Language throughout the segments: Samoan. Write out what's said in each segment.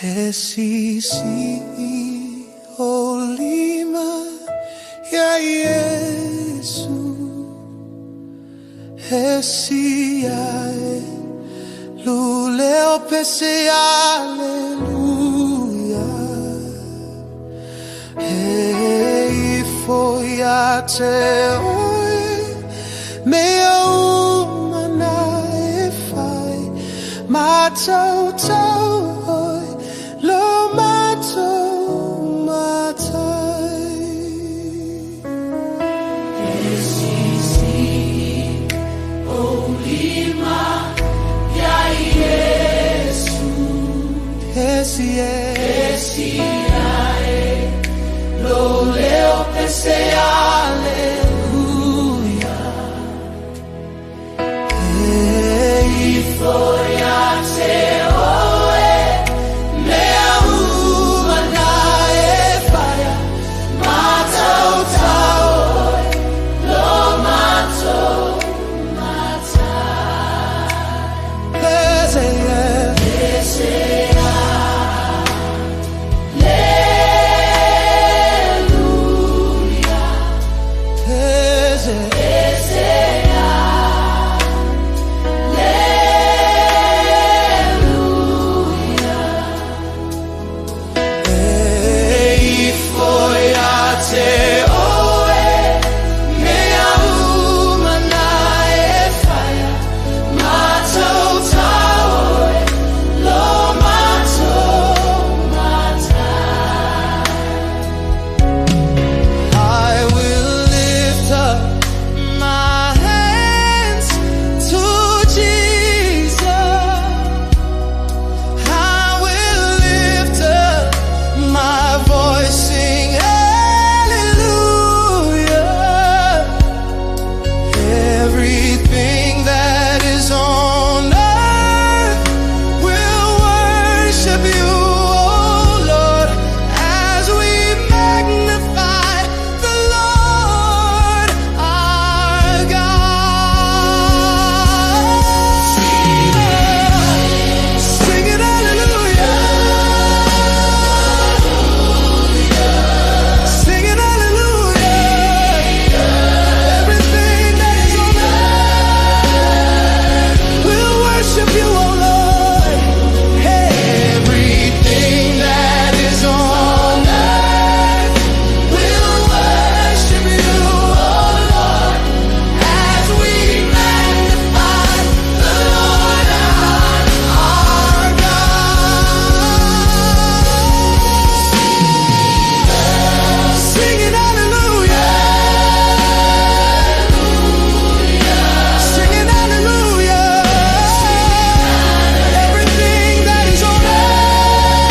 E sisii ou lima ia Iesu, E siae luleo pese aleluia. E ifo ia te oe mea uma na e fai, Matautau oe lo matou matai. E sisii ou lima ia Iesu, E siae, E siae lou leo pese aleluia. E Ifo ia te oe mea uma na e fai, Matautau oe lo matou matai. Pese, Pese aleluia. Pese, Pese aleluia. E ifo ia te oe mea uma na e fai, Matautau oe lo matou matai. I will lift up my hands to Jesus. I will lift up my voice, sing hallelujah. Everything that is on earth will worship you, oh Lord, as we magnify the Lord our God. Sing it hallelujah. Sing it hallelujah. Everything that is on earth will worship you, oh Lord. Everything that is on earth will worship you, oh Lord, as we magnify the Lord our God. Sing it hallelujah. Sing it hallelujah. Everything that is on earth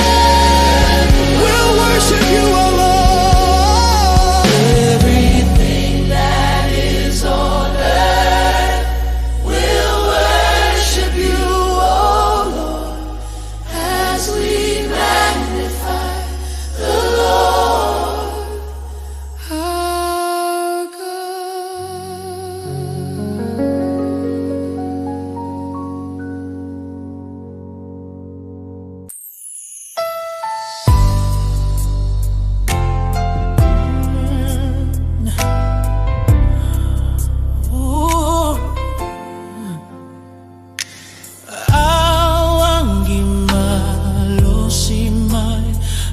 will worship you, oh Lord. Everything that is on earth will worship you, oh Lord, as we magnify the Lord our God. Ooh. Awangi malosi mai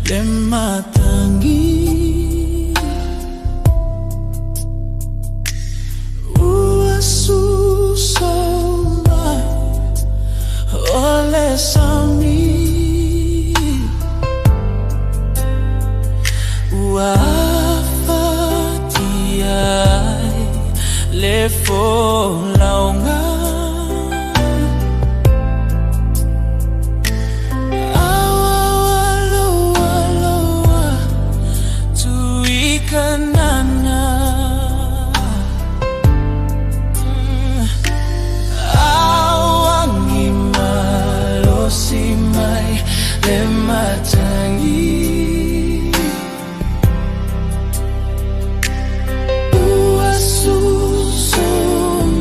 le matangi, Ua suso mai o le sami, Ua afatia ai le folauga. Aua aloa tu i Kanana. Awangi malosi mai le matangi, Ua suso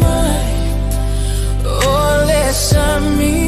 mai o le sami.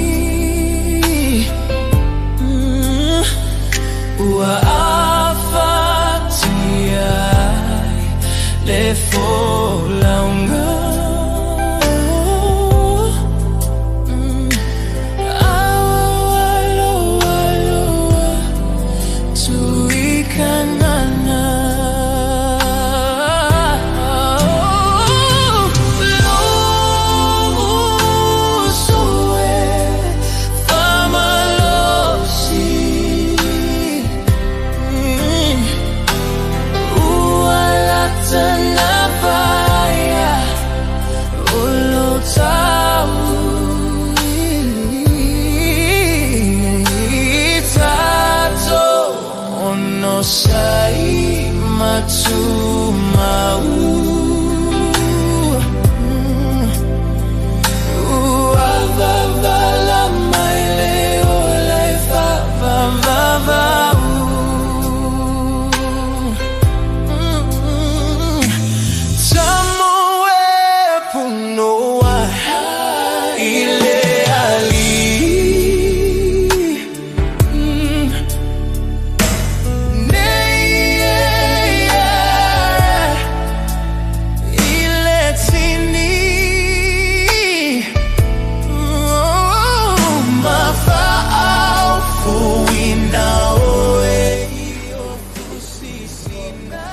Sai Matumau. Ua vavala mai le ola e faavavau. Tamo e punoa i le alii. Nei e i le tini. Ma faaofoina oe i o sisina.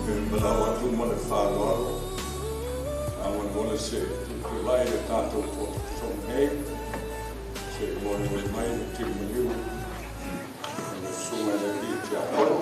E manao atu ma le faaaloalo, faamolemole se tulai le tatou fono nei, se i molimoli mai le tili maliu a le Susuga i le Alii Tiakono.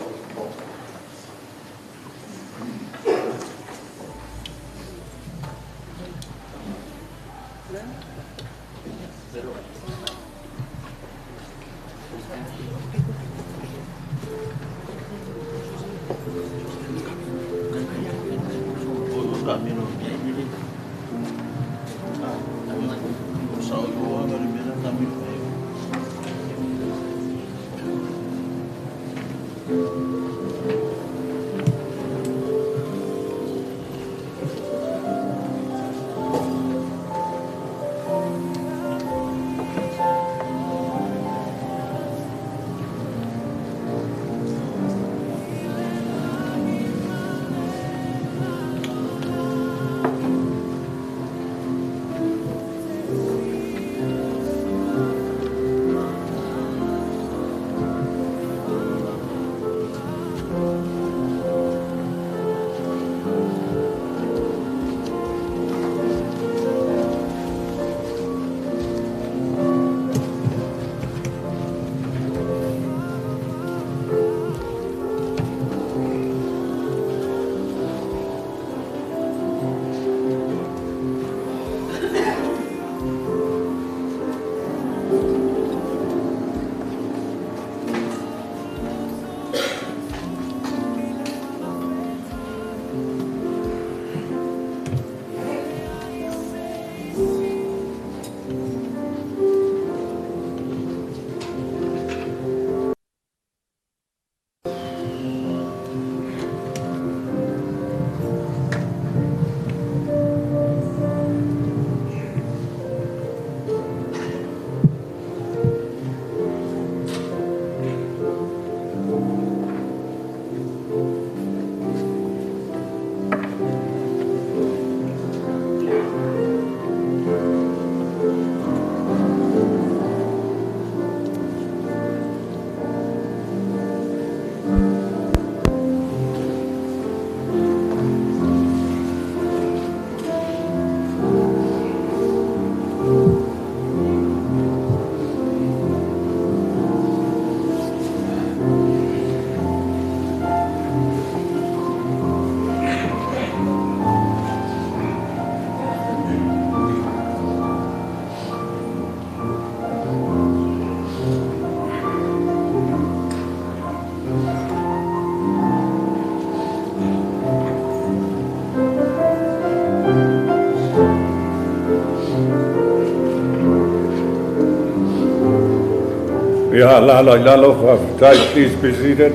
Ia, lalo i lalo, faafetai. Please be seated.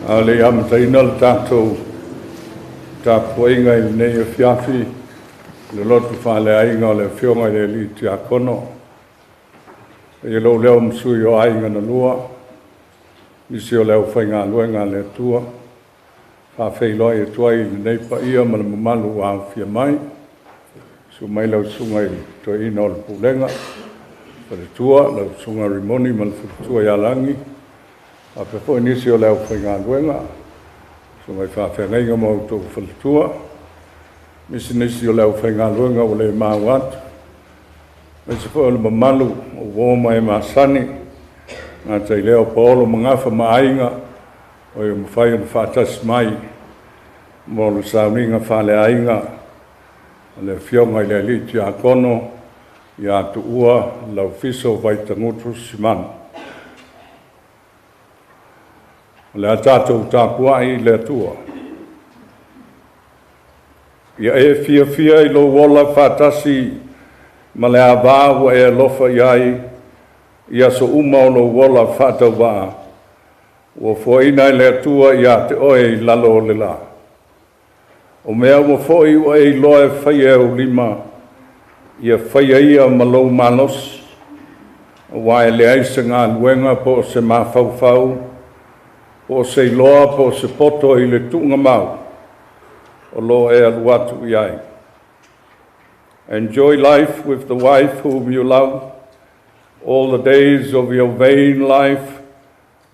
A o le i amataina le tatou tapuaiga i lenei afiafi, le lotu faaleaiga o le Afioga i le Alii Tiakono, e lou leo ma sui o aiga na lua, nisi o le aufaigaluega a le Atua, faafeiloai atu ai i lenei paia ma le mamalu ua aofia mai. Susu mai lau susuga i le Toeaina o le Pulega, faletua, lau susuga Rimoni ma le faletua ia Lagi, faapea foi nisi o le aufaigaluega, susuga i faafeagaiga ma outou faletua, nisi o le aufaigaluega ua le maua atu, aemaise foi o le mamalu o uo ma e masani, gata i lea o Paolo ma Gafa ma Aiga, o e mafai ona faatasi mai mo le sauniga faaleaiga o le Afioga i le Alii Tiakono ia Tuua Laufiso Vaitagutu Simanu. O le a tatou tapuai i le Atua. Ia e fiafia i lou ola faatasi ma le ava ua e alofa i ai i aso uma o lou ola faatauvaa, ua foaina e le Atua ia te oe i lalo o le la. O mea uma foi ua e iloa e faia e ou lima, ia faia ia ma lou malosi, aua e leai se galuega po o se mafaufau, po o se iloa po o se poto i le tuugamau o lo o e alu atu i ai. Enjoy life with the wife whom you love all the days of your vain life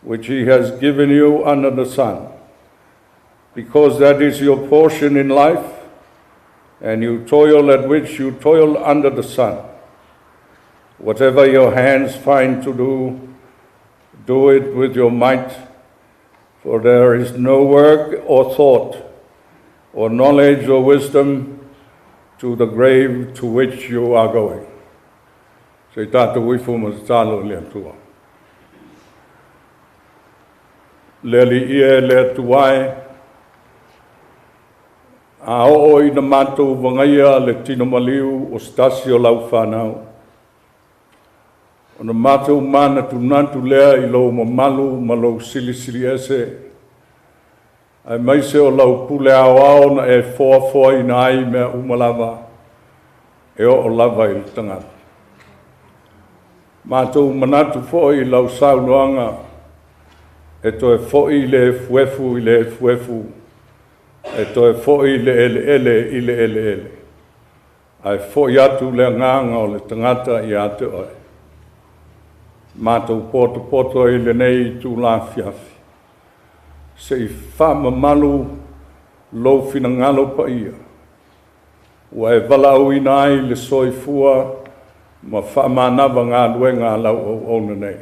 which he has given you under the sun, because that is your portion in life, and you toil at which you toil under the sun. Whatever your hands find to do, do it with your might, for there is no work or thought or knowledge or wisdom to the grave to which you are going. Se i tatou ifo ma tatalo i le Atua. Le Alii e, le Atua e, a oo ina matou vagaia le tino maliu o se tasi o lau fanau, ona matou manatunatu lea i lou mamalu ma lou silisili ese, aemaise o lau pule aoao na e foafoaina ai mea uma lava, e oo lava i le tagata. Matou manatu foi i lau saunoaga, e toe foi le efuefu i le efuefu, e toe foi le eleele i le eleele, ae foi atu le agaga o le tagata ia te oe. Matou potopoto i lenei itula afiafi, se i faamamalu lou finagalo paia, ua e valaauina ai le soifua ma faamanava galuega a lau auauna nei.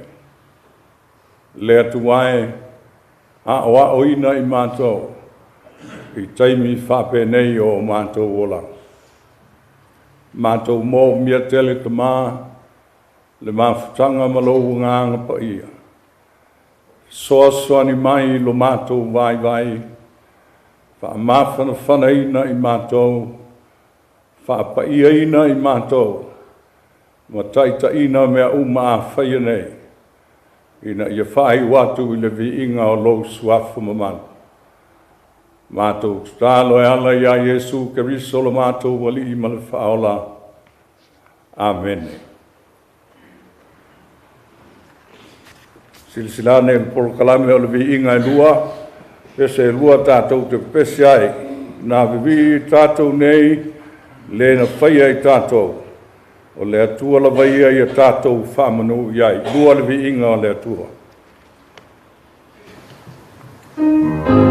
Le Atua e, aoaoina i matou i taimi faapenei o matou olaga. Matou moomia tele Tama le mafutaga ma lou agaga paia. Fesoasoani mai i lo matou vaivai, faamafanafanaina i matou, faapaiaina i matou, ma taitaiina mea uma a faia nei, ina ia faaiu atu i le viiga o lou suafa mamalu. Matou tatalo e ala ia Iesu Keriso lo matou Alii ma le Faaola. Amene. Silasila ane i le polokalame o le viiga e lua, pese e lua tatou te pepesi ai, na vivii i tatou nei, le na faia i tatou, o le Atua lava ia ia tatou faamanu i ai. Lua le viiga o le Atua. Amen.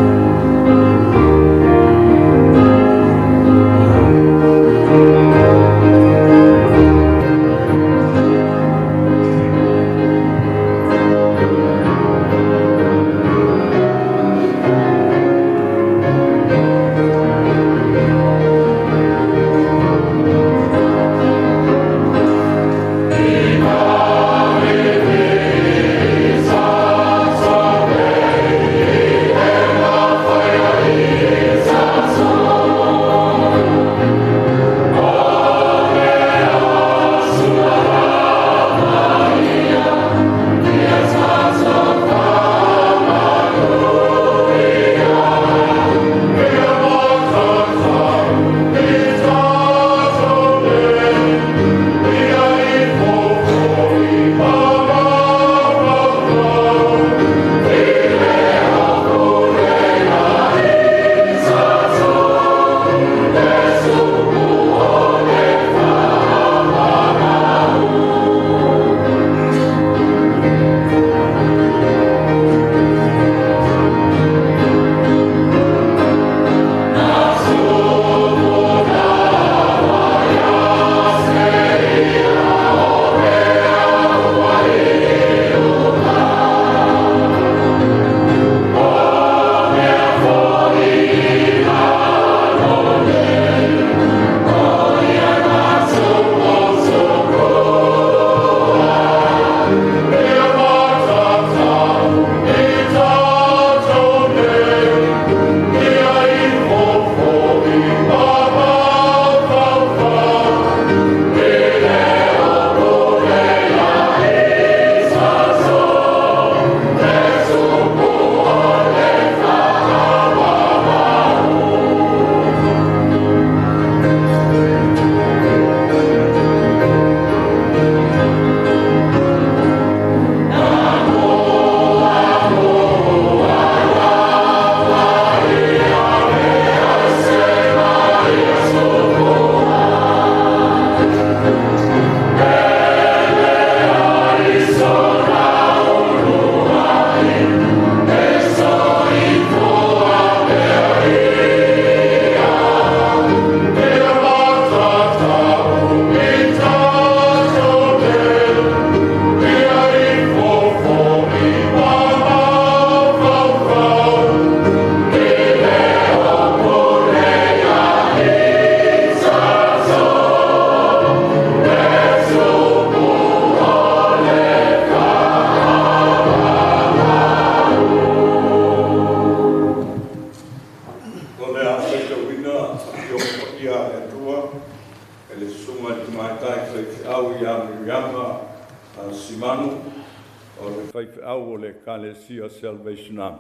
Afioga Paia a le Atua e le Susuga i le Tamaitai Faifeau ia Miriama Simanu, o le faifeau o le Ekalesia Salvation Army.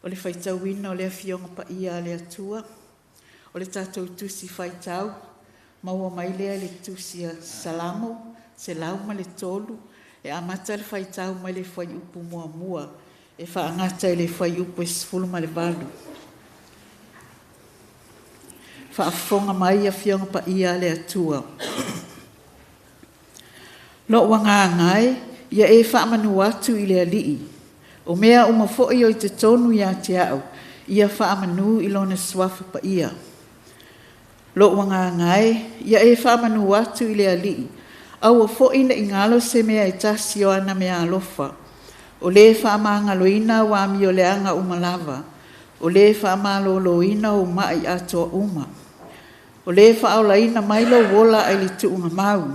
O le faitauina o le Afioga Paia a le Atua, o le tatou Tusi Faitau, maua mai lea i le Tusi a Salamo 103, e amata le faitau mai le fuaiupu 1, e faagata i le fuaiupu e 18. Faafofoga mai Afioga Paia a le Atua. Lo'u agaga e, ia e faamanu atu i le Alii. O mea uma foi o i totonu ia te au, ia faamanu i lona suafa paia. Lo'u agaga e, ia e faamanu atu i le Alii, aua foi ne i galo se mea e tasi o ana meaalofa. O lē faamagaloina au amioleaga uma lava, o lē faamaloloina ou ma'i atoa uma. O lē faaolaina mai lou ola ae le tuugamau,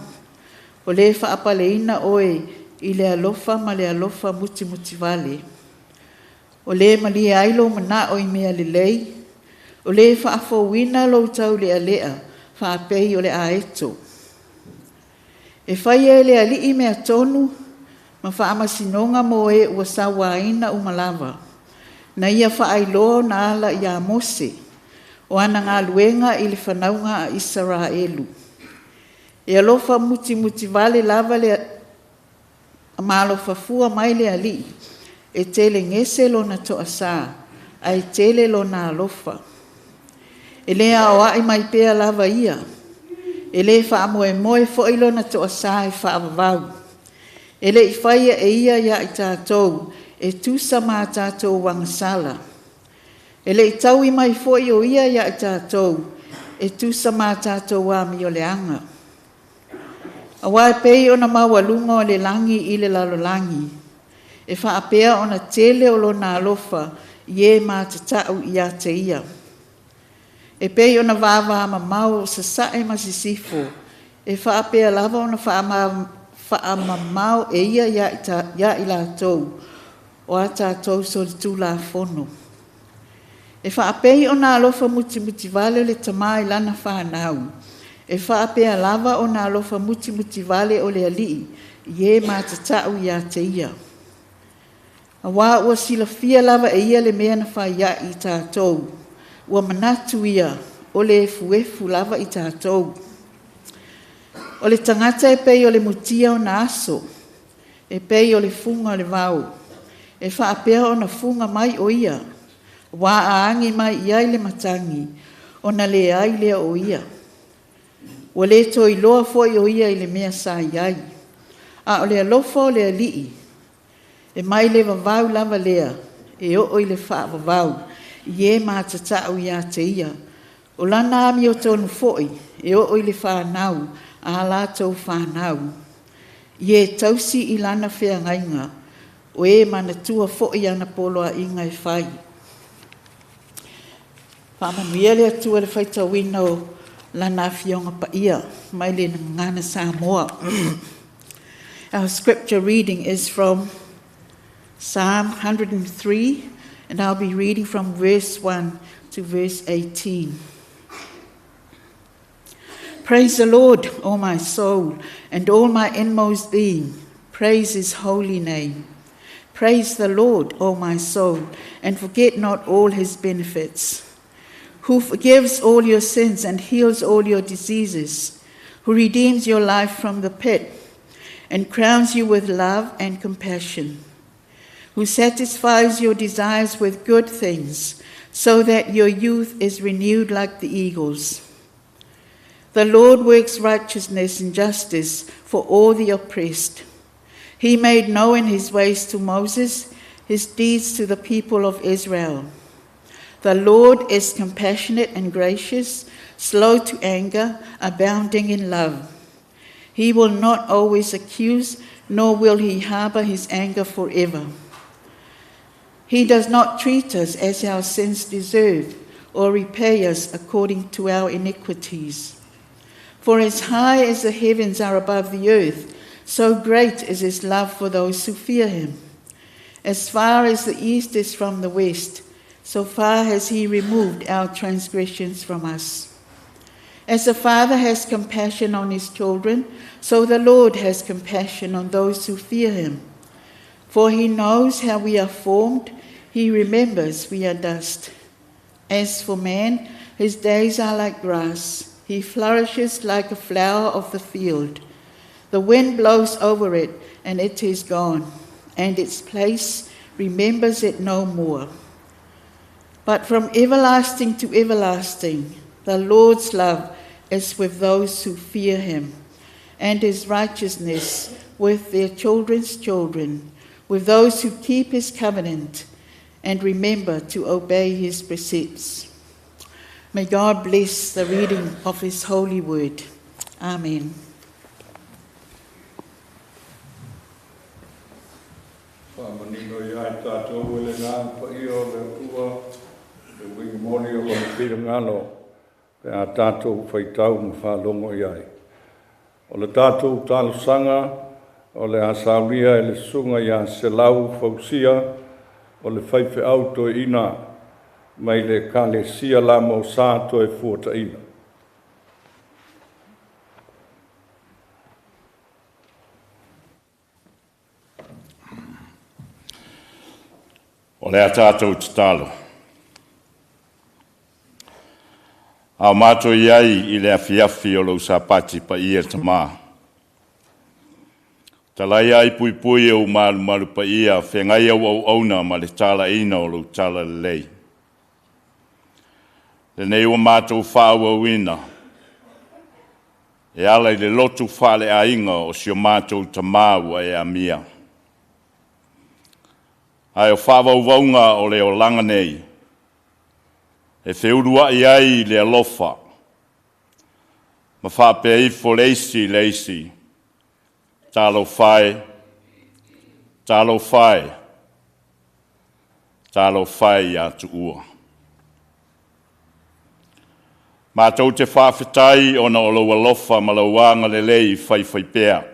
o lē faapaleina oe i le alofa ma le alofa mutimutivale. O lē malie ai lou manao i mea lelei, o lē faafouina lou taulealea faapei o le aeto. E faia e le Alii mea tonu ma faamasinoga mo e ua sauaina uma lava. Na ia faailoa ona ala ia Mose, o ana galuega i le fanauga a Isaraelu. E alofa mutimutivale lava le ma alofafua mai le Alii, e tele gese lona toasā, ae tele lona alofa. E le aoai mai pea lava ia, e le faamoemoe foi lona toasā e faavavau. E le i faia e ia ia i tatou e tusa ma a tatou agasala. E le i taui mai foi o ia ia i tatou e tusa ma a tatou amioleaga. Auā e pei ona maualuga o le lagi i le lalolagi, e faapea ona tele o lona alofa i e matatau ia te ia. E pei ona vavamamao sasae ma sisifo, e faapea lava ona faamamao e ia ia i latou o a tatou solitulafono. E faapei ona alofa mutimutivale le tama i lana fanau, e faapea lava ona alofa mutimutivale o le Alii i e matatau ia te ia. Auā ua silafia lava e ia le mea na fai ai i tatou, ua manatu ia o le efuefu lava i tatou. O le tagata e pei o le mutia ona aso, e pei o le fuga o le vao, e faapea ona fuga mai o ia, auā a agi mai i ai le matagi, ona leai lea o ia. Ua le toe iloa foi o ia i le mea sa i ai. A o le alofa o le Alii, e mai le vavau lava lea, e oo i le faavavau, i e matatau ia te ia. O lana amiotonu foi, e oo i le fanau a latou fanau, i e tausi i lana feagaiga, o e manatua foi ana poloaiga e fai. Faamanuia le Atua i le faitauina o Lana Afioga Paia mai le Gagana Samoa. Our scripture reading is from Psalm 103, and I'll be reading from verse 1 to verse 18. Praise the Lord, O my soul, and all my inmost being. Praise his holy name. Praise the Lord, O my soul, and forget not all his benefits, who forgives all your sins and heals all your diseases, who redeems your life from the pit and crowns you with love and compassion, who satisfies your desires with good things, so that your youth is renewed like the eagles. The Lord works righteousness and justice for all the oppressed. He made known his ways to Moses, his deeds to the people of Israel. The Lord is compassionate and gracious, slow to anger, abounding in love. He will not always accuse, nor will he harbor his anger forever. He does not treat us as our sins deserve, or repay us according to our iniquities. For as high as the heavens are above the earth, so great is his love for those who fear him. As far as the east is from the west, so far has he removed our transgressions from us. As a father has compassion on his children, so the Lord has compassion on those who fear him. For he knows how we are formed, he remembers we are dust. As for man, his days are like grass. He flourishes like a flower of the field. The wind blows over it, and it is gone, and its place remembers it no more. But from everlasting to everlasting, the Lord's love is with those who fear him, and his righteousness with their children's children, with those who keep his covenant and remember to obey his precepts. May God bless the reading of his holy word. Amen. Faamanino ia i tatou e le Agaga Paia o le Atua le uiga moni o Lona finagalo pe a tatou faitau ma faalogo i ai. O le tatou talosaga o le a saunia e le Susuga ia Selau Fausia o le faifeau toeaina mai le Ekalesia Lamo Sa Toefuataiga. O le a tatou tatalo. A o matou i ai i le afiafi o lou Sapati paia Tamā, talaia ai puipui e ou malumalu paia, feagai au auauna ma le talaina o lou talalelei. Lenei ua matou faaauauina e ala i le lotu faaleaiga o si o matou Tamā ua e amia. Ae o faavauvauga o le olaga nei, e feulua'i ai le alofa, ma faapea ifo le isi i le isi, Talofa e, talofa e, talofa e ia Tuua. Matou te faafetai ona o lou alofa ma lou agalelei faifaipea.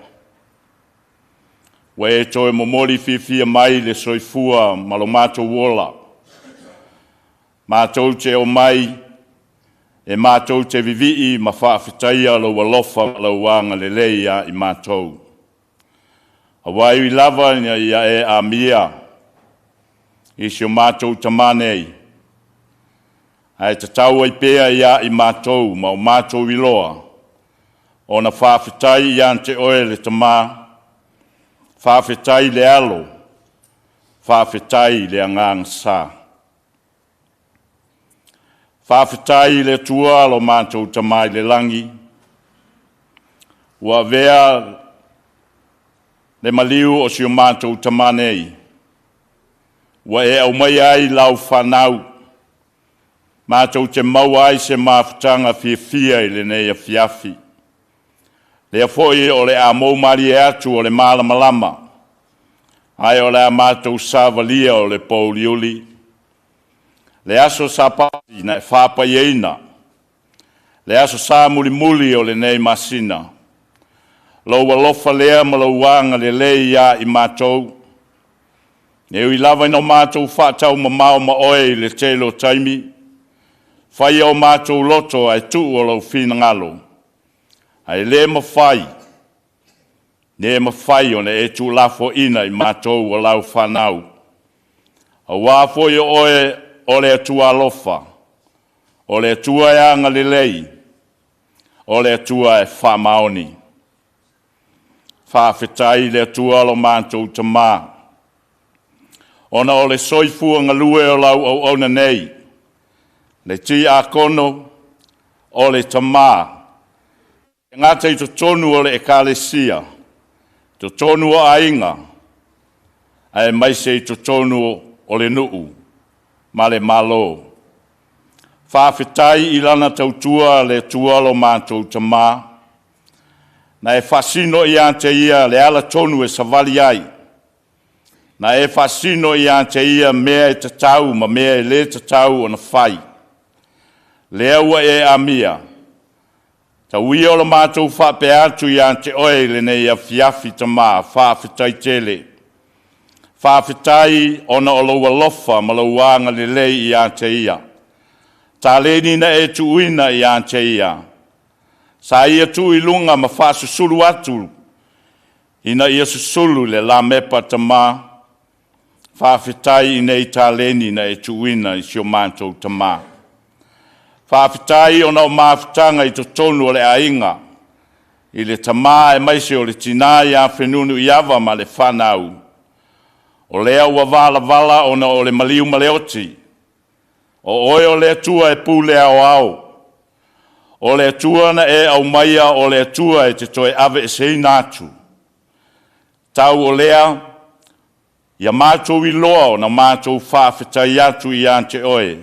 Ua e toe momoli fiafia mai le soifua ma lo matou ola. Matou te omai e matou te vivii ma faafetaia lou alofa ma lou agalelei ia i matou. Aua e ui lava ina ia e amia i si o matou tamā nei, ae tatau ai pea ia i matou ma o matou iloa ona faafetai ia te oe le Tamā, faafetai le Alo, faafetai le Agaga Sa. Faafetai i le Atua lo matou Tamā i le lagi, ua avea le maliu o si o matou Tamā nei, ua e aumaia ai lau fanau, matou te maua ai se mafutaga fiafia i lenei afiafi. Lea foi o le a mou malie atu o le malamalama, ae o le a matou savalia o le pōuliuli. Le aso Sapati na e faapaiaina, le aso Sa mulimuli o lenei masina, lou alofa lea ma lou agalelei ia i matou, e ui lava ina o matou faataumamao ma oe i le tele o taimi, faia o matou loto ae tuu o lou finagalo, ae le mafai, le mafai ona e tuulafoaiina i matou o lau fanau. Aua foi o oe o le Atua alofa, o le Atua e agalelei, o le Atua e faamaoni. Faafetai i le Atua lo matou Tamā, ona o le soifua galue o lau auauna nei, le tiakono o le Tamā, e gata i totonu o le Ekalesia, totonu o aiga, aemaise i totonu o le nuu ma le Malo. Faafetai i lana tautua le Atua lo matou Tamā, na e faasino ia te ia le ala tonu e savali ai, na e faasino ia te ia mea e tatau ma mea e lē tatau ona fai. Lea ua e amia. Tau ia o le matou faapea atu ia te oe i lenei afiafi Tamā, faafetai tele. Faafetai ona o lou alofa ma lou agalelei ia te ia. Taleni na e tuuina ia te ia. Sa ia tuu i luga ma faasusulu atu ina ia susulu le lamepa Tamā. Faafetai i nei taleni na e tuuina i si o matou Tamā. Faafetai ona o mafutaga i totonu o le aiga, i le Tamā aemaise o le Tinā ia Fenunuiava ma le fanau. O lea ua valavala ona o le maliu ma le oti. O oe o le Atua e pule aoao. O le Atua na e aumaia, o le Atua e te toe aveeseina atu. Tau o lea, ia matou iloa ona matou faafetai atu ia te oe,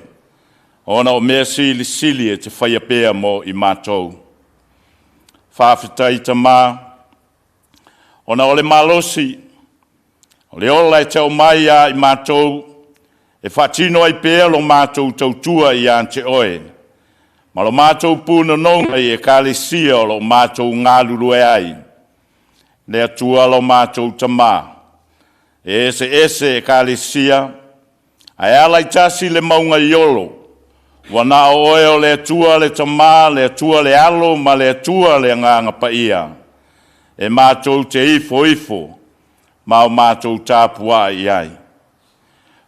ona o mea silisili e te faia pea mo i matou. Faafetai Tamā, ona o le malosi, o le ola e tau mai ia i matou, e faatino ai pea lo matou tautua ia te oe, ma lo matou punonoga i Ekalesia o lo o matou galulue ai. Le Atua lo matou Tamā, e eseese Ekalesia, ae ala i tasi le mauga i Olo, ua na o oe o le Atua le Tamā, le Atua le Alo ma le Atua le Agaga Paia, e matou te ifoifo ma o matou tapuai i ai.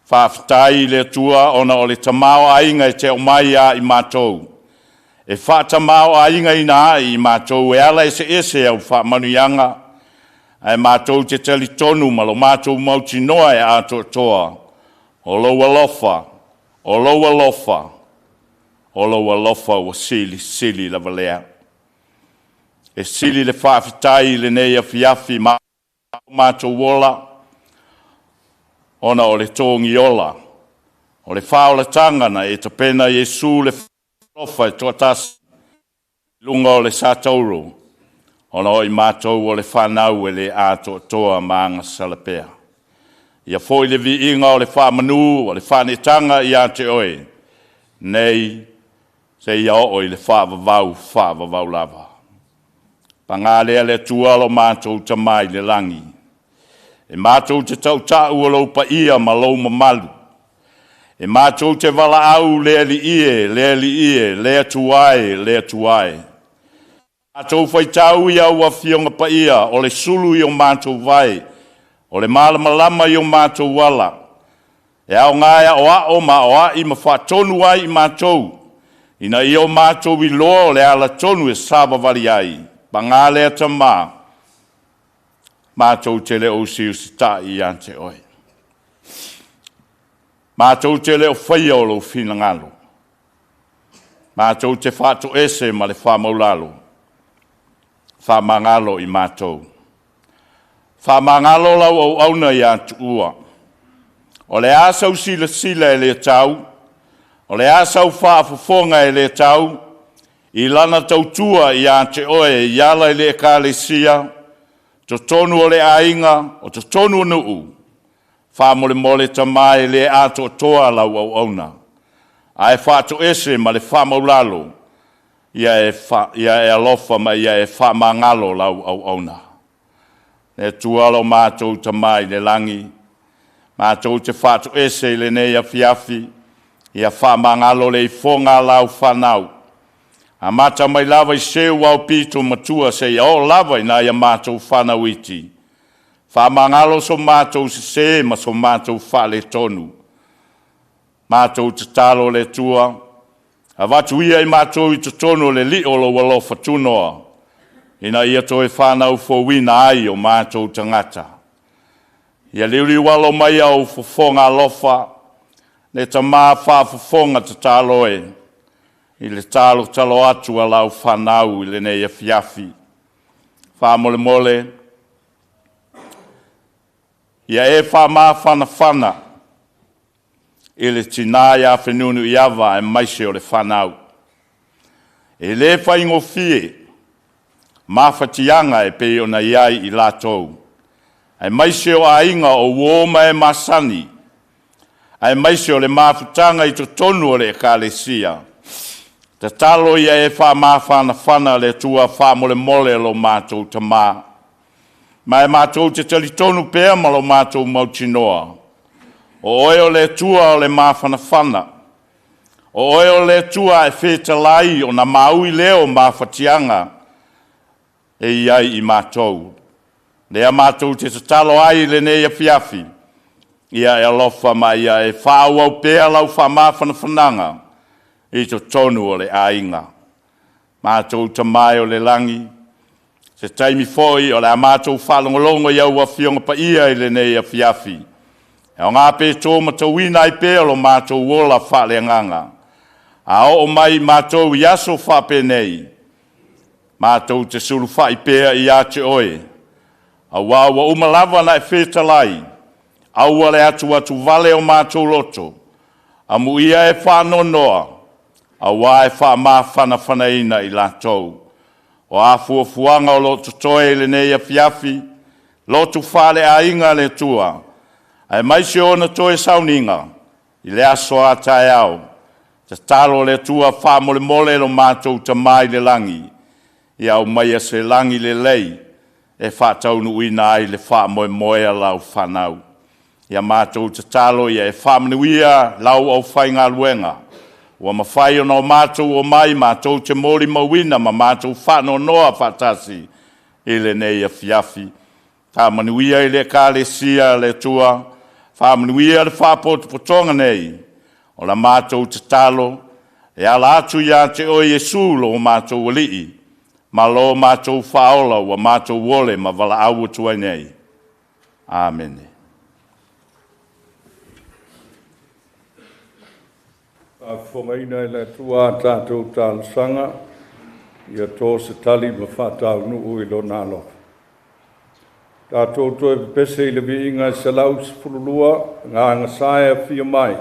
Faafetai i le Atua ona o le tamaoaiga e te aumai ia i matou, e faatamaoaigaina ai i matou e ala eseese au faamanuiaga, ae matou te talitonu ma lo matou mautinoa e atoatoa, o lou alofa, o lou alofa, o lou alofa ua silisili lava lea. E sili le faafetai i lenei afiafi ma matou ola, ona o le togiola, o le faaolataga na e tapena Iesu le alofa e toatasi i luga o le satauro, ona o i matou o le fanau e le atoatoa ma agasala pea. Ia foi le viiga o le faamanu o le faaneetaga ia te oe, nei seia oo i le faavavau, faavavau lava. Paga lea le Atua lo matou Tamā i le lagi, e matou te tautau o lou paia ma lou mamalu, e matou te valaau le Alii e, le Alii e, le Atua e, le Atua e. Matou faitau i au afioga paia, o le sulu i o matou vae, o le malamalama i o matou ala, e aoga e aoao ma aoai ma faatonu ai i matou, ina ia o matou iloa o le ala tonu e savavali ai. Paga lea Tamā, matou te le o usiusitai ia te oe. Matou te le o faia o lou finagalo. Matou te faatoese ma le faamaulalo, faamagalo i matou. Faamagalo lau auauna ia Tuua. O le a sau silasila e le tau, o le a sau faafofoga e le tau, i lana tautua ia te oe i ala i le Ekalesia, totonu o le aiga, o totonu o nuu, faamolemole Tamā e le atoatoa lau auauna, ae faatoese ma le faamaulalo, ia e, ia e alofa ma ia e faamagalo lau auauna. Le Atua lo matou Tamā i le lagi, matou te faatoese i lenei afiafi, ia faamagalo le ifoga a lau fanau. Amata mai lava i seu au pito matua seia oo lava i nai a matou fanau iti. Faamagalo so matou sesē ma so matou faaletonu. Matou tatalo le Atua, avatu ia i matou i totonu o le lio o lou alofa tunoa, ina ia toe fanau fouina ai o matou tagata. Ia liuliualo mai au fofoga alofa, le Tamā faafofoga tatalo e, i le talotalo atu a lau fanau i lenei afiafi. Faamolemole, ia e faamafanafana i le tinā ia Fenunuiava aemaise o le fanau. E le faigofie mafatiaga e pei ona i ai i latou, aemaise o aiga o uo ma e masani, aemaise o le mafutaga i totonu o le Ekalesia. Tatalo ia e faamafanafana le Atua faamolemole lo matou Tamā. Ma e matou te talitonu pea ma lo matou mautinoa, o Oe o le Atua o le mafanafana, o Oe o le Atua a e fetalai ona maui lea o mafatiaga e i ai i matou. Lea matou te tatalo ai i lenei afiafi, ia e alofa ma ia e faaauau pea lau faamafanafanaga i totonu o le aiga. Matou Tama e o le lagi, se taimi foi o le a matou faalogologo i au Afioga Paia i lenei afiafi, e aoga pe to matauina ai pea lo matou ola faaleagaga. A oo mai i matou i aso faapenei, matou te sulufai pea ia te Oe, aua ua uma lava ona e fetalai, aua le atuatuvale o matou loto, amuia e faanoanoa, aua e faamafanafanaina i latou. O a fuafuaga o lo o totoe i lenei afiafi, lotu faaleaiga a le Atua, aemaise ona toe sauniga i le aso a taeao, tatalo le Atua faamolemole lo matou Tama i le lagi, ia aumaia se lagi lelei e faataunuuina ai le faamoemoe a lau fanau. Ia matou tatalo ia e faamanuia lau aufaigaluega, ua mafai ona o matou omai matou te molimauina ma matou faanoanoa faatasi i lenei afiafi. Faamanuia i le Ekalesia a le Atua, faamanuia le Faapotopotoga nei. O la matou tatalo, e ala atu ia te oe Iesu lo matou Alii ma lo matou Faaola ua matou ole ma valaau atu ai nei. Amene. Faafofogaina e le Atua a tatou talosaga, ia to se tali ma faataunuu i Lona alofa. Tatou toe pepese i le viiga e 112, Gagasa e afio mai,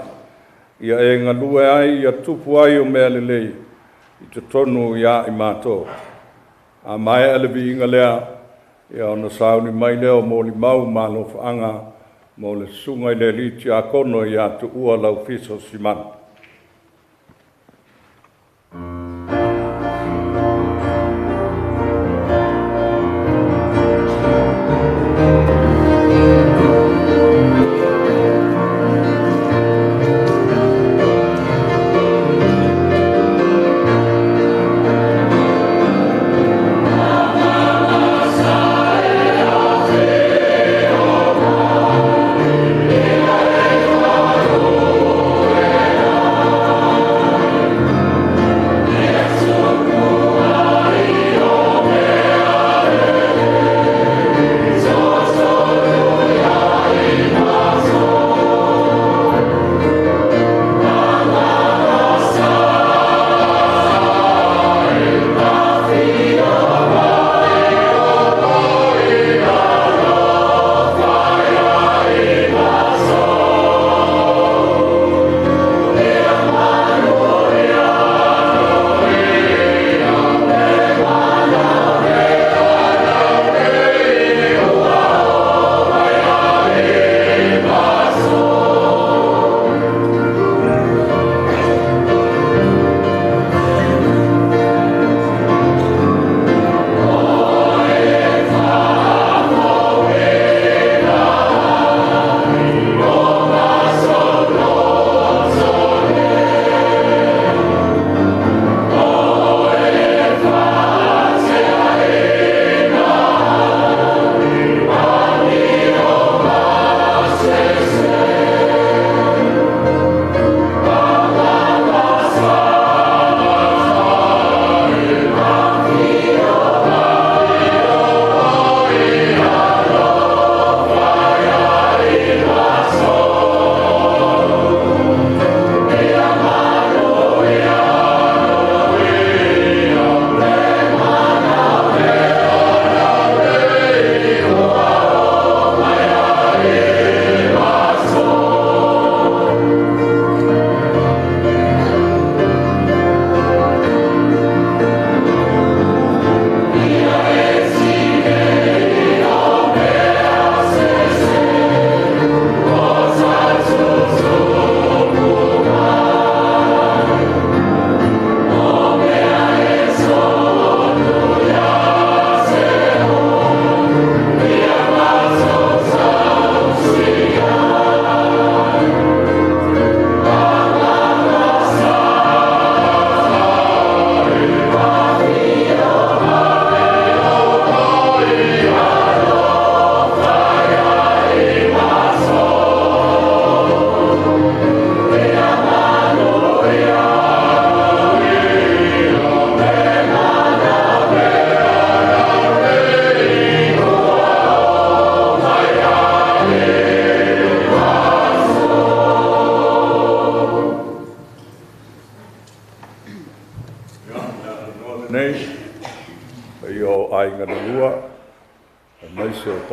ia e galue ai, ia tupu ai o mea lelei i totonu ia i matou. A maea le viiga lea, ia ona sauni mai lea o molimau ma alofaaga mo le susuga i le alii tiakono ia Tuua Laufiso Simanu.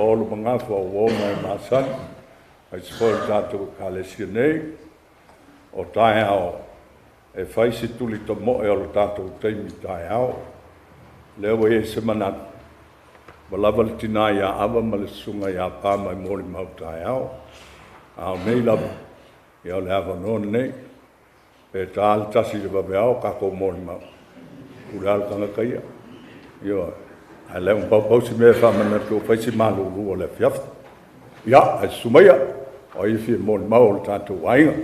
paolo ma gafa o uō ma e masani, aemaise foi o le tatou Ekalesia nei. O taeao e fai se tuli tamoe o le tatou taimi taeao. Lea ua i ai se manatu, ua lava le tinā ia Ava ma le susuga ia Pa mai molimau taeao. A o nei lava, ia o le avanoa lenei. Pe ta le 1 i le vaveao tatou molimau, pule lava le tagata ia. Ioe. Ae le pau si mea e faamanatu ua fai si malulu o le afiafi. Ia, ae susu maia, o ai e fia molimau o le tatou aiga.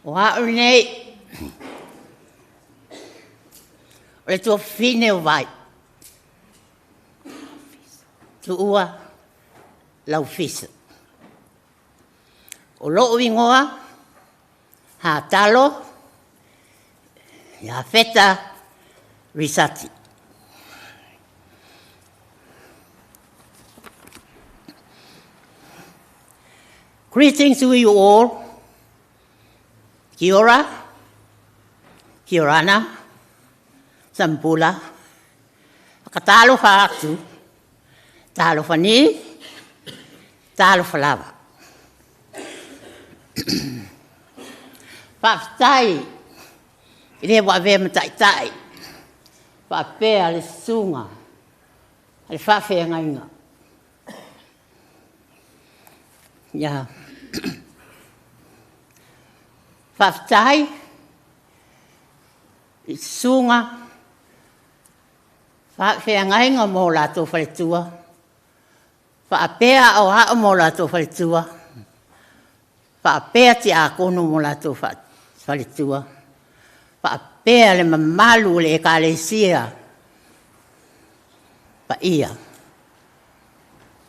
O a'u lenei, o le tuafafine o Vai, Tuua Laufiso. O lo'u igoa, Hatalo Iafeta Risati. Greetings to you all. Kia ora, kia orana, Sambula, Talofa atu, talofa ni, talofa lava. Faafetai i le ua avea ma taitai, faapea le susuga a le faafeagaiga. Ia. Faafetai i susuga faafeagaiga mo latou faletua, faapea aoao mo latou faletua, faapea tiakono mo latou faletua, faapea le mamalu o le Ekalesia paia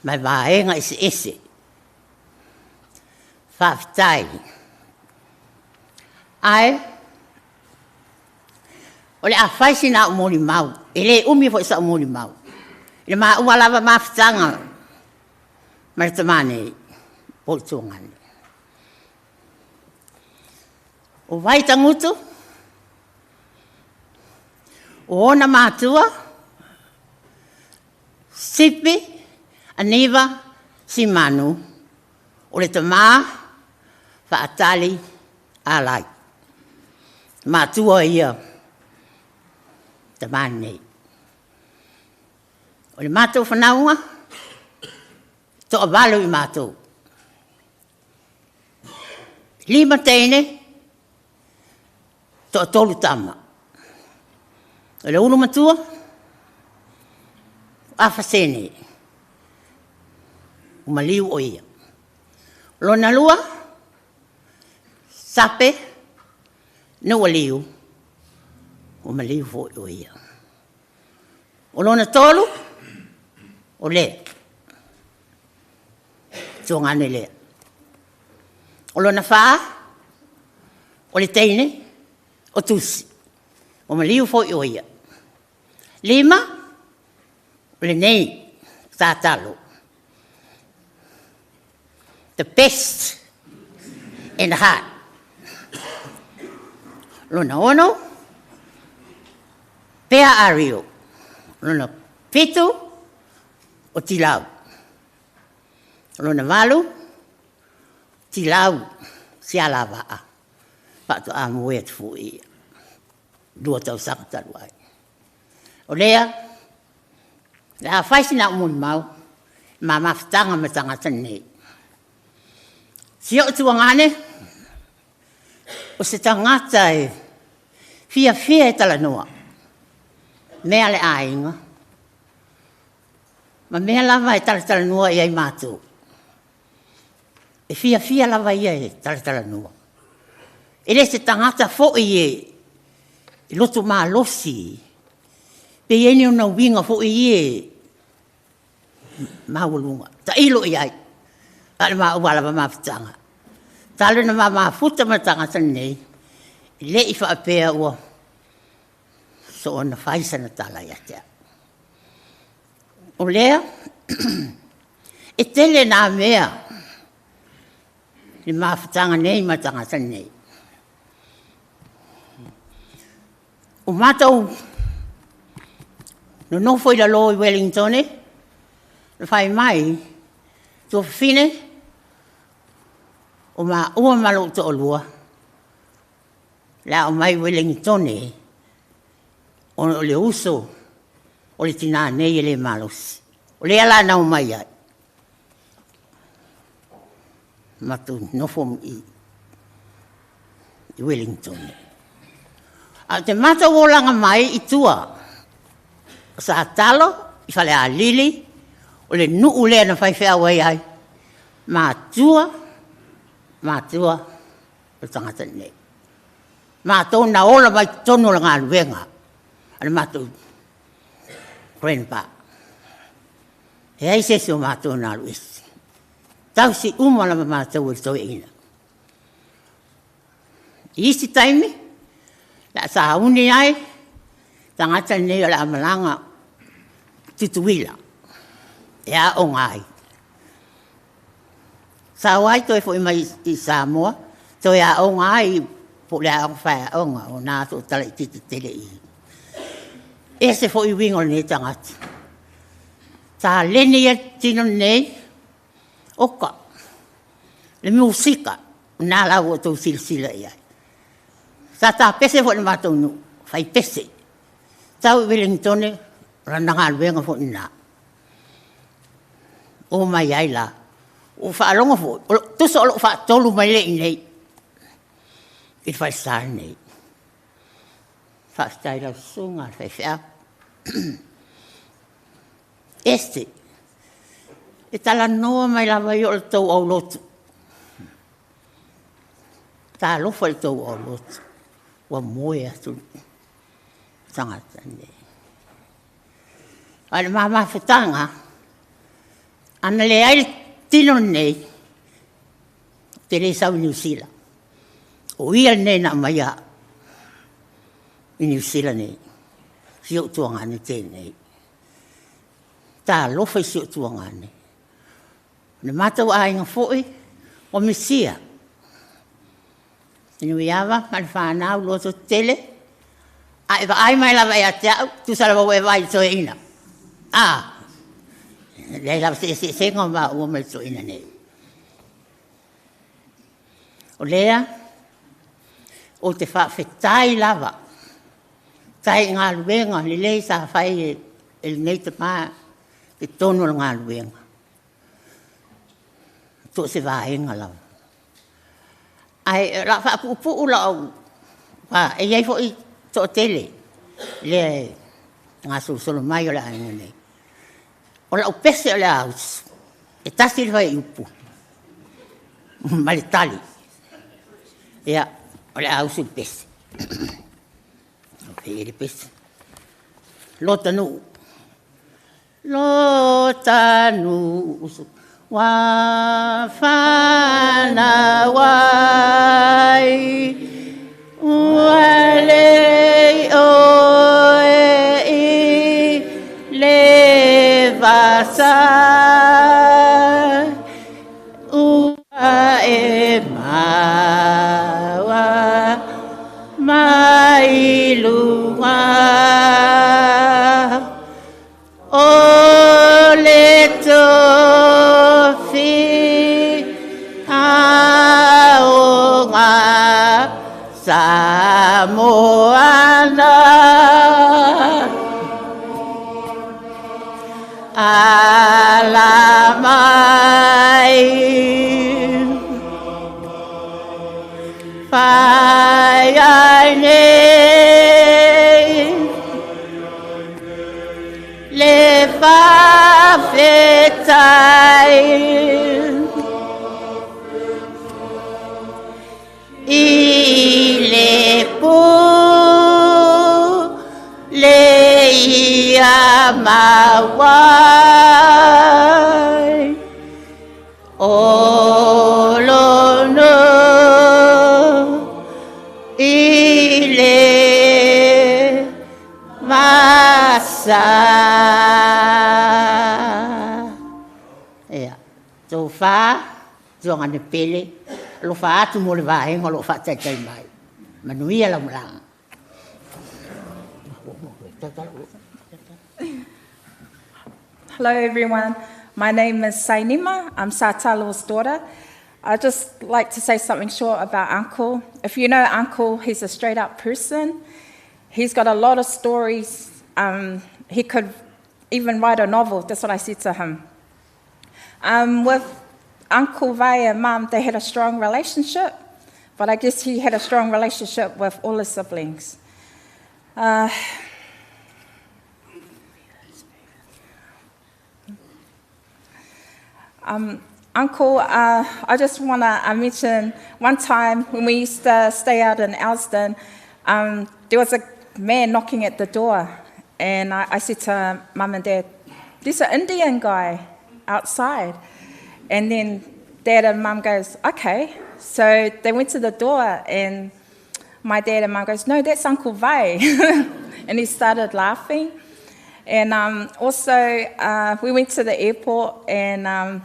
mai vaega eseese. Faafetai. Ae o le a fai sina au molimau, e le umi foi sa'u molimau, i le maua lava mafutaga ma le tamā nei po o le Tuagane. O Vaitagutu, o ona matua, Sipi, Aniva, Simanu, o le tamā Faatali Alai. Matua ia tamā nei. O le matou fanauga, 8 i matou. 5 teine, 3 tama. O le ulu matua, Afasene, o maliu o ia. Lona lua, Sape, Nualiu, o maliu foi o ia. O lona tolu, o Lea. Tuagane Lea. O lona 4, o le teine, o Tusi. O maliu foi o ia. 5, o lenei, Tatalo. The best in the heart. Lona 6, Pea Ario. Lona 7, o Tilau. Lona 8, Tilau, Sialavaa. Faatoa moe atu foi ia. 2 tausaga talu ai. O lea, le a fai sina au molimau, ma mafutaga ma tagata nei. Si o'u tuagane, o se tagata e fiafia e talanoa. Mea a le aiga, ma mea lava e talatalanoa i ai matou. E fiafia lava ia e talatalanoa. E le se tagata foi e loto malosi, pe i ai ni ona uiga foi ia e maualuga, tailo i ai, a o le maua lava mafutaga. Talu ona ma mafuta ma le tagata lenei, e le i faapea ua soona fai sana tala ia te au. O lea, e tele nā mea i le mafutaga nei ma le tagata lenei. O matou nonofo i lalo i Wellington, na fai mai, tuafafine, o maua ma lou toalua, le a omai i Wellington, ona o le uso o le tinā nei e le malosi. O lea la na omai ai. Matou nofo i Wellington. A o te matou olaga mai i tua, o Satalo, i Falealili, o le nuu lea na faifeau ai ai, matua, matua o le tagata lenei. Matou na ola mai totonu o le galuega a le matou grandpa. E leai se isi o matou na alu ese. Tausi uma lava matou e le toeaina. I isi taimi, o le a sauni ai tagata lenei o le a malaga Tutuila e aoga ai. Sau ai toe foi mai i Samoa, toe aoga ai po o le aoga faiaoga o nā toatala itiiti tele i. Ese foi uiga o lenei tagata. Taleni ia tino lenei, oka, le musika, na la ua outou silasila i ai. Sa tapese foi le matou nuu, fai pese. Tau i Wellington, o lana galuega foi lena. O mai ai la. Ua faalogo foi, tusa o lou faatolu mai le i nei, i le falesa lenei. Faafetai lau susuga le faifeau. Ese, e talanoa mai lava ia o le tou aulotu. Talofa i le tou aulotu. Ua moe atu le tagata lenei. A o le mamafutaga, ana leai le tino lenei, ou te le sau i Niu Sila. O ia lenei na aumaia au i Niu Sila nei, si ou tuagane tenei. Talofa i si ou tuagane. O le matou aiga foi, ua misia. Te Nuiava ma le whanau loto tele, a e vaai mai lava ia te au, tusa lava ua e vaai i le toeaina. A, leai lava se eseesega o maua ma le toeaina nei. O lea, ou te faafetai lava, tai i galuega lelei sa fai e lenei tama i totonu o le galuega. So o se vaega lava. Ae o le a faapuupuu lau, e i ai foi toatele lea e gasolosolo mai o le aiga nei. O lau pese o le a usu, e tasi le fuaiupu ma le tali. Ia, o le a usu le pese. O le pese. Lotanuu. Lotanuu ua fanau ai, ua lei oe i le vasa, ua e maua mai luga. O le tofi aoga Samoana. Ala mai fai ai nei. Le faafetai i le pule ia maua ai o lona i le vasa. Ia, tofa, tuaga ne pele, alofa atu mo le vaega o lo o faataitai mai. Manuia lau malaga. Hello everyone, my name is Sainima, I'm Satalo's daughter. I'd just like to say something short about Uncle. If you know Uncle, he's a straight up person. He's got a lot of stories. He could even write a novel, that's what I said to him. With Uncle Vai and Mum, they had a strong relationship, but I guess he had a strong relationship with all his siblings. Uncle, I just want to mention one time when we used to stay out in Elsdon, there was a man knocking at the door, and I said to Mum and Dad, there's an Indian guy outside. And then Dad and Mum goes, okay. So they went to the door, and my dad and Mum goes, no, that's Uncle Vai. And he started laughing. And also, we went to the airport, and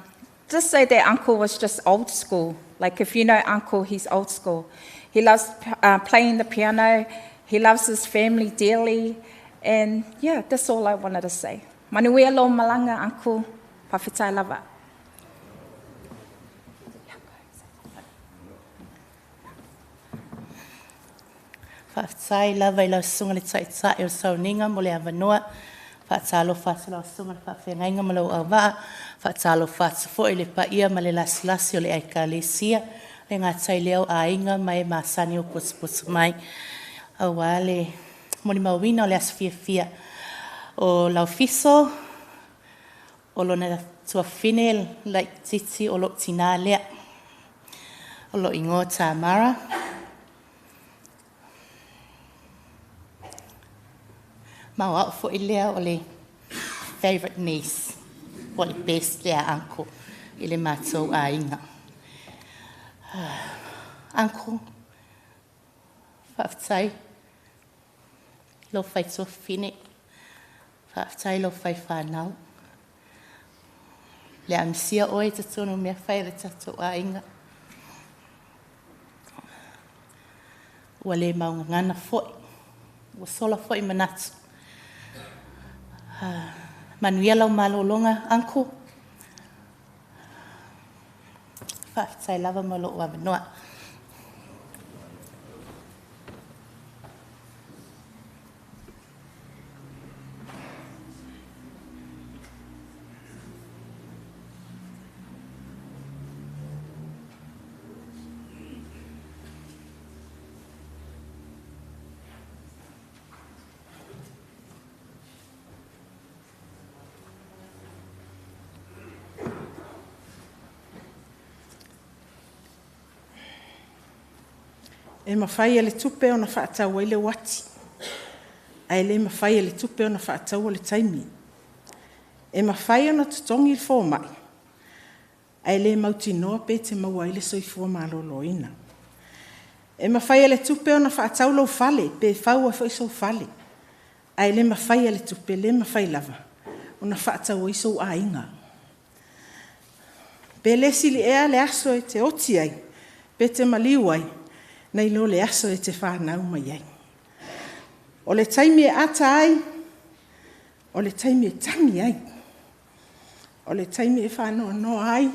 just say that Uncle was just old school. If you know Uncle, he's old school. He loves playing the piano. He loves his family dearly. That's all I wanted to say. Manuia lo malanga, Uncle. Pawhitai lava. Whaatai lava i lau sunga le taitai o sauninga mo le avanoa. Whaatalo whaatu lau sunga le whaawhengainga ma lau auvaa. Whaatalo whaatu fo i le paia ma le lasilasi o le aikalesia. Le ngā tai leo a inga mai masani o potupotu mai. Aua le moni mauina o le aso fia. O lau fiso, o lona tuafine lai titi o lo tina lea. O lo ingoa Tamara. Mau au fo i lea o le favourite niece, o le best lea uncle, i le mātou a inga. Uncle, whaaftai, lo whai tuafine, whaaftai lo whai whānau. Le amsia oe te tonu mea whai le tātou a inga. Ua le maunga ngana foi, ua sola foi manatu. Manuia lau malolonga, Uncle. Whaaftai lava ma lou avanoa. E mawhai e le tupe o na whaatau ai le wati. A e le mawhai e le tupe o na whaatau o le taimi. E mawhai o na tutongi i fōmai. A e le mautinoa pe te maua i le soifua maloloina. E mawhai e le tupe o na whaatau lau fale, pe whaua fo i sou fale. A e le mawhai e le tupe, le mawhai lava, o na whaatau ai sou ainga. Pe le sili ea le aso e te oti ai, pe te maliu ai, nei lo le aso e te whānau mai ai. O le taimi e ata ai, o le taimi e tangi ai, o le taimi e whānoanoa ai,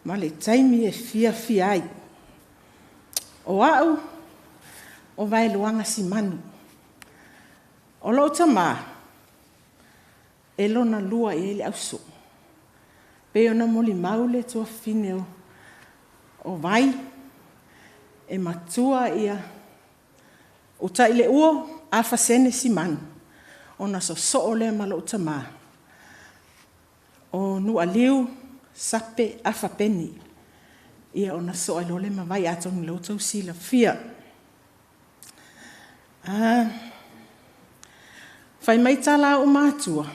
ma le taimi e fiafia ai. O au, o vaeluanga si manu. O lou tamā, e lona lua i le auso. Pe ona moli mau le tuafine o vai, e matua ia o tai le ua a fasene si manu. Ona sosoo lea ma lou tamā, o Nualiu Sape Afa Peni. Ia ona sosoo ai loa lea ma Vai, atonu o lea ua outou silafia. Fai mai tala a ou matua,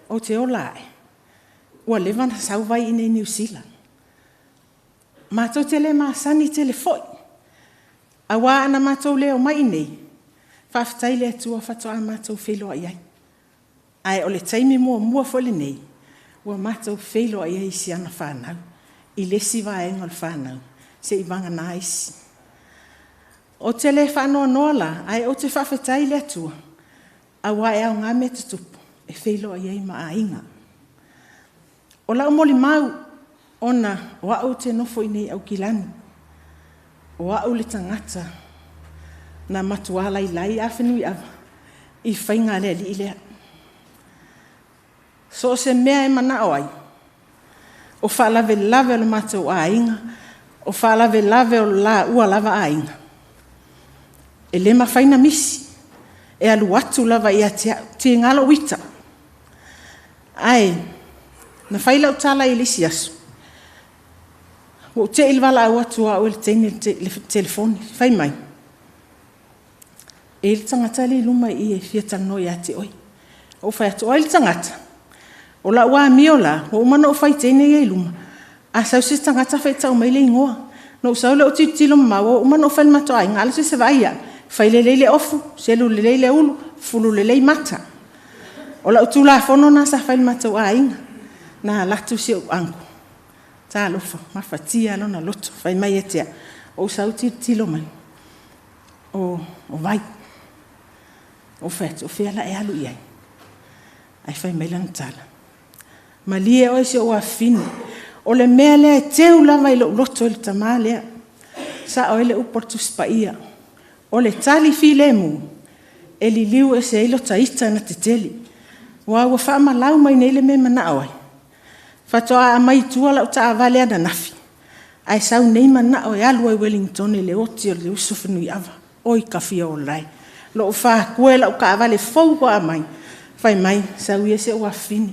ou te ola ae, ua leva ona sau Vai i inei i Niu Sila. Matou te le masani tele foi, auā ana matou le omai i nei, faafetai i le Atua faatoa matou feiloai ai. Ae o le taimi muamua foi lenei, ua matou feiloai ai i si ana fanau, i le isi vaega o le fanau, se i vagana isi. Ou te le faanoanoa la, ae ou te faafetai i le Atua, auā e aoga mea tutupu e feiloai ai ma aiga. O lau molimau, ona o au ou te nofo i nei i Aukilani, o au le tagata na matua lailai Afenuiava i faiga a le alii lea. So o se mea e manao ai, o faalavelave o le matou aiga, o faalavelave o laua lava aiga, e le mafai na misi, e alu atu lava ia te au, tiga lou ita. Ae, na fai lau tala i le isi aso, ua ou te i le valaau atu o au e le teine i le telefoni, fai mai, e i ai le tagata lea i luma i i e fia talanoa ia te oe. Ou fai atu, o ai le tagata? O lau amio la, ua uma ona ou fai i teine ia i luma, a sau se tagata faitau mai le igoa. Na ou sau lea ou tilotilo mamao, ua uma ona ou fai i le matou aiga, a alu se isi e vaai au, fai lelei le ofu, selu lelei le ulu, fulu lelei mata. O lau tulafono lena sa fai i le matou aiga. Na alu atu si ou uncle, talofa, mafatia lona loto, fai mai ia te au, ou sau tilotilo mai, o Vai. Ou fai atu, o fea o le a e alu i ai? Ae fai mai lana tala, malie oe si ou afafine, o le mea lea e teu lava i lou loto i le tamā lea. Sao ai le upu a le Tusi Paia, o le tali filemu, e liliu ese ai lota ita na tetele. Aua ua faamalau mai nei le mea e manao ai. Faatoa aumai i tua lau taavale ananafi, ae sau nei manao e alu ai i Wellington i le oti o le uso Fenunuiava. Oi Kafiola e! Lou fakue lau taavale fou ua aumai, fai mai, sau ia si ou afafine,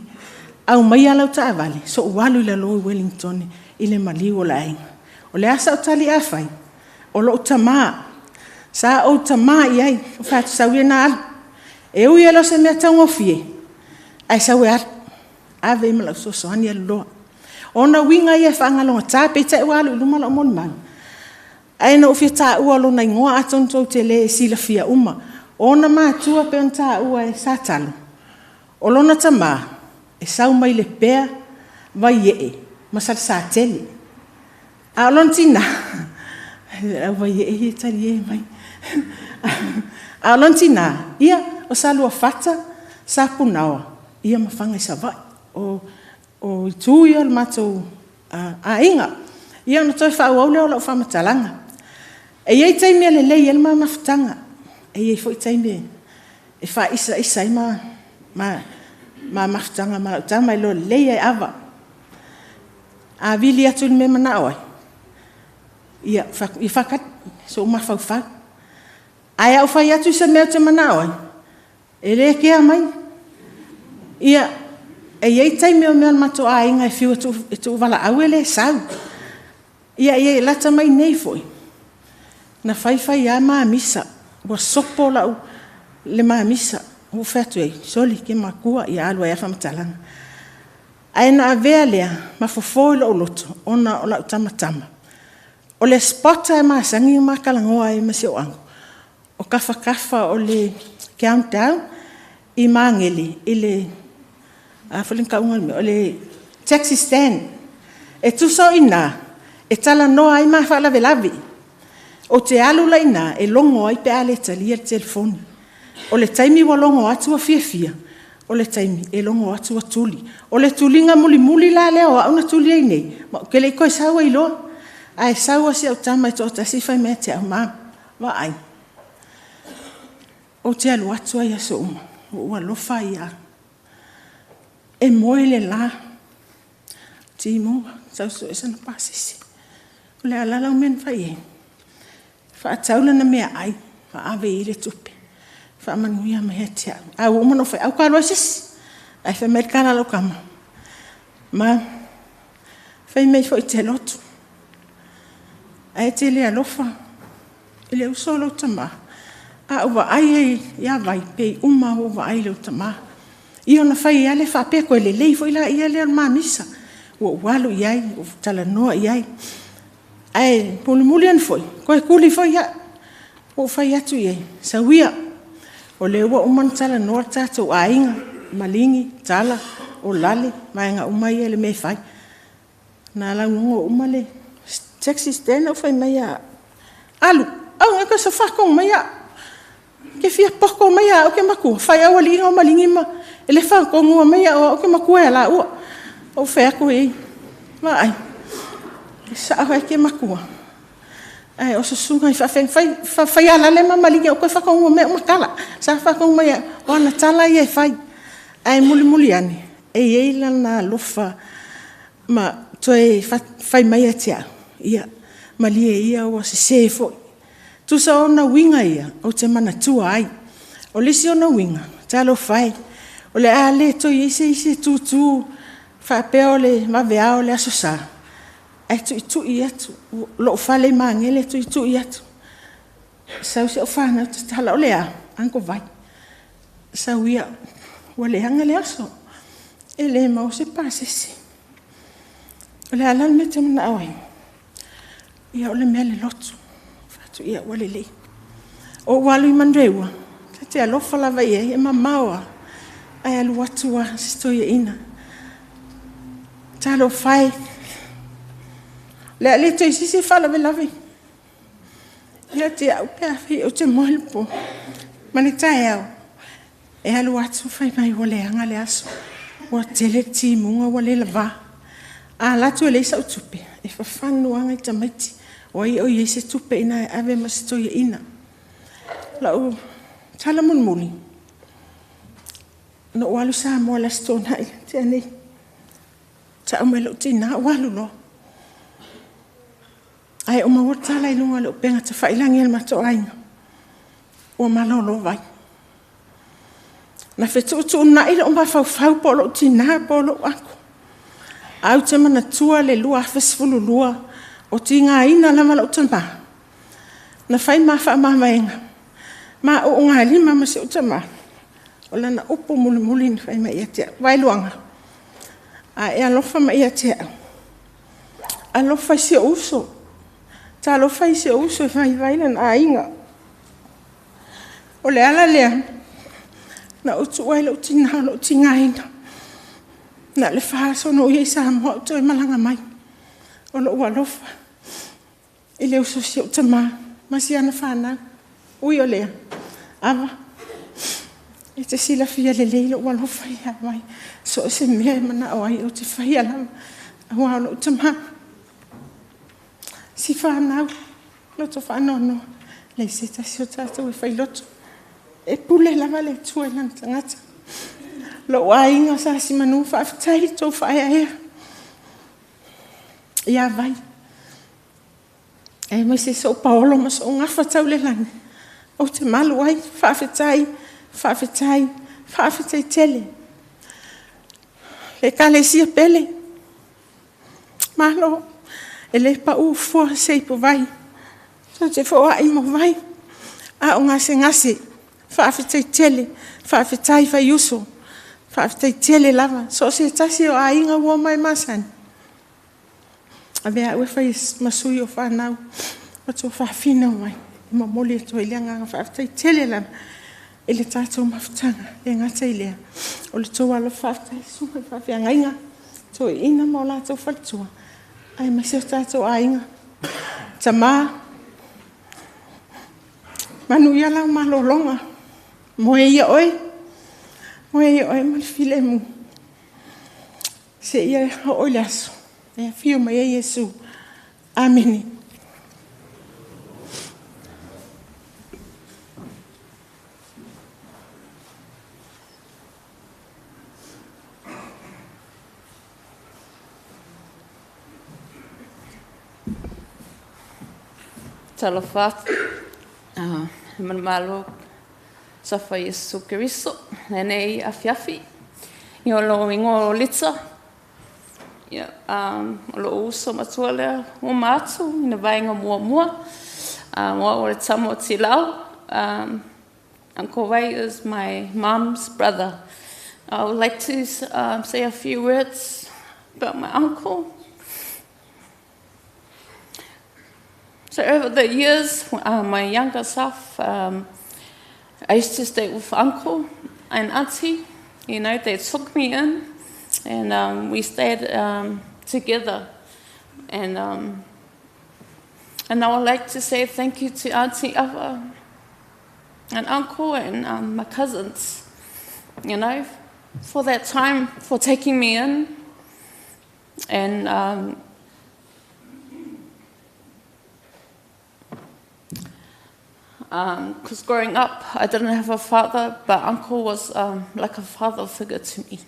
aumaia lau taavale, so'u alu i lalo i Wellington i le maliu o le aiga. O le a sau tali afai? O lou tamā, sa ou tamā i ai, ou fai atu, sau ia ina alu. E ui e le o se mea taugofie, ae sau e alu. Ave i ma lau fesoasoani alu loa. O ona uiga ia e faagalogata, peitai ua alu i luma lau molimau. Ae na ou fia taua lona igoa atonu tou te le silafia uma. O ona matua pei ona taua e Satalo, o lona tamā e sau mai Lepea, Vaiee ma Salesatele. A o lona tinā, au Vaiee ia e talie mai. A o lona tinā, ia, o Saluafata, Sapunaoa, ia ma Faga i Savaii. O itu ia o le matou aiga. Ia ona toe faaauau lea o lau faamatalaga. E i ai taimi e lelei ai le ma mafutaga, e i ai foi taimi e faaisaisa ai ma mafutaga ma lau tama, e iloa lelei e Ava. A vili atu i le mea manao ai, ia faatali, sou mafaufau. Ae a ou fai atu i se mea ou te manao ai, e le kea mai. Ia, e i ai taimi o mea o le matou aiga e fiu e tuuvalaau e le sau. Ia, e lata mai nei foi, na faifai lava mamisa, ua sopo lau le mamisa. Ua fai atu ai, soli, ke makua, ia alu ai lava faamatalaga. Ae na avea lea ma fofo i lou loto, ona o lau tamatama. O le spot e masani ma talanoa ai ma si ou uncle, o tafatafa o le countdown i Magele, i le, a foi le tauga o le mea, o le taxi stand. E tusa o i ina, e talanoa ai ma faalavelave. Ou te alu la i ina, e logo ai pe a le talia le telefoni. O le taimi ua logo atu ua fiafia, o le taimi e logo atu ua tuli. O le tuliga mulimuli la lea o au na tuli ai nei, ma ou te le i toe sau ai loa. Ae sau a si au tama e toatasi fai mai te au, ma, vaai. Ou te alu atu ai aso uma, ua alofa ia. E moe le la, timuga, sau so e sana pasese. O le ala lau mea na fai ai, faatau lana mea ai, ma ave i le tupe. Faamanuia mai ia te au. A ua uma ona ou fai au ka alu ai se isi. Ae fai mai le tala a lau tama, ma fai mai foi e te lotu. Ae te le alofa i le uso o lou tamā. A ou vaai ai ia Vai, pei uma ou vaai i lou tamā. Ia ona fai lava lea faapea, toe lelei foi laia lea o le mamisa. Ua ou alu i ai, ua ou talanoa i ai. Ae mulimuli ane foi, toe tuli foi au. Ua ou fai atu i ai, sau ia, o lea ua uma ona talanoa le tatou aiga, Maligi, Tala, o Lale, vaega uma ia i le mea e fai. Na lauga uma le taxi stand ou fai mai ia au, alu, au e te faatonu mai au. Ke fia poko mai au ke matua, fai au ali o Maligi ma e le faatonu mai au ke matua e la ua. Ou fai atu i ai, sa au ke matua. Ai o susuga i faafeng fai fai ala le ma Maligi o koe faatonu mai o matala. Sa faatonu mai o ana tala ia e fai. Ai muli muli ane, e iei lana alofa ma toe fai mai ia te au. Ia, malie ia ua sese foi. Tusa ona uiga ia, ou te manatua ai. O le isi ona uiga, talofa e, o le a le toe i ai se isi e tutu faapea o le vaveao o le Aso Sa, ae tuitui atu, lou fale i Magele tuitui atu. Sau si au fanau tatala, o le a, Uncle Vai. Sau ia, ua leaga le aso, e le maua se pasese. O le a la le mea e te manao ai? Ia o le mea le lotu. Fatu ia ua lelei. O ou alu i Manureua, ta te alofa lava i ai, e mamao a. Ae alu atu a si toeaina. Talofa e. Le a le toe sisi faalavelave. Ia te au pe a fai ou te moe le po. Ma le taeao, e alu atu fai mai ua leaga le aso. Ua tele le timuga ua le lava. A alu atu e leai sau tupe, e fafanu lava nai tamaiti. O ai o i ai se tupe ina e ave ma se toeaina. Lau tala mulimuli, na ou alu Samoa le Aso Toonai tea nei. Tau mai lou tinā, ua alu loa. Ae o maua tala i luga o le upega tafailagi a le matou aiga. Ua malolo Vai. Na fetuutuunai lou mafaufau po o lou tinā po o lou ako. Ae ou te manatua le 2012 o tigaina lava lou tamā. Na fai ma faamavaega. Ma uugalima ma si ou tamā. O lana upu mulimuli na fai mai ia te au. Vaeluaga. A e alofa mai ia te au. Alofa i si ou uso. Talofa i si ou uso e vaivai lana aiga. O le ala lea, na ou tuu ai lou tinā o lou tigaina. Na le faaso na ou i ai Samoa ou toe malaga mai. O lou alofa i le uso si ou tamā ma si ana fanau. Ui o lea, ava, e te silafia lelei lou alofa ia mai. So o se mea e manao ai o te whaia lava. Aua o lou tamā. Si whanau, loto whaanoanoa. Lei se tasi o tātou e whai loto. E pule lava le Atua i lana tagata. Lou aiga sa si manu faafetai tou faaeaea. Ia vai. E mai se sou paolo ma sou gafa tau le lagi. Ou te malu ai, faafetai, faafetai, faafetai tele. Le ekalesia pele. Malo, e le pau fua se ipu vai. Tou te foai mo vai. A o gasegase, faafetai tele, faafetai faiuso. Faafetai tele lava. So o se tasi o aiga ua mai masani. Avea au e fai ma sui o whanau. O tō whawhina mai. E momoli atu ai le agaga faafetai tele lava. I le tātou mafutaga, e ngata i lea. O le tō alofa faafetai susuga i faafeagaiga. Tō ina ma o latou faletua. Ai mai se o tātou aiga. Tamā. Manu ia lau malologa. Moe ia oe. Moe ia oe ma le filemu. Se ia oo i le aso. E afio mai ai Iesu. Amene. Talofa atu. Manumalo Suafa Iesu Keriso lenei afiafi. Ia o lou igoa o Lita, ia, um, o lou uso matua lea uma atu i na vaega muamua. Um, o au o le tama o Tilau. Um, Uncle Ray is my mom's brother. I would like to um, say a few words about my uncle. So over the years, uh, my younger self, um, I used to stay with uncle and auntie. You know, they took me in and um, we stayed um, together. And, um, and I would like to say thank you to Auntie Ava and uncle and um, my cousins, you know, for that time, for taking me in. And um, because um, growing up, I didn't have a father, but uncle was um, like a father figure to me.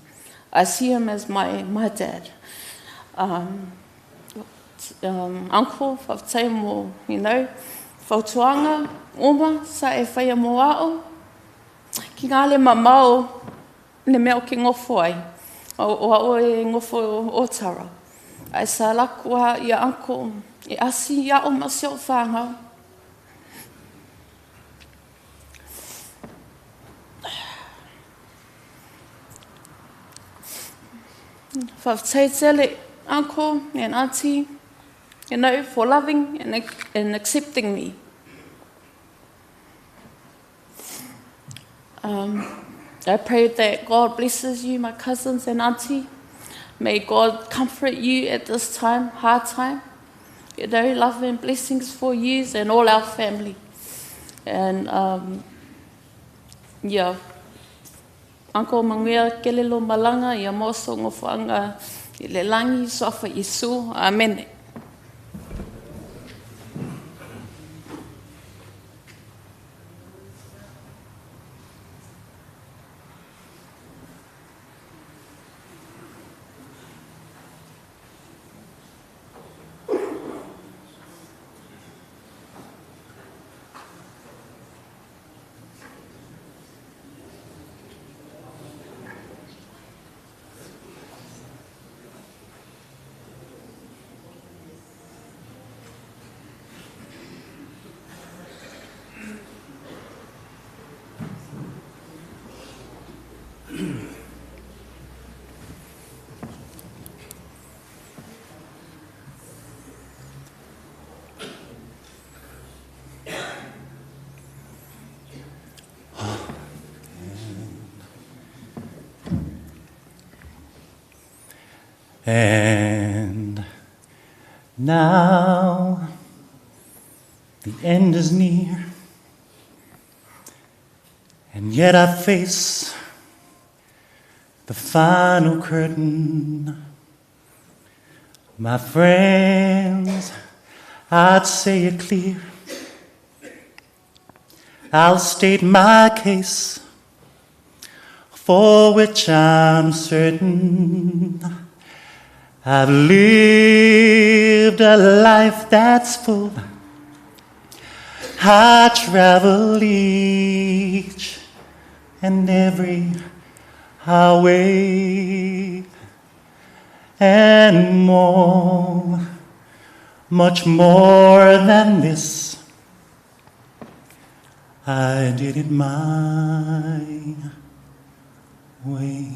I see him as my, my dad. Um, um, uncle, whakatei mo, you know, whautuanga, oma, sa e whaia mō ao, ki ngā le mamao, le mea o ke ngofo ai, o, o ao e ngofo o tara. Ai sa lakua ia uncle, e asi ia o ma se o whāngau. Whakatei tele, uncle and auntie, you know, for loving and, and accepting me. Um, I pray that God blesses you, my cousins and auntie. May God comfort you at this time, hard time. You know, love and blessings for you and all our family. And um, yeah, Uncle Manguea kelelo malanga ia moso ngofoanga i le langi soafa Isu. Amen. And now the end is near, and yet I face the final curtain. My friends, I'd say it clear. I'll state my case, for which I'm certain. I've lived a life that's full. I travel each and every highway and more, much more than this. I did it my way.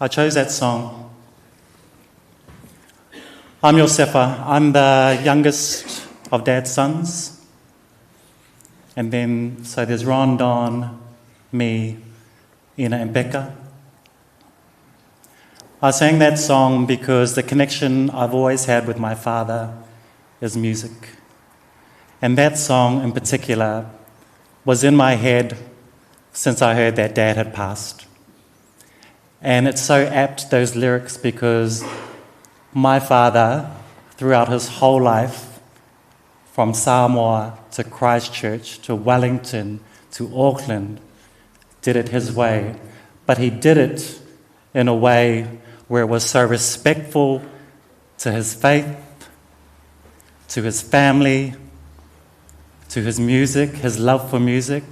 I chose that song. I'm Yosefa. I'm the youngest of Dad's sons. And then, so there's Ron, Don, me, Ina, and Becca. I sang that song because the connection I've always had with my father is music. And that song in particular was in my head since I heard that Dad had passed. And it's so apt, those lyrics, because my father, throughout his whole life, from Samoa to Christchurch to Wellington to Auckland, did it his way. But he did it in a way where it was so respectful to his faith, to his family, to his music, his love for music.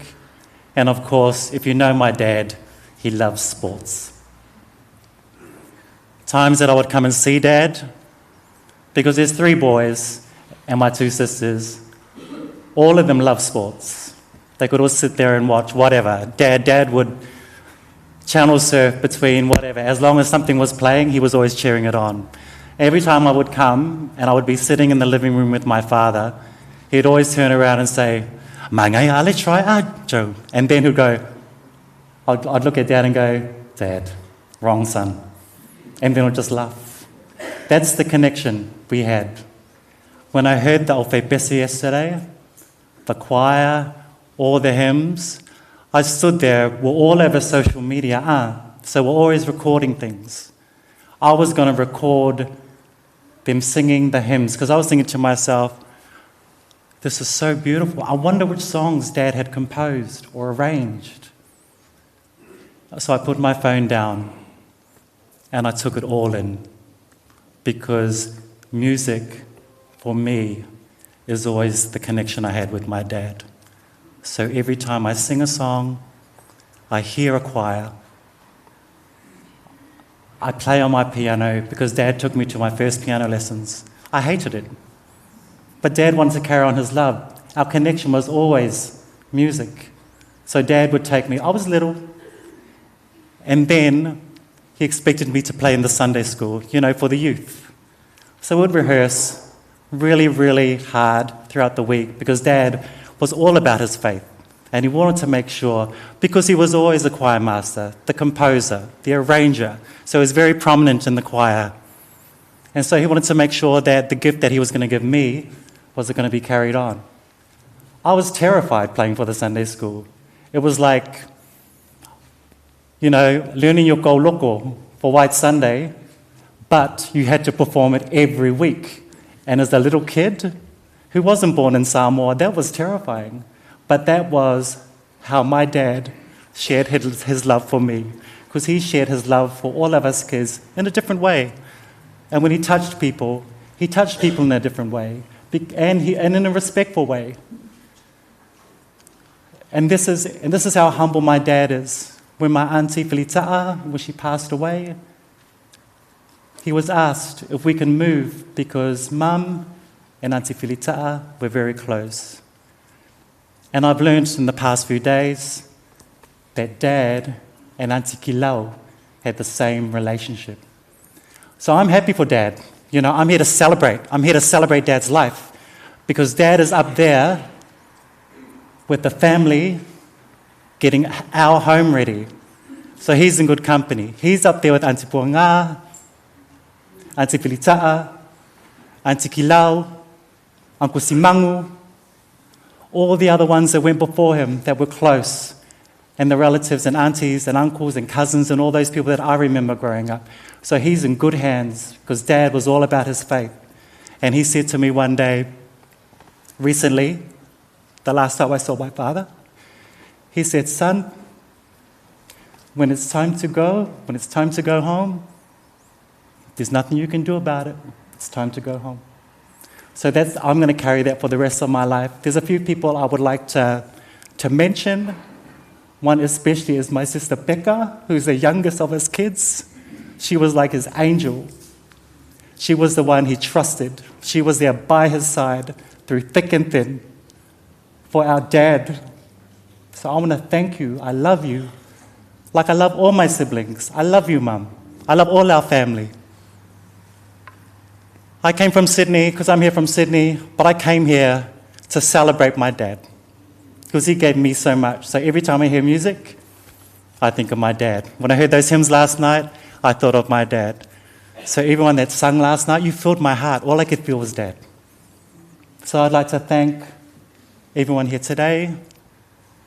And of course, if you know my dad, he loves sports. Times that I would come and see Dad, because there's 3 boys and my 2 sisters, all of them love sports. They could all sit there and watch whatever. Dad would channel surf between whatever. As long as something was playing, he was always cheering it on. Every time I would come and I would be sitting in the living room with my father, he'd always turn around and say, Mangai ale try ah, Joe. And then he'd go, I'd look at Dad and go, Dad, wrong son. And then he'd just laugh. That's the connection we had. When I heard the Aufai yesterday, the choir, all the hymns, I stood there, we're all over social media, so we're always recording things. I was going to record them singing the hymns, because I was thinking to myself, this is so beautiful. I wonder which songs Dad had composed or arranged. So I put my phone down and I took it all in, because music, for me, is always the connection I had with my dad. So every time I sing a song, I hear a choir, I play on my piano, because Dad took me to my first piano lessons. I hated it. But Dad wanted to carry on his love. Our connection was always music. So Dad would take me. I was little. And then he expected me to play in the Sunday school, you know, for the youth. So we'd rehearse really, really hard throughout the week, because Dad was all about his faith. And he wanted to make sure, because he was always the choir master, the composer, the arranger, so he was very prominent in the choir. And so he wanted to make sure that the gift that he was going to give me was going to be carried on. I was terrified playing for the Sunday school. It was like, you know, learning your kauloko for White Sunday, but you had to perform it every week. And as a little kid who wasn't born in Samoa, that was terrifying. But that was how my dad shared his love for me, because he shared his love for all of us kids in a different way. And when he touched people in a different way, and in a respectful way. And this is how humble my dad is. When my auntie Felita'a, when she passed away, he was asked if we can move, because Mum and Auntie Felita'a were very close. And I've learned in the past few days that Dad and Auntie Kilau had the same relationship. So I'm happy for Dad. You know, I'm here to celebrate. I'm here to celebrate Dad's life, because Dad is up there with the family getting our home ready. So he's in good company. He's up there with Auntie Puanga, Auntie Filita'a, Auntie Kilau, Uncle Simangu, all the other ones that went before him that were close, and the relatives and aunties and uncles and cousins and all those people that I remember growing up. So he's in good hands, because Dad was all about his faith. And he said to me one day, recently, the last time I saw my father, he said, "Son, when it's time to go, when it's time to go home, there's nothing you can do about it. It's time to go home." So I'm going to carry that for the rest of my life. There's a few people I would like to mention. One especially is my sister Becca, who's the youngest of his kids. She was like his angel. She was the one he trusted. She was there by his side through thick and thin for our dad. So I want to thank you. I love you. Like I love all my siblings. I love you, Mum. I love all our family. I came from Sydney, because I'm here from Sydney, but I came here to celebrate my dad, because he gave me so much. So every time I hear music, I think of my dad. When I heard those hymns last night, I thought of my dad. So everyone that sung last night, you filled my heart. All I could feel was Dad. So I'd like to thank everyone here today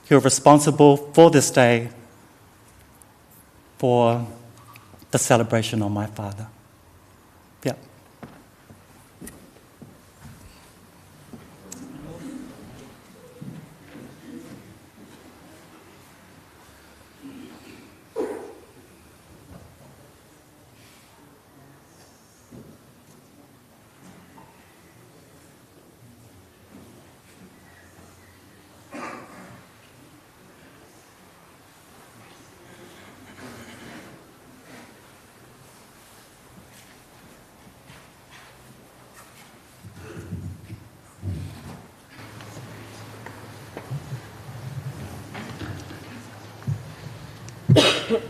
who are responsible for this day, for the celebration of my father. Yeah. Good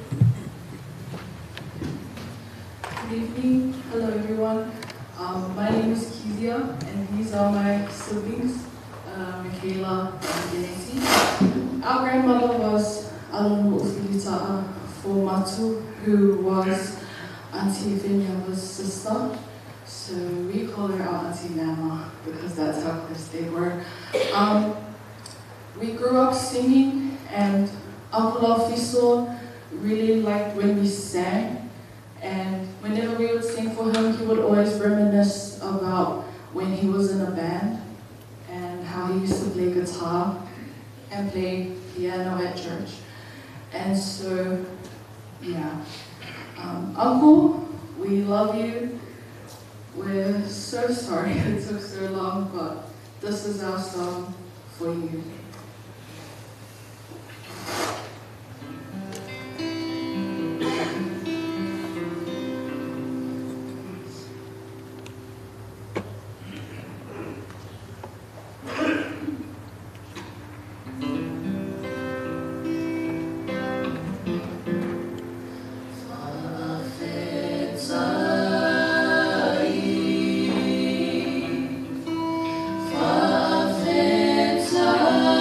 evening. Hello, everyone. My name is Kezia, and these are my siblings, Michaela and Genesi. Our grandmother was Alonu Ufilita'a Fomatu, who was Auntie Vinyava's sister. So we call her our Auntie Nana because that's how close they were. We grew up singing, and Uncle Alfiso really liked when we sang. And whenever we would sing for him, he would always reminisce about when he was in a band and how he used to play guitar and play piano at church. And so, yeah. Uncle, we love you. We're so sorry it took so long, but this is our song for you. Fa'afetai.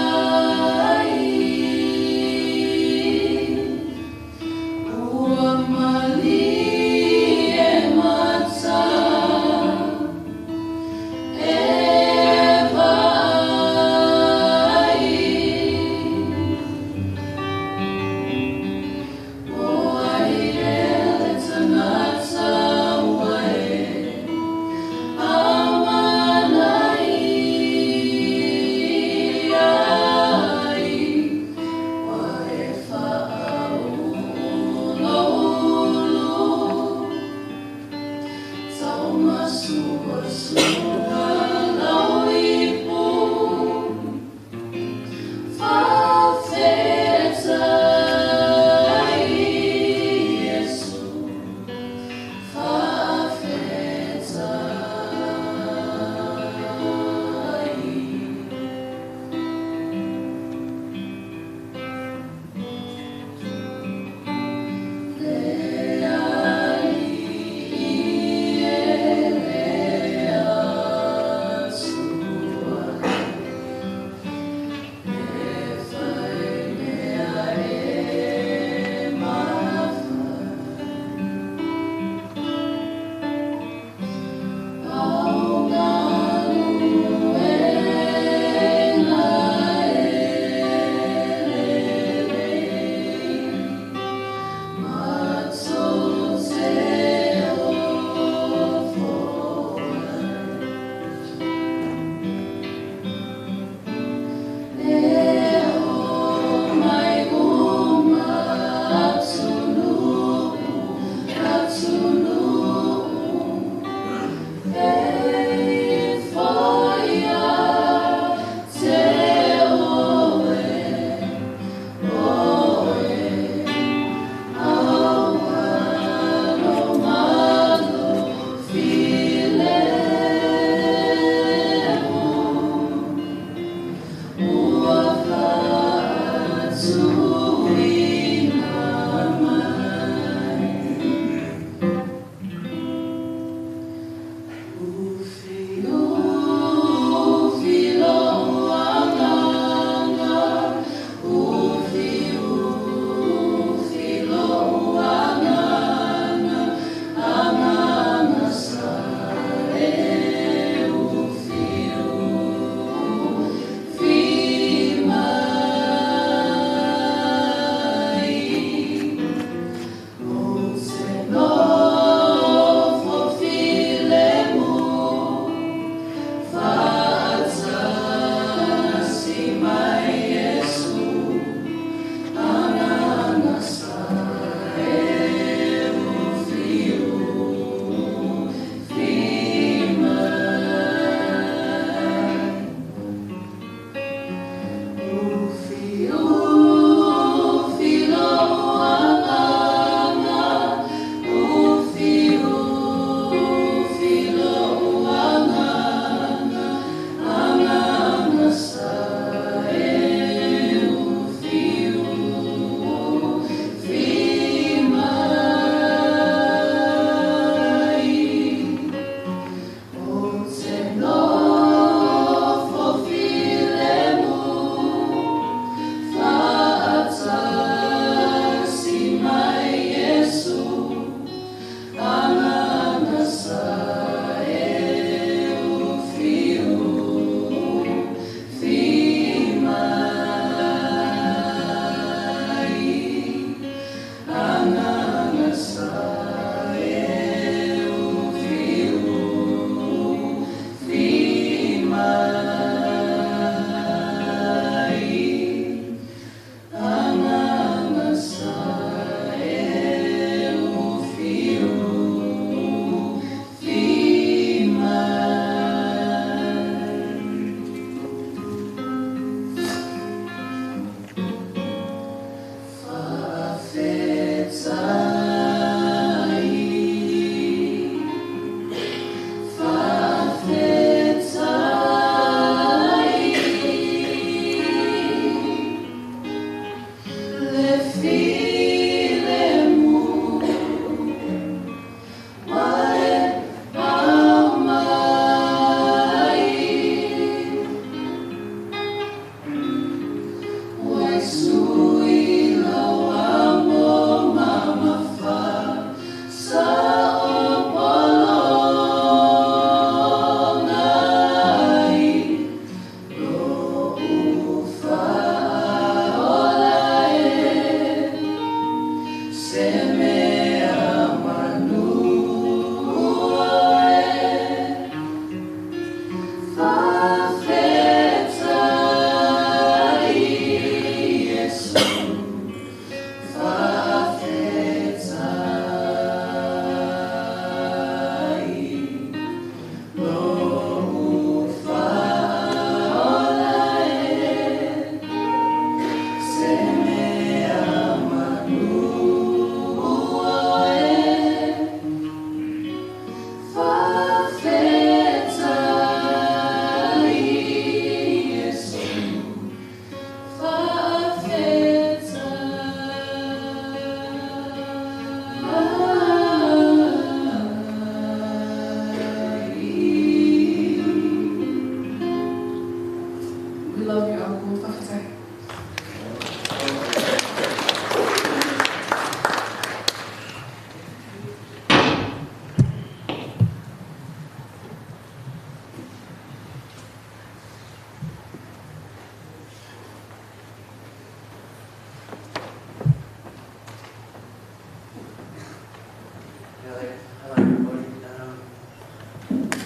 Hello, everybody.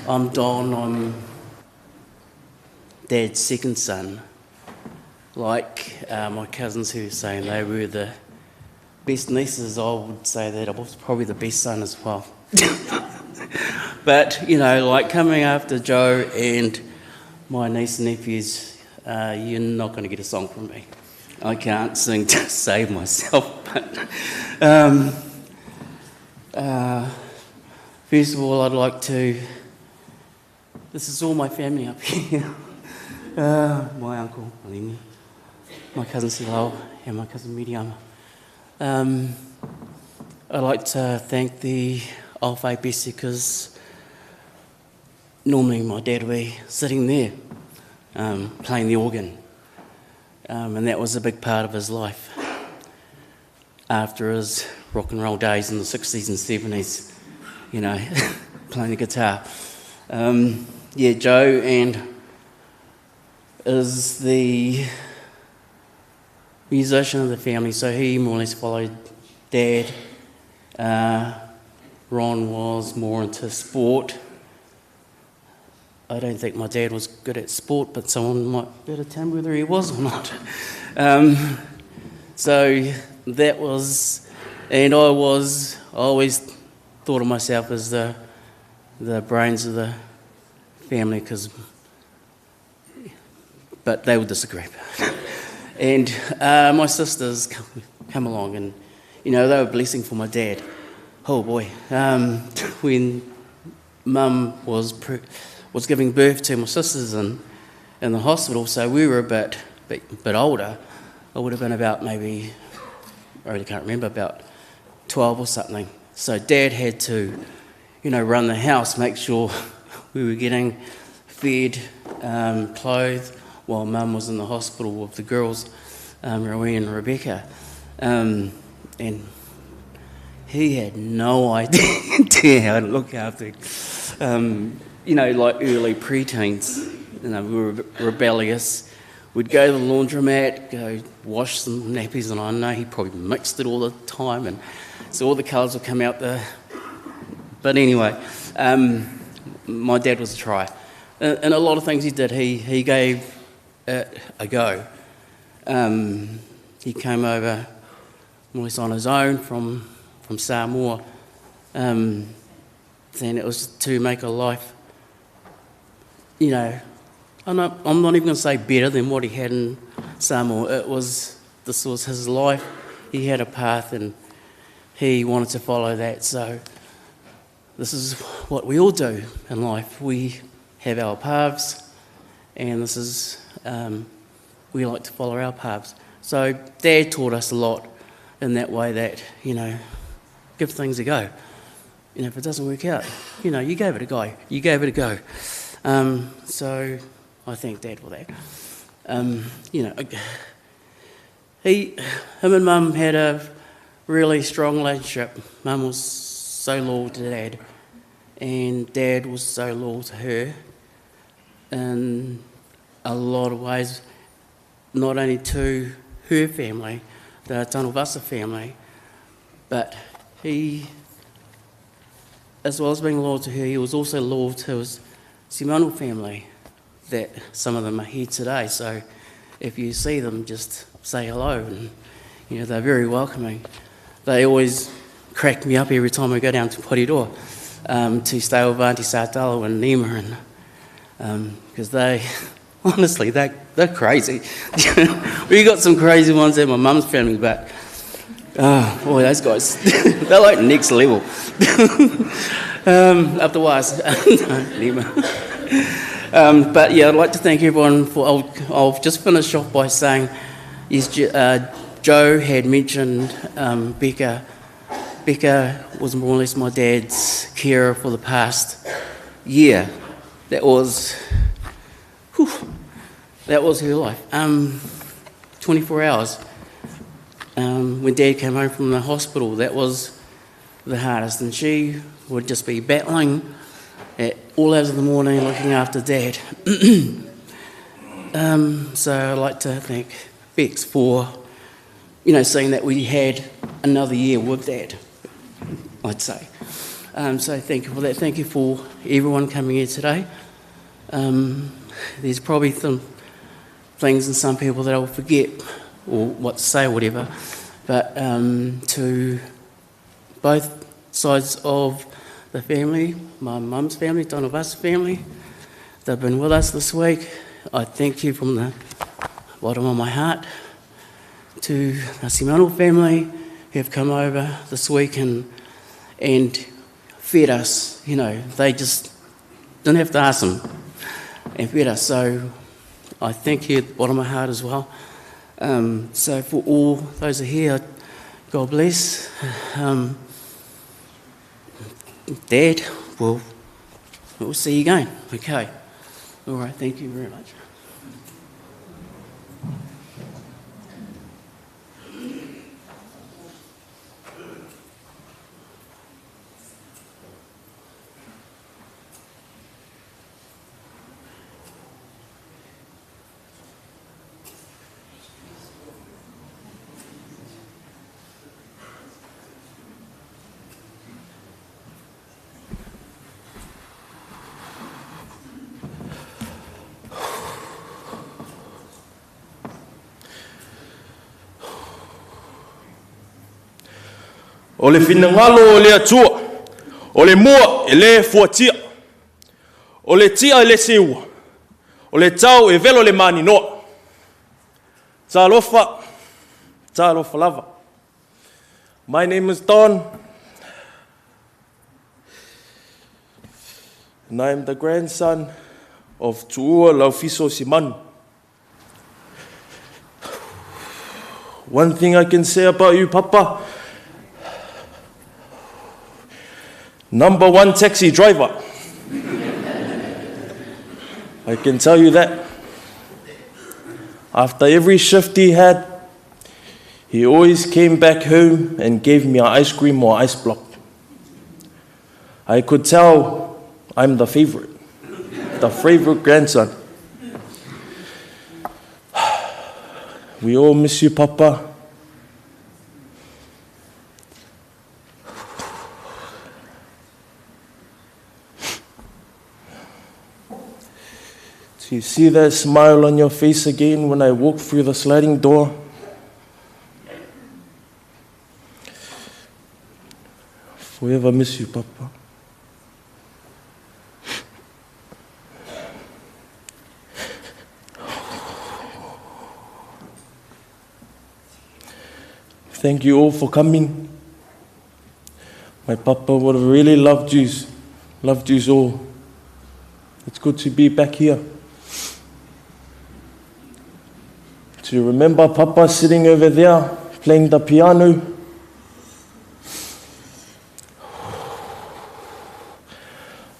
I'm Don. I'm Dad's second son. Like my cousins who were saying they were the best nieces, I would say that I was probably the best son as well. But, you know, like coming after Joe and my niece and nephews, you're not going to get a song from me. I can't sing to save myself. But first of all, I'd like to... This is all my family up here. My uncle, Alini, my cousin Silao, and my cousin Miriam. I'd like to thank the Alfai Besi, because normally my dad would be sitting there playing the organ. And that was a big part of his life after his rock and roll days in the 60s and 70s, you know, playing the guitar. Yeah, Joe and is the musician of the family, so he more or less followed Dad. Ron was more into sport. I don't think my dad was good at sport, but someone might better tell me whether he was or not. So that was, and I always thought of myself as the brains of the family, but they would disagree. And my sisters come along, and you know, they were a blessing for my dad. Oh boy, when Mum was giving birth to my sisters in the hospital, so we were a bit older. I would have been about maybe, I really can't remember, about 12 or something. So Dad had to, you know, run the house, make sure we were getting fed, clothed, while Mum was in the hospital with the girls, Rowena and Rebecca. And he had no idea how to look after, you know, like early preteens. You know, we were rebellious. We'd go to the laundromat, go wash some nappies, and I know he probably mixed it all the time, and so all the colours would come out the... But anyway, my dad was a try. And a lot of things he did, he gave it a go. He came over more or less on his own from Samoa, then it was to make a life, you know, I'm not even going to say better than what he had in Samoa. This was his life. He had a path and he wanted to follow that. So this is what we all do in life. We have our paths, and this is, we like to follow our paths. So Dad taught us a lot in that way that, you know, give things a go. You know, if it doesn't work out, you know, you gave it a go. You gave it a go. So I thank Dad for that. You know, him and Mum had a really strong relationship. Mum was so loyal to Dad, and Dad was so loyal to her in a lot of ways, not only to her family, the Tanuvasa family, but he, as well as being loyal to her, he was also loyal to his Simano family, that some of them are here today. So if you see them, just say hello, and you know, they're very welcoming. They always crack me up every time I go down to Porirua to stay with Auntie Satalo and Nima, and because they, honestly, they're crazy. We got some crazy ones in my mum's family, but oh, boy, those guys, they're like next level. Up the wires. No, Nima. But yeah, I'd like to thank everyone for. I'll just finish off by saying, yes, Joe had mentioned Becca. Becca was more or less my dad's carer for the past year. That was, whew, that was her life. 24 hours. When Dad came home from the hospital, that was the hardest, and she would just be battling at all hours of the morning, looking after Dad. So I'd like to thank Bex for, you know, seeing that we had another year with Dad, I'd say. So thank you for that. Thank you for everyone coming here today. There's probably some things and some people that I'll forget or what to say or whatever. But to both sides of the family, my mum's family, Donova's family, they've been with us this week. I thank you from the bottom of my heart. To the Simano family who have come over this week and fed us, you know, they just didn't have to ask them and fed us. So I thank you at the bottom of my heart as well. So for all those who are here, God bless. Dad, we'll see you again. Okay. All right, thank you very much. O le finagalo o le Atua, o le mua e le fuatia, o le tia e le seua, o le tau e velo le maninoa. Talofa, talofa lava. My name is Don, and I am the grandson of Tuua Laufiso Simanu. One thing I can say about you, Papa, number one taxi driver. I can tell you that. After every shift he had, he always came back home and gave me an ice cream or ice block. I could tell I'm the favorite grandson. We all miss you, Papa. To see that smile on your face again when I walk through the sliding door. Forever miss you, Papa. Thank you all for coming. My Papa would have really loved you all. It's good to be back here. To remember Papa sitting over there playing the piano.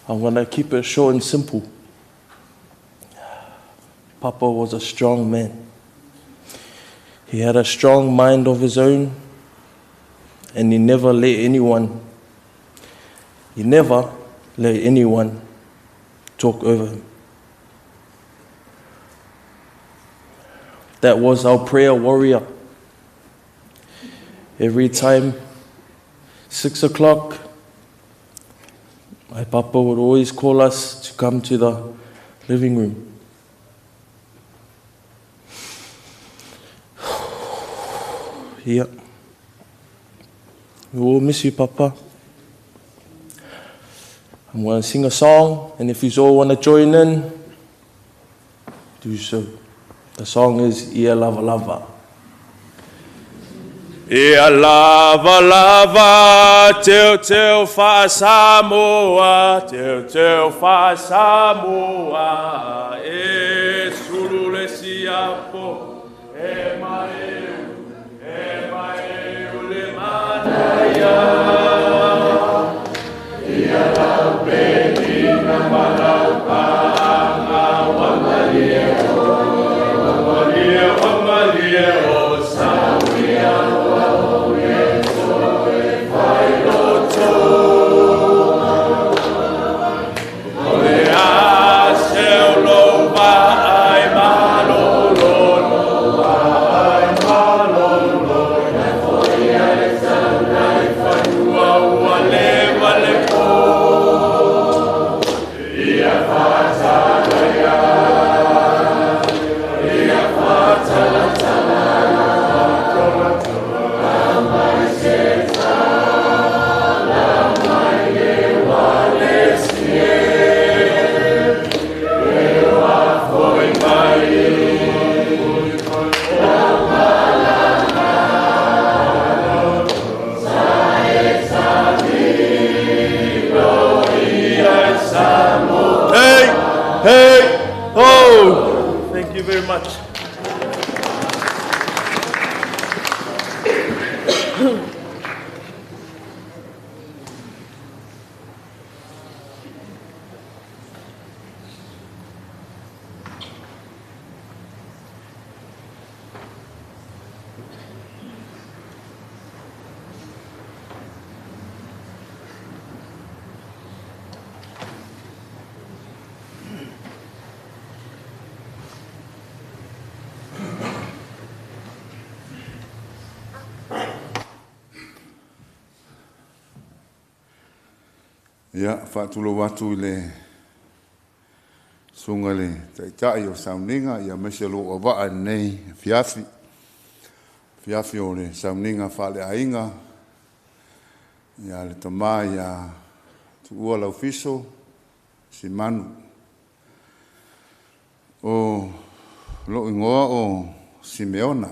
I'm going to keep it short and simple. Papa was a strong man. He had a strong mind of his own, and he never let anyone talk over him. That was our prayer warrior. Every time, 6 o'clock, my papa would always call us to come to the living room. Yeah. We will miss you, Papa. I'm going to sing a song, and if you all want to join in, do so. The song is Ia Lava Lava. Ia lava lava, teu teu fa Samoa, teu teu fa Samoa, e sulu le siapo, e maeu le manaia. Ia lau peni na malau panga, wamalie o, wamalie o, sauia. Hey, ho! Thank you very much. Ia, faatulou atu i le susuga i le Taitai o Sauniga, ia aemaise lou auvaa i lenei afiafi, afiafi o le sauniga faaleaiga, ia le tama ia Tuua Laufiso Simanu. O lou igoa o Simeona.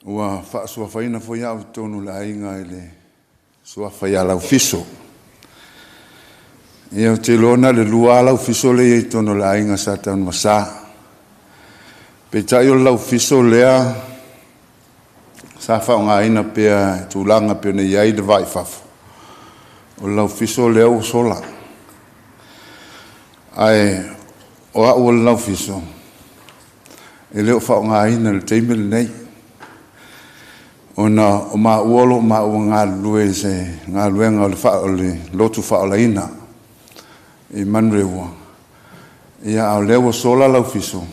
Ua faasuafaina foi au i totonu o le aiga i le suafa ia Laufiso. Ia, ou te iloa na o le lua lava Laufiso lea e i ai i totonu o le aiga sa Tanuvasa. Peitai o le Laufiso lea sa faaaogaina pea i tulaga pei ona i ai le va i fafo, o le Laufiso lea ua sola. Ae o au o le Laufiso, e le o faaaogaina i le taimi lenei, ona o maua o lo o maua galulue i se galuega o le lotu faaolaina i Manurewa, ia, a o lea ua sola Laufiso,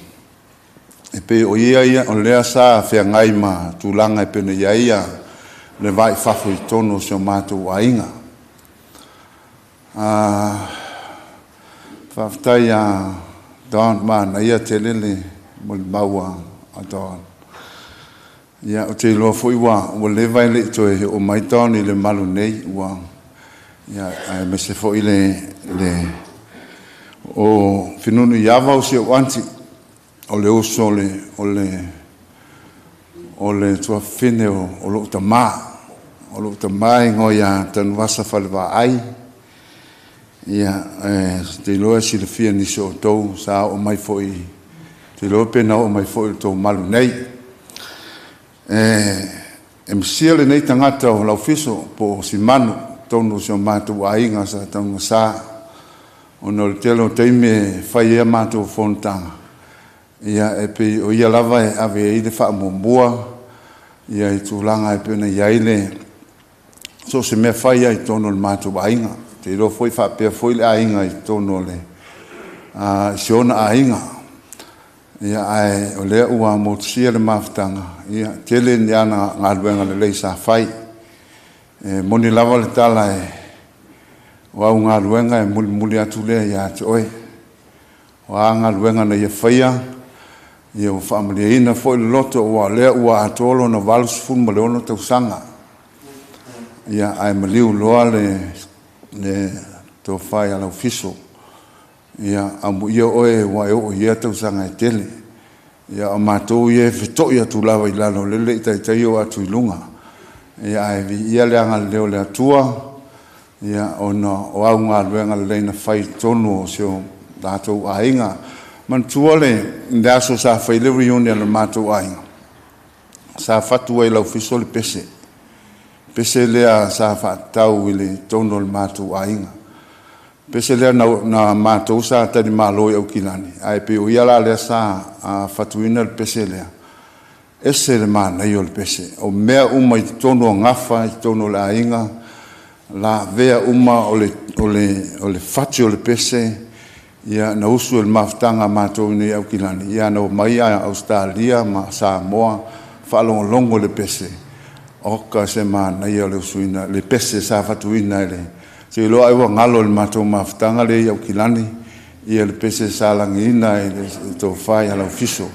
e pei o ia ia o lea sa feagai ma tulaga e pei ona i ai le va i fafo i totonu o si o matou aiga. Faafetai ia Don, manaia tele le molimau a Don. Ia, ou te iloa foi ua leva e le i toe oo mai Don i le malu nei, ua, ia, aemaise foi le o Fenunuiava o si ou aunty, o le uso o le tuafafine o lou tamā. O lou tamā e igoa ia Tanuvasa Falevaai. Ia, e te iloa e silafia nisi o outou sa oo mai foi, te iloa pe na oo mai foi i le tou malu nei. E masia lenei tagata o Laufiso po o Simanu totonu o si o matou aiga sa Taugasa, ona o le tele o taimi e fai ai a matou fonotaga, ia, e pei o ia lava e ave ai le faamuamua, ia, i tulaga e pei ona i ai le so o se mea fai ai i totonu o le matou aiga. Te iloa foi faapea foi le aiga i totonu o le si ona aiga. Ia, ae o lea ua motusia le mafutaga, ia, tele ni ana galuega lelei sa fai. E moni lava le tala e o au galuega e mulimuli atu lea ia te oe. O a galuega na ia faia, ia ua faamalieina foi le loto ua lea ua atoa lona 86 tausaga. Ia, ae maliu loa le tofa ia Laufiso. Ia, amuia oe ua e oo i ia tausaga e tele. Ia, o matou ia e feto'i atu lava i lalo, le le i taitai oo atu i luga. Ia, ae viia le agalelei o le Atua, ia, ona o au galuega lelei na fai i totonu o si o tatou aiga. Manatua le aso sa fai le reunion a le matou aiga, sa fatu ai Laufiso le pese. Pese lea sa faatatau i le totonu o le matou aiga. Pese lea na matou sa talimalo i Aukilani, ae pei o ia la lea sa fatuina le pese lea. Ese le manaia o le pese. O mea uma i totonu o gafa i totonu o le aiga, lavea uma o le fati o le pese, ia, na usu e le mafutaga a matou nei Aukilani, ia, na omai a Ausetalia ma Samoa faalogologo i le pese. Oka se manaia o le usuina, le pese sa fatuina e le. Se iloa ai ua galo i le matou mafutaga lea i Aukilani, ia le pese sa lagiina e le tofa ia Laufiso.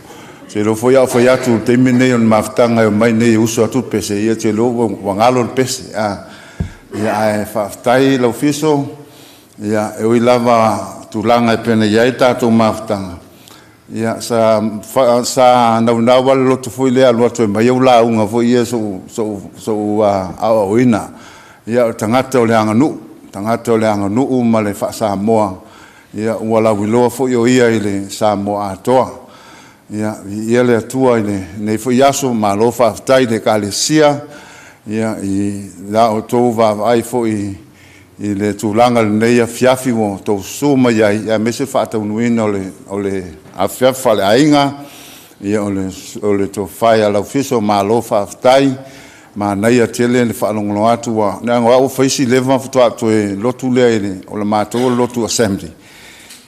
Se iloa foi a ou fai atu i le taimi lenei o le mafutaga e omai nei e usu atu le pese, ia te iloa ua galo le pese. Ia, ae faafetai Laufiso, ia, e ui lava tulaga e pei ona i ai tatou mafutaga, ia, sa naunau lava le loto foi lea alu atu e aumai au lauga foi ia sou aoaoina. Ia, o le tagata o le aganuu. tagata o le aganuu ma le faa-Samoa, ia ua lauiloa foi o ia i le Samoa atoa. Ia, viia le Atua i lenei foi aso, malo faafetai i le Ekalesia, ia, i la outou vaavaai foi i le tulaga i lenei afiafi ua outou susu mai ai, aemaise le faataunuuina o le afiafi faaleaiga, ia, o le tofa ia Laufiso, malo faafetai. Manaia tele le faalogologo atu, ua leaga o au ua fai si leva faatoa ou toe lotu lea i le, o le matou o le lotu Assembly.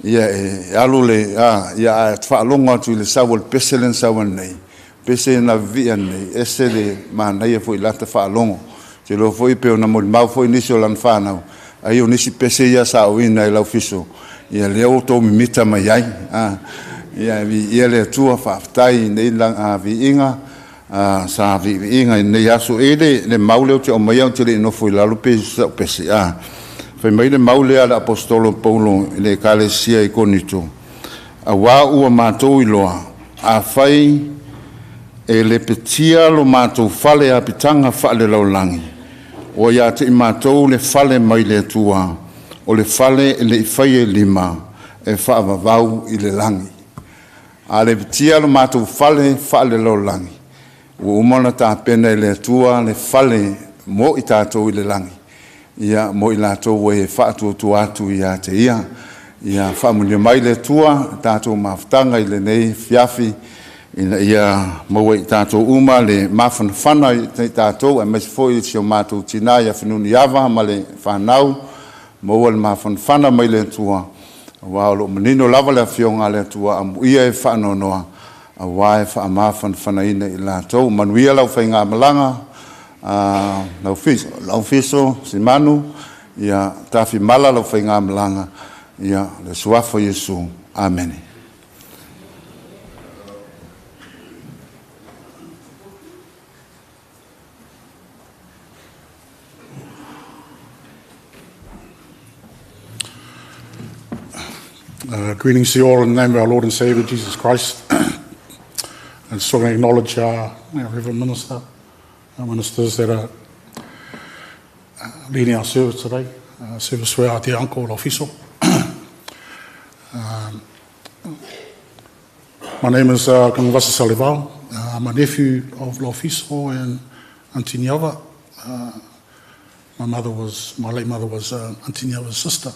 Ia e alu le, a, ia ae faalogo atu i le sau o le pese lea na sau ananei, pese na vivii ananei, ese le manaia foi i lata faalogo. Ou te iloa foi pei ona molimau foi nisi o lana fanau, ai o nisi pese ia sa auina e Laufiso, ia lea ua outou mimita mai ai. A, ia viia le Atua, faafetai i nei viiga, sa viiviiga i lenei aso. E i ai le mau lea ou te aumaia ou te le i nofo i lalo pe sau pese, a. Fai mai le mau lea a le Aposetolo Paulo i le Ekalesia i Korinito, auā ua matou iloa, afai e lepetia lo matou fale apitaga faalelalolagi, ua ia te i matou le fale mai le Atua, o le fale e le i faia i lima, e faavavau i le lagi. A lepetia lo matou fale faalelalolagi, ua uma ona tapena e le Atua le fale mo i tatou i le lagi, ia mo i latou e faatuatua atu ia te ia. Ia faamanuia mai le Atua tatou mafutaga i lenei afiafi, ina ia maua i tatou uma le mafanafana i tatou, aemaise foi si o matou tina ia Finuniava ma le fanau, maua le mafanafana mai le Atua, aua o lo o manino lava le afioga a le Atua, amuia e faanoanoa, aua e faamafanafanaina i latou. Manuia lau faigamalaga, Laufiso Simanu, ia tafimala lau faigamalaga, ia le suafa o Iesu. Amene. Greetings to you all in the name of our Lord and Savior Jesus Christ. I just want to acknowledge our Reverend Minister, our ministers that are leading our service today, service for our dear uncle Laufiso. My name is Kangavasa Salevao. I'm a nephew of Laufiso and Auntie Niava. My late mother was Auntie Niava's sister.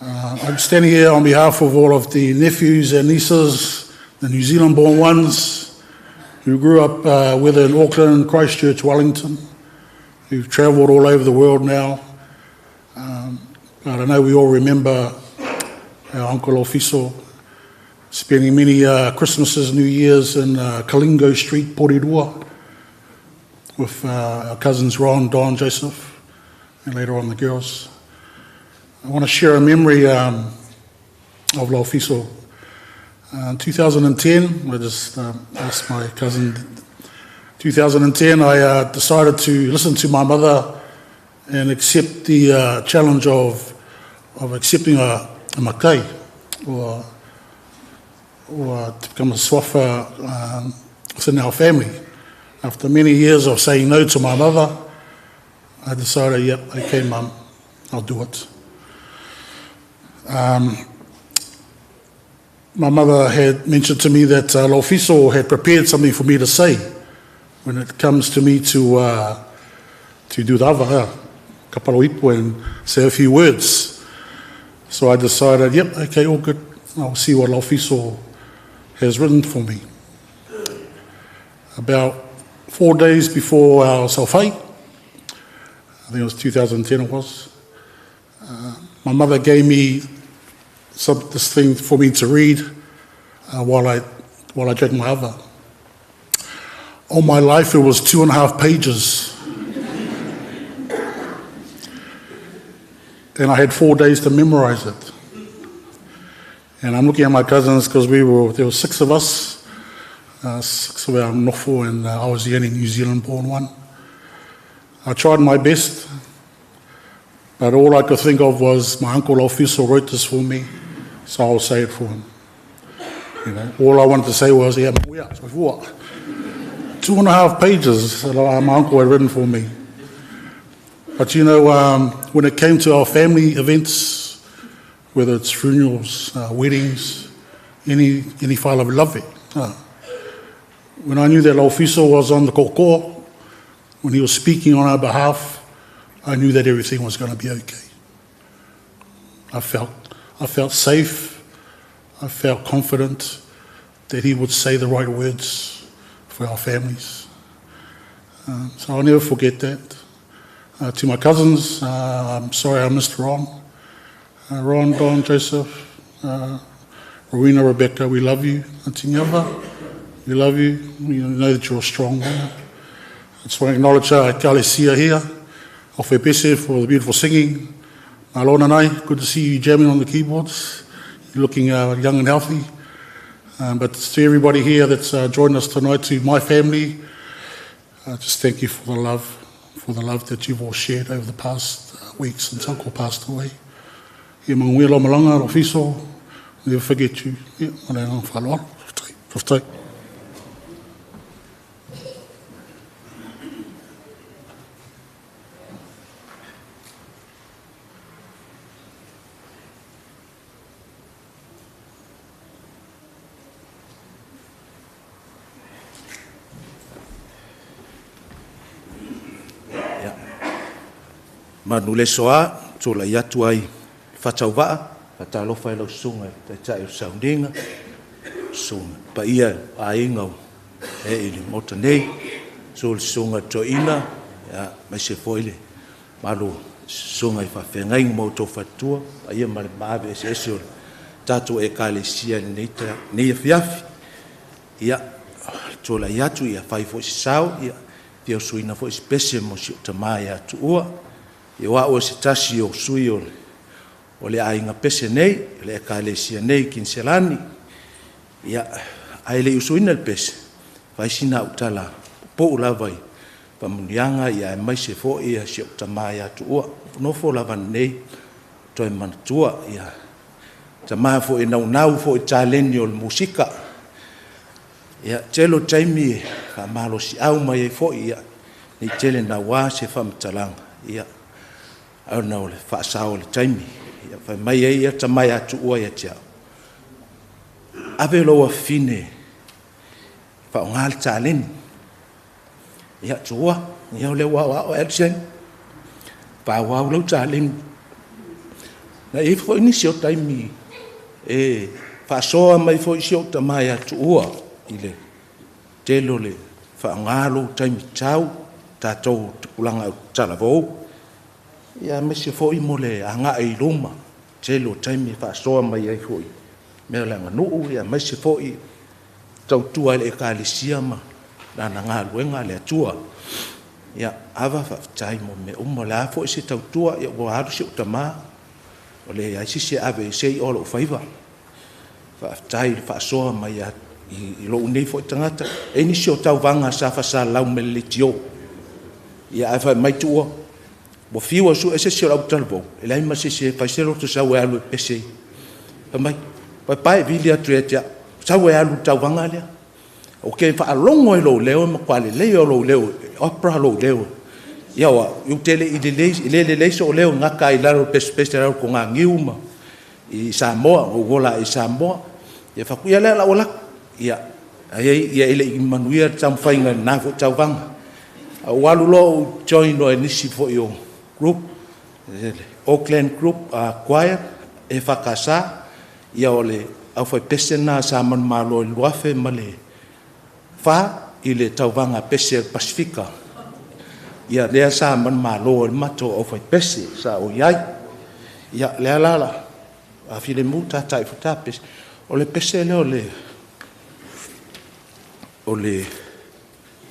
I'm standing here on behalf of all of the nephews and nieces, the New Zealand-born ones, who grew up whether in Auckland, Christchurch, Wellington, who've travelled all over the world now. But I know we all remember our Uncle Laufiso spending many Christmases, New Year's in Kalingo Street, Porirua, with our cousins Ron, Don, Joseph, and later on the girls. I want to share a memory of Laufiso. In 2010, I just asked my cousin, 2010, I decided to listen to my mother and accept the challenge of accepting a matai, or to become a swafa within our family. After many years of saying no to my mother, I decided, yep, okay, Mum, I'll do it. My mother had mentioned to me that Laufiso had prepared something for me to say when it comes to me to do the ava, kapaloipo, and say a few words. So I decided, yep, okay, all good. I'll see what Laufiso has written for me. About 4 days before our saufai, I think it was 2010 it was, my mother gave me this thing for me to read while I drank my ava. All my life it was 2.5 pages. And I had 4 days to memorize it. And I'm looking at my cousins because there were 6 of us, 6 of our nofo, and I was the only New Zealand-born one. I tried my best, but all I could think of was my uncle Laufiso wrote this for me, so I'll say it for him. You know, all I wanted to say was, yeah, 2.5 pages that my uncle had written for me. But you know, when it came to our family events, whether it's funerals, weddings, any faalavelave, when I knew that Laufiso was on the koko, when he was speaking on our behalf, I knew that everything was going to be okay. I felt safe. I felt confident that he would say the right words for our families. So I'll never forget that. To my cousins, I'm sorry I missed Ron. Ron, Don, Joseph, Rowena, Rebecca, we love you. Auntie Niava, we love you. We know that you're a strong woman. I just want to acknowledge Kalesia here, Ofepese for the beautiful singing. Alona Nai, good to see you jamming on the keyboards. You're looking young and healthy. But to everybody here that's joined us tonight, to my family, just thank you for the love, for the love that you've all shared over the past weeks since Uncle passed away. Ia manuia lau malaga, Laufiso, never forget you. Ia, ma le agaga faaaloalo. Faafetai. Manu le soa, tulai atu ai faatauvaa, faatalofa i lau susuga i le taitai o le sauniga, susuga paia o aiga o e i le Maota nei, susu le susuga i le toeaina, ia, aemaise foi le mamalu o susuga i faafeagaiga ma outou faletua, paia ma le maave eseese o le tatou Ekalesia i lenei afiafi. Ia, tulai atu ia fai foi se sao, ia, fia usuina foi se pese mo si ou tamā ia Tuua. Ia o au o se tasi o sui o le aiga pese nei, o le Ekalesia nei i Kiniselani. Ia, ae le i usuina le pese, fai sina au tala poupou lava i faamanuiaga, ia aemaise foi ia si ou tamā ia Tuua. Nofo lava nei, toe manatua, ia tamā foi naunau foi taleni o le musika. Ia, tele o taimi e faamalosiau mai ai foi, ia, nei tele nauā se faamatalaga, ia, ona o le faasao o le taimi. Ia, fai mai ai ia tamā ia Tuua ia te au. Ave lou afafine faaaoga le taleni. Ia, Tuua, ia o lea ua aoao ea le siani. Faaauau lau taleni. Na i ai foi nisi o taimi e faasoa mai foi si ou tamā ia Tuua i le tele o le faaaoga lou taimi tau, tatou tupulaga o talavou. Ia, aemaise foi mo le agai i luma, tele o taimi e faasoa mai ai foi mea o le aganuu, ia aemaise foi tautua i le Ekalesia ma lana galuega a le Atua. Ia, ava faafetai mo mea uma, o le a foi se tautua, ia ua alu si ou tamā, o le ai se isi e ave i se i o lou faiva. Faafetai i le faasoa mai i lou nei foi tagata. E nisi o tauvaga sa faasalalau mai le leitio. Ia, ae fai mai Tuua, ua fiu e sue se isi o le au talavou, e leai ma se isi e fai se loto sau e alu e pese i. Fai mai, paepae vili atu ia te au, sau e alu i le tauvaga lea. O ke faalogo i lou leo e matua lelei o lou leo, opera lou leo. Ia oa, i te le i lelei, i le lelei so leo ngaka i lalo pesepese lalo ko ngā ngiu ma i Samoa, o uola i Samoa. Ia whaku ia lea lau alaku. Ia, ai ai, ia ele i manuia le taumafaiga i lena foi tauvaga. A ua alu loa ou join loa i nisi foi o group, Auckland Group Choir, e whakasa, ia o le aufaipese lena sa manumalo i le 2004 i le tauvaga pese o le Pasifika. Ia lea sa manumalo i le matou aufaipese sa ou i ai. Ia lea la la, a filemu tātai foi tā pese. O le pese lea o le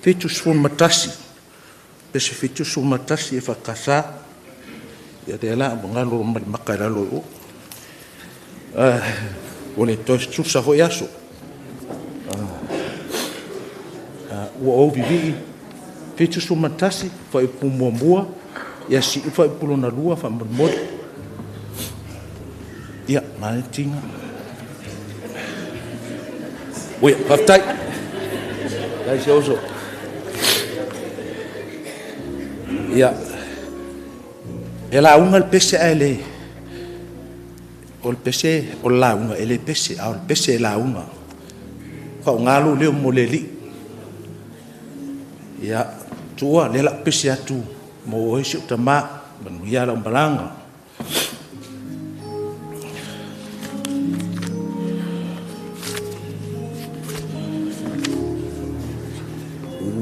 71, pese 71 e whakasa. Ia lea la, ua galo mai le maka i lalo i o. Ua le toe tusa foi aso. Ua ou vivii 71, fuaiupu muamua, ia si'i fuaiupu lona lua faamolemole. Ia, na e tiga. Ui, faafetai. Tai se oso. Ia, E lauga le pese ae le o le pese o le lauga e le pese, a o le pese e lauga. Faaaoga lou leo mo le alii. Ia, Tuua, lea o le a ou pese atu mo oe si ou tamā. Manuia lau malaga.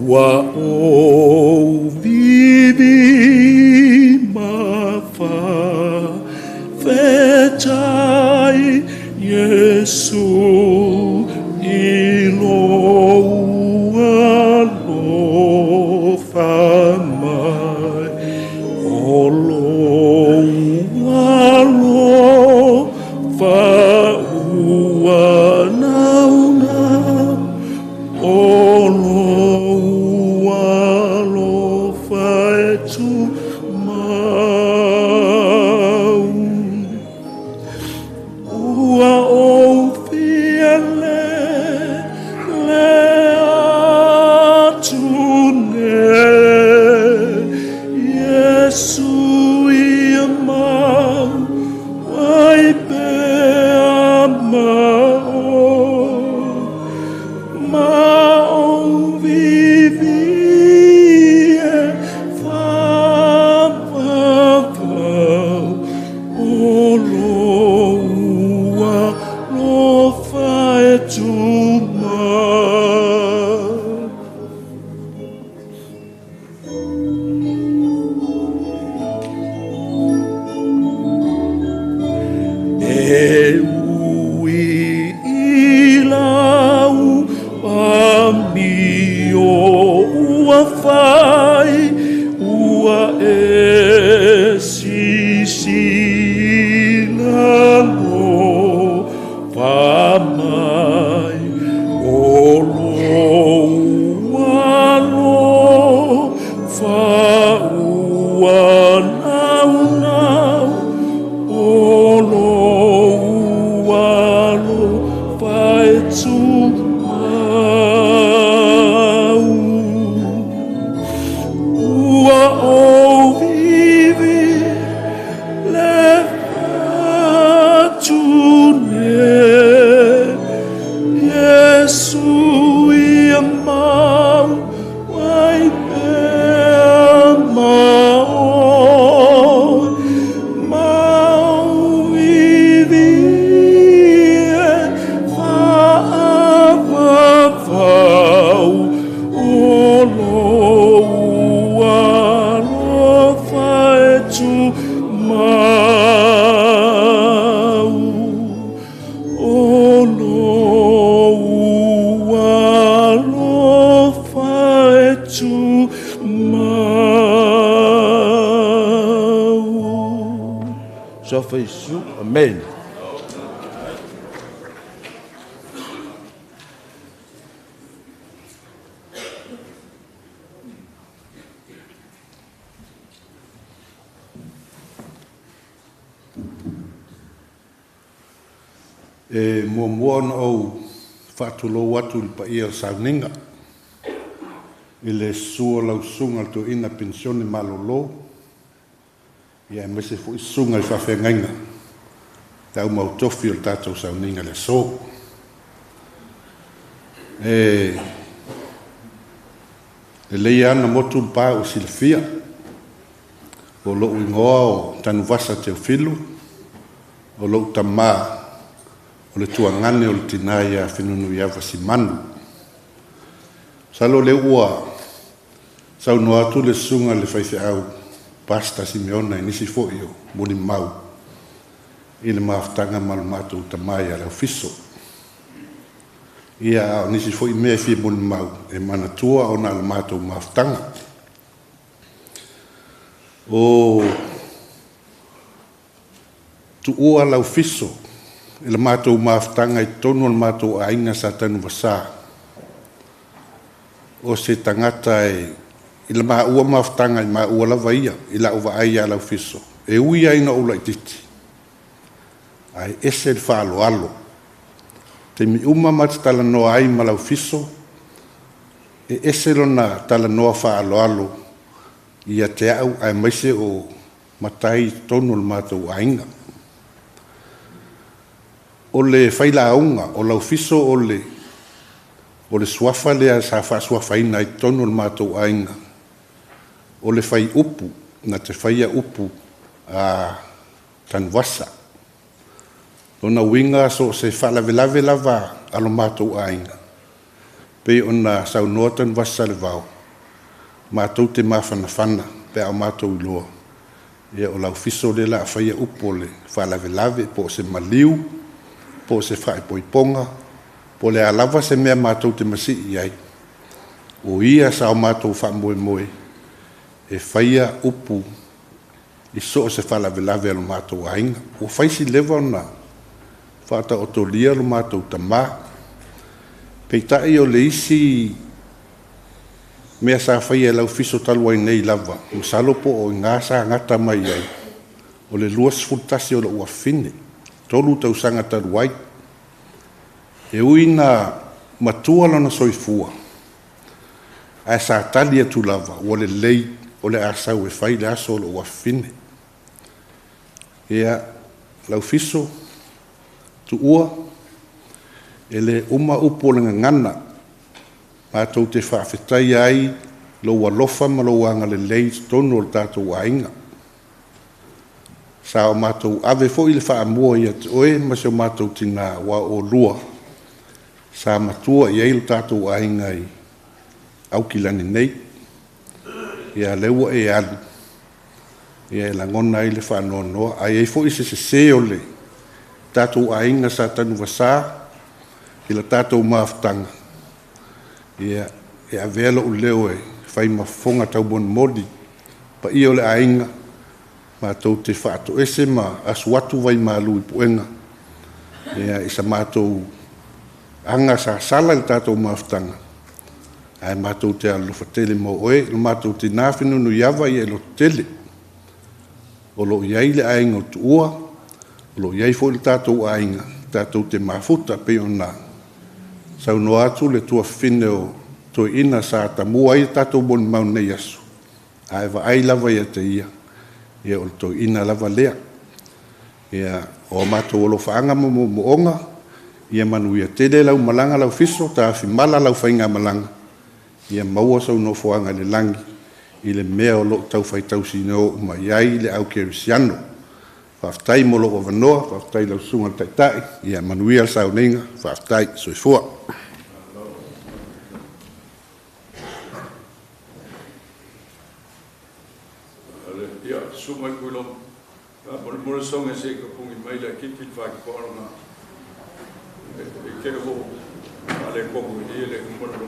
Ua ou vivi ma faafetai Iesu i lou alofa mai, o lou alofa ua naunau, o lou alofa e tumau. Ua ou fia lele atu nei, Iesu ia mau ai pea ma oe, ma ou vivi e faavavau, o lou alofa e tumau. E ui i lau amio ua fai, ua e sisina alofa mai, o lou alofa ua naunau, o lou alofa e tumau. Ua ou vivi le atu nei, Iesu ia mau ai pea ma oe, ma ou vivi e faavavau, o lou alofa e tumau, o lou alofa e tumau. Sofa Iesu, amen. E muamua ona ou faatulou atu i le paia o le sauniga i le susu o lau susuga i le toeaina penisione malolo, ia aemaise foi susuga i faafeagaiga taumautofi o le tatou sauniga i le aso. E lelei lava ona motu le pa ua silafia, o lou igoa o Tanuvasa Teofilu, o lou tamā o le tuagane o le tinā ia Fenunuiava Simanu. Masalo o lea ua saunoa atu le susuga i le faifeau Pastor Simeona i nisi foi o mulimau i le mafutaga ma le matou tamā ia Laufiso. Ia, a o nisi foi mea e fia mulimau e manatua ona o le matou mafutaga. O Tuua Laufiso i le matou mafutaga i totonu o le matou aiga sa Tanuvasa, o se tagata e i le maua mafutaga i maua lava ia i lau vaai ia Laufiso, e ui ai ina ou laitiiti, ae ese le faaaloalo. Taimi uma ma te talanoa ai ma Laufiso, e ese lona talanoa faaaloalo ia te au aemaise o matai i totonu o le matou aiga. O le failauga o Laufiso o le suafa lea sa faasuafaina i totonu o le matou aiga, o le faiupu, na te faia upu a Tanuvasa. Lona uiga so o se faalavelave lava a lo matou aiga, pei ona saunoa Tanuvasa Salevao, matou te mafanafana pe a o matou iloa, ia o Laufiso lea o le a faia upu o le faalavelave, po o se maliu, po o se faaipoipoga, po o le a lava se mea matou te masii ai, o ia sa o matou faamoemoe e faia upu i so o se faalavelave a lo matou aiga. Ua fai si leva ona faataotolia lo matou tamā. Peitai o le isi mea sa faia e Laufiso talu ai nei lava, masalo po o iga sa gata mai ai, o le 21 o lou afafine, 3 tausaga talu ai. E ui na matua lona soifua, ae sa tali atu lava, ua lelei o le a sau e fai le aso o lou afafine. Ia, Laufiso, Tuua, e le uma upu o le gagana, matou te faafetaia ai lou alofa ma lou agalelei i totonu o le tatou aiga. Sa o matou ave foi le faamua ia te oe ma si o matou tinā, ua o lua, sa matua i ai le tatou aiga i Aukilani nei. Ia lea ua e alu, ia e lagona ai le faanoanoa. Ae i ai foi se sese o le tatou aiga sa Tanuvasa i le tatou mafutaga, ia e avea lou leo e fai ma fofoga taumolimoli paia o le aiga, matou te faatoese ma asu atu vaimalu i puega, ia i sa matou aga sa sala i le tatou mafutaga, ae matou te alolofa tele mo oe, lo matou tinā fenunuiava ia e lototele. O lo o i ai le aiga o Tuua, o lo o i ai foi le tatou aiga, tatou te mafuta pei ona saunoa atu le tuafafine o Toeaina sa tamua ai le tatou molimau nei aso, ae vaai lava ia te ia, ia o le toeaina lava lea. Ia, o matou alofaaga ma moomooga, ia manuia tele lau malaga Laufiso, tafimala lau faigamalaga, ia maua sou nofoaga i le lagi, i le mea o loo taufaitausina oo mai ai le au kerisiano. Faafetai mo lou avanoa, faafetai lau susuga i le Taitai, ia manuia le sauniga, faafetai, soifua. Ia, susuga i Kuilomo, molimoli soga se i kapugi mai le akiki le whakipaoranga. E ke ho, a le komu i le umalo.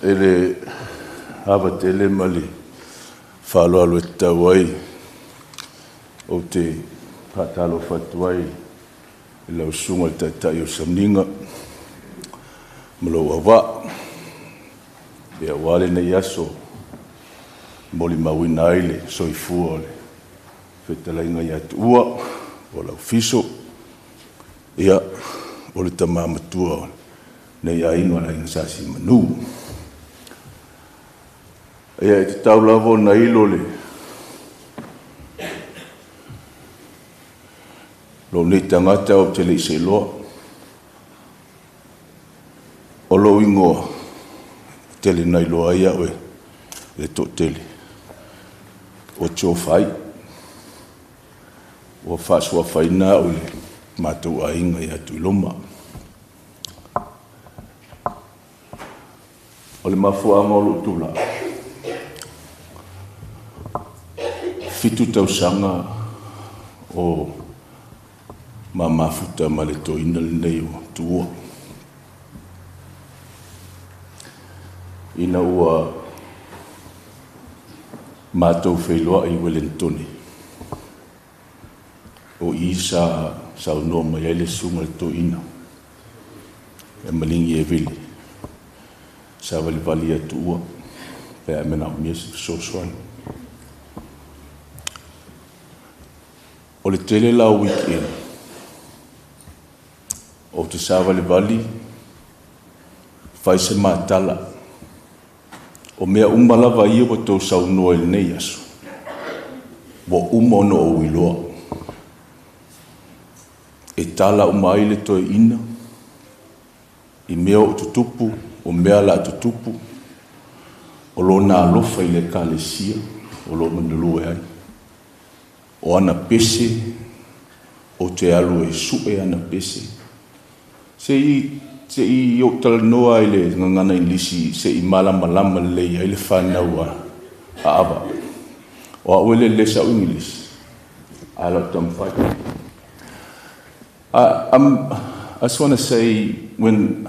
E le ava tele ma le faaaloalo e tatau ai ou te faatalofa atu ai i lau susuga i le Taitai o Sauniga ma lou auvaa. Ia aua lenei aso molimauina ai le soifua o le fetalaiga ia Tuua o Laufiso, ia o le tama matua o lenei aiga o le aiga Sa Simanu. Ia e tatau lava ona ilo le lou nei tagata ou te le i seiloa. O lou igoa, tele na iloa ai au e le toatele, o Tofai. Ua faasuafaina au i le matou aiga ia Tuiloma. O le mafuaaga o lou tulaga, 7 tausaga o mamafuta ma le toeaina lenei o Tuua. Ina ua matou feiloai i Wellingtone, o i sa saunoa mai ai le susuga i le toeaina e malingi e vili, sa valivali ia Tuua pe a manaomia se fesoasoani. O le tele la o weekend, ou te savalivali, fai se matala. O mea uma lava ia ua tou saunoa i lenei aso, ua uma ona ou iloa. E tala uma ai le toeaina, i mea o tutupu, o mea la tutupu, o lona alofa i le ekalesia, o lo o galulue ai. O ana pese, ou te alu e sue ana pese. Se i ou talanoa i le gagana Igilisi, se i malamalama lelei ai le fanau a Ava. O au e lelei sa'u Igilisi, ae o lau taumafai. I just want to say, when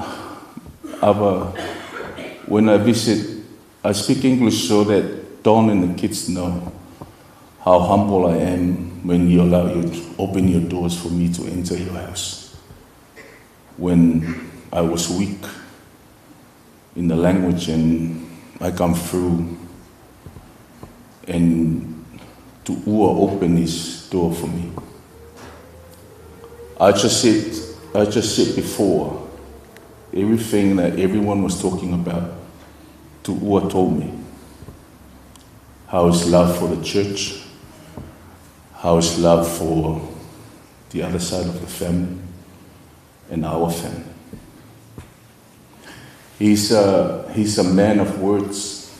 I visit, I speak English so that Don and the kids know how humble I am when you allow you to open your doors for me to enter your house. When I was weak in the language and I come through and Tu'ua open his door for me. I just said before, everything that everyone was talking about, Tu'ua told me how his love for the church, how his love for the other side of the family and our family. He's a man of words.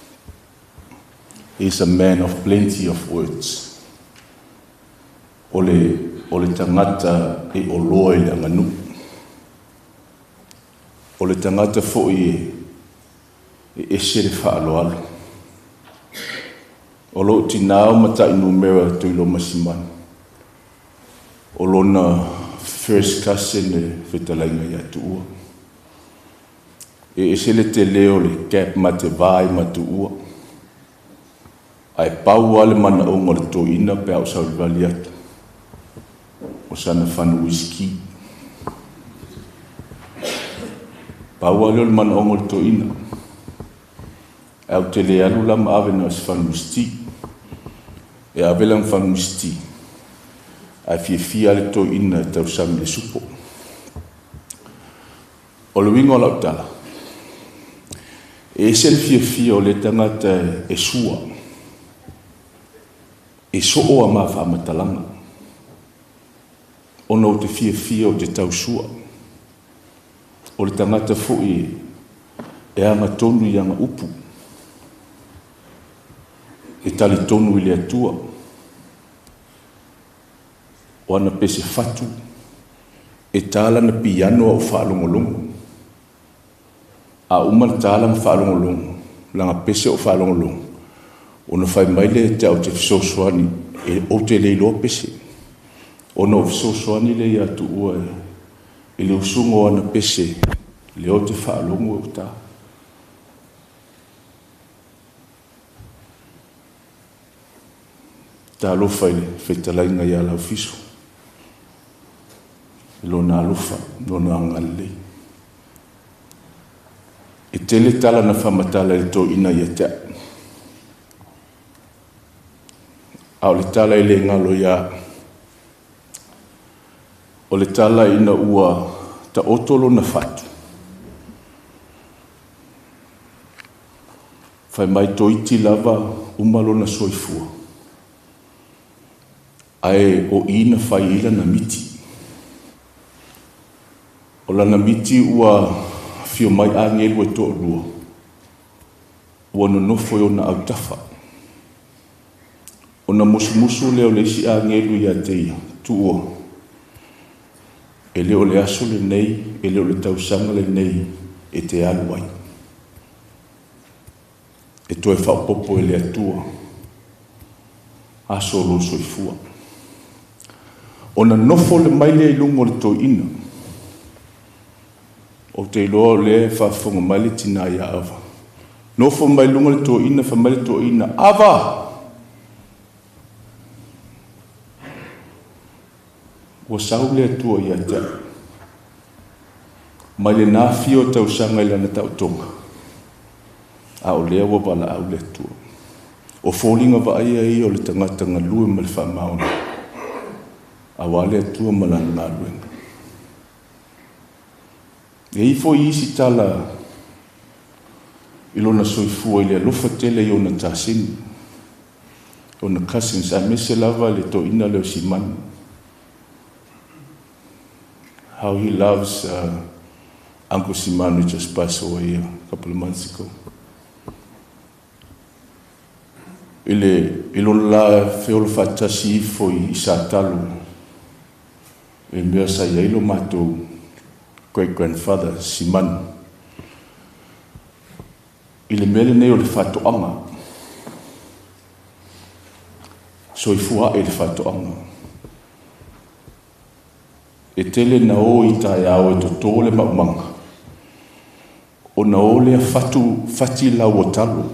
He's a man of plenty of words. O le tagata e oloa i le aganuu. O le tagata foi e ese le faaaloalo. O lou tinā o matai numera Tuiloma Simanu. O lona first cousin le fetalaiga ia Tuua. E ese le tele o le gap ma te vai ma Tuua. Ae pau lava le manaoga o le toeaina pe a ou savalivali atu. O sana fanu whisky. Pau lava lea o le manaoga o le toeaina. Ae ou te le alu la ma ave na o se fanu whisky. E ave lana fanu whisky. Ae fiafia le toeaina e tausami le supo. O le uiga o lau tala. E ese le fiafia o le tagata e sua. E soo a ma faamatalaga. Ona o te fiafia o te tausua. O le tagata foi e agatonu i aga upu. E talitonu i le Atua. O ana pese fatu, e tā lana piano a o faalogologo. A uma le tā lana faalogologo, lana pese o faalogologo, ona fai mai lea te au te fesoasoani, e ou te le iloa pese. Ona o fesoasoani lea ia Tuua e le usuga o ana pese, lea ou te faalogo e o tā. Talofa i le fetalaiga ia Laufiso. I lona alofa, lona agalelei. E tele tala na faamatala i le toeaina ia te au. A o le tala e le galo ia o le tala ina ua taoto lona fatu. Fai mai toiti lava uma lona soifua. Ae o i na fai i lana miti. O lana miti ua afio mai agelu e toalua. Ua nonofo i ona autafa. Ona musumusu lea o le isi agelu ia te ia, Tuua. E le o le aso lenei, e le o le tausaga lenei e te alu ai. E toe faaopoopo e le Atua. Aso o lou soifua. Ona nofo le mai lea i luga o le toeaina. Ou te iloa o lea e faafofoga mai le tinā ia Ava. Nofo mai luga le toeaina, fai mai le toeaina, Ava! Ua sau le Atua ia te au. Mai lenā fia o tausaga i lana taotoga. A o lea ua valaau le Atua. O foliga vaaia ia o le tagata galue ma le faamaoni. Auā le Atua ma Lana galuega. E i ai foi isi tala i lona soifua i le alofa tele i ona taseni, ona cousins, aemaise lava le toeaina lea o Simanu. How he loves Uncle Simanu who just passed away a couple of months ago. I le i lona la feola faatasi ifo i Satalo i le mea sa i ai lo matou great grandfather Simanu i le mea lenei o le faatoaga, soifua ae i le faatoaga. E tele na o i taeao e totō le maumaga, ona o lea fatu fati lau o talo.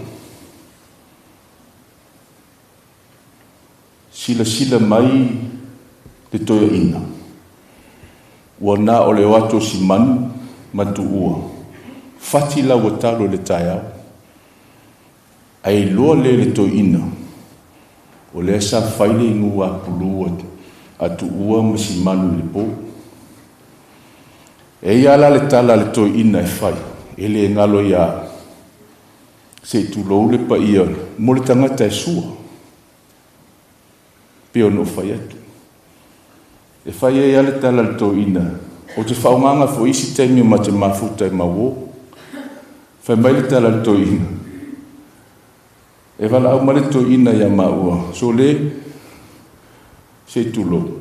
Silasila mai le toeaina, ua na o le o atu o si manu ma tuua, fati lau o talo i le taeao. Ae iloa lea e le toeaina, o lea sa fai le inu apulu a Tuua ma si manu i le po. E i ai la le tala a le toeaina e fai, e le galo ia au, se i tulou le paia mo le tagata e sua, pei ona ou fai atu. E fai ai lava le tala a le toeaina, ou te faaaogaina foi isi taimi o ma te mafuta e mauō. Fai mai le tala a le toeaina, e valaau mai le toeaina ia maua, Sole, se i tulou,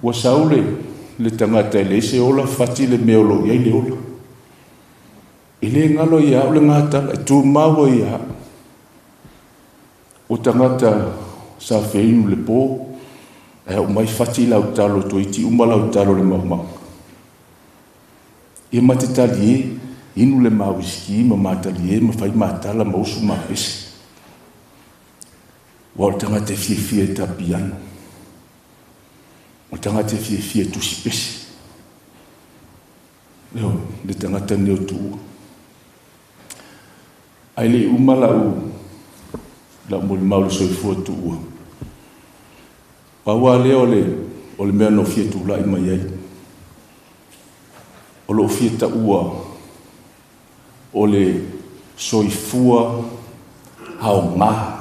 ua sau le le tagata e leai se ola, fati le mea o lo o i ai le ola. E le galo ia au lena tala, e tumau ai ia au. O tagata sa feinu i le po, ae aumai fati lau talo, toeiti uma lau talo i le maumaga. Ia ma te talie, inu le ma uisiki ma ma talie ma fai ma tala ma usu ma pese. Aua o le tagata e fiafia i ta piano. O le tagata e fiafia e tusi pese. Ioe, le tagata lenei o Tuua. Ae le i uma lau, lau molimau i le soifua Tuua. Pau lava lea o le, o le mea na ou fia tulai mai ai. O lou fia taua o le soifua aoga.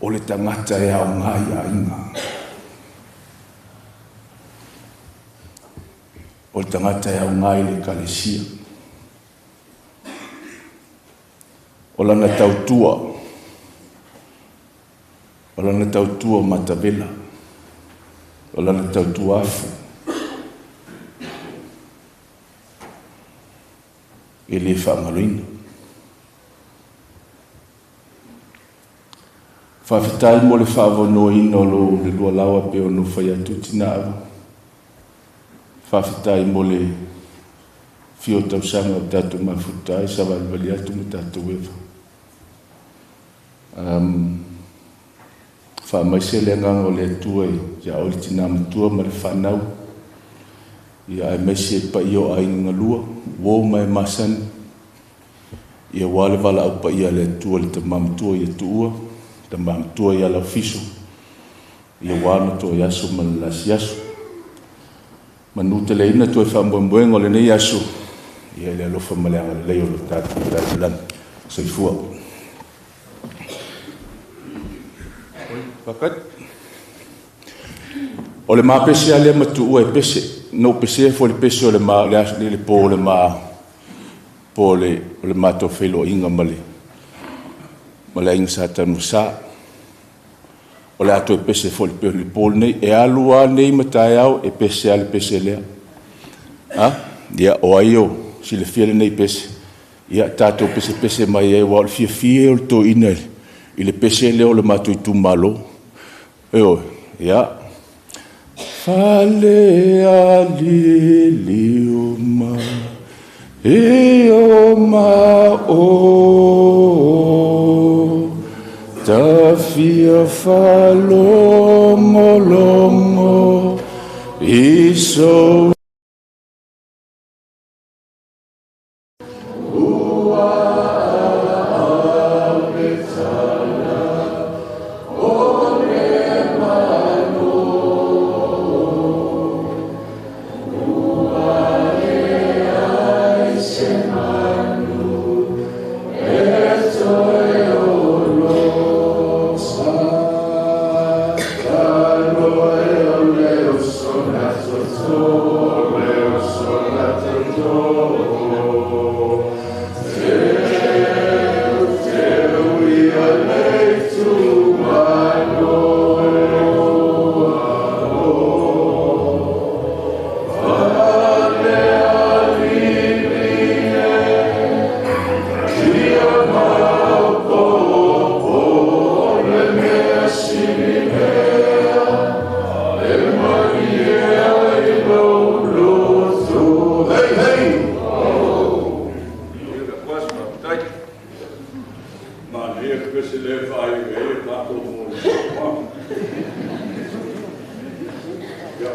O le tagata e aoga i aiga. O le tagata e aoga i le Ekalesia. O lana tautua, o lana tautua matavela, o lana tautua afu, e le faagaloina. Faafetai mo le faavanoaina o lou le lua laoa pei ona ou fai atu tina ava. Faafetai mo le fia o tausaga o tatou mafuta ai, savalivali atu ma tatou eva. Um, faamaise le agaga o le Atua ia oe le tina matua ma le fanau, ia aemaise le paia o aiga galua, uo ma e masani, Ia aua le valaau paia a le Atua i le Tama Matua ia Tuua, Tama Matua ia Laufiso, ia aua ona toe aso ma le lasi aso. Manuteleina toe faamoemoega o lenei aso, ia i le alofa ma le agalelei o lo tatou Tai i le Lagi. Soifua. O le ma pese lava lea ma Tuua e pese. Na ou pesea foi i le pese o le ma, le aso, le po o le ma, po o le, o le matou feiloaiga ma le, ma le aiga Sa Tanuvasa. O le a toe pese foi i le po lenei. E alu lava nei ma taeao e pese lava le pese lea. A? Ia, o ai o silafia lenei pese? Ia, tatou pesepese mai ai, aua o le fiafia ia o le toeaina i le pese lea o le matou itumalo. Ioe, ia. Fale alili o ma e o ma o Tafia falongolongo i so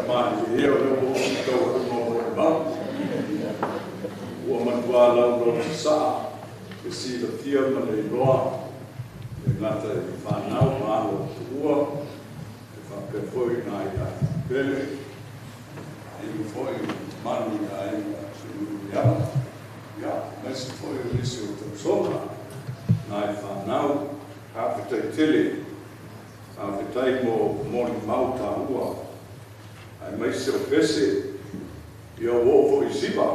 Malilie o le ua usi taualuga o molimau. Ua matuā laulausasaa le silafia ma le iloa e gata i fanau ma alo o Tuua e faapea foi nai aiga pele, aiga foi mamalu i le aiga Seunumiala, ia, aemaise foi o nisi o tausoga nai fanau. Faafetai tele, faafetai mo molimau taua aemaise o pese. Ia ua oo foi i siva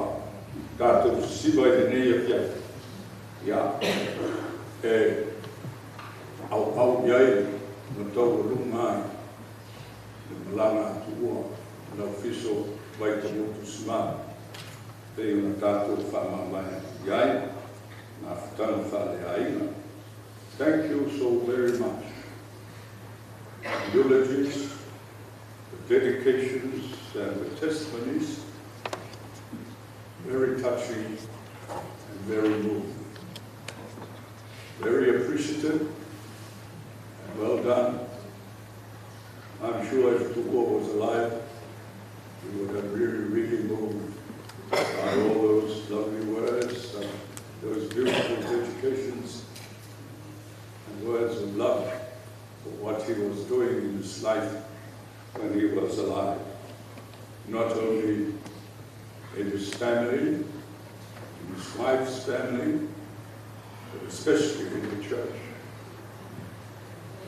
tatou sisiva i lenei afiafi, ia e auau i ai ma taualuga ai le malaga a Tuua Laufiso Vaitagutu Simanu pei ona tatou faamavae atu i ai mafutaga faaleaiga. Thank you so very much. The eulogies, the dedications and the testimonies, very touching and very moving. Very appreciative and well done. I'm sure if Tuua was alive, he would have really, really moved by all those lovely words, those beautiful dedications and words of love for what he was doing in his life when he was alive. Not only in his family, in his wife's family, but especially in the church.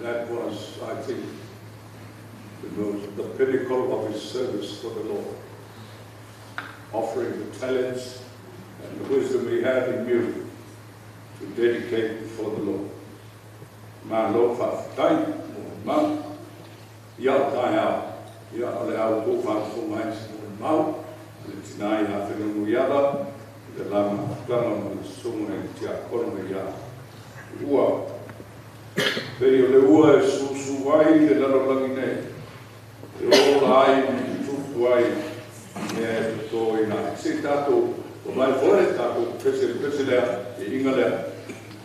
That was, I think, the pinnacle of his service for the Lord, offering the talents and the wisdom he had in music to dedicate before the Lord. Malo faafetai molimau. Ia o taeao, ia o le a outou faafofoga ai i se molimau a le tinā ia Fenunuiava i le la mafutaga ma le susuga i le tiakono ia Tuua. Pei o le ua e susū ai le lalolagi nei, e ola ai ma tutupu ai mea e totoina ai. Se i tatou mavae foe, tatou pese i le pese lea, viiga lea,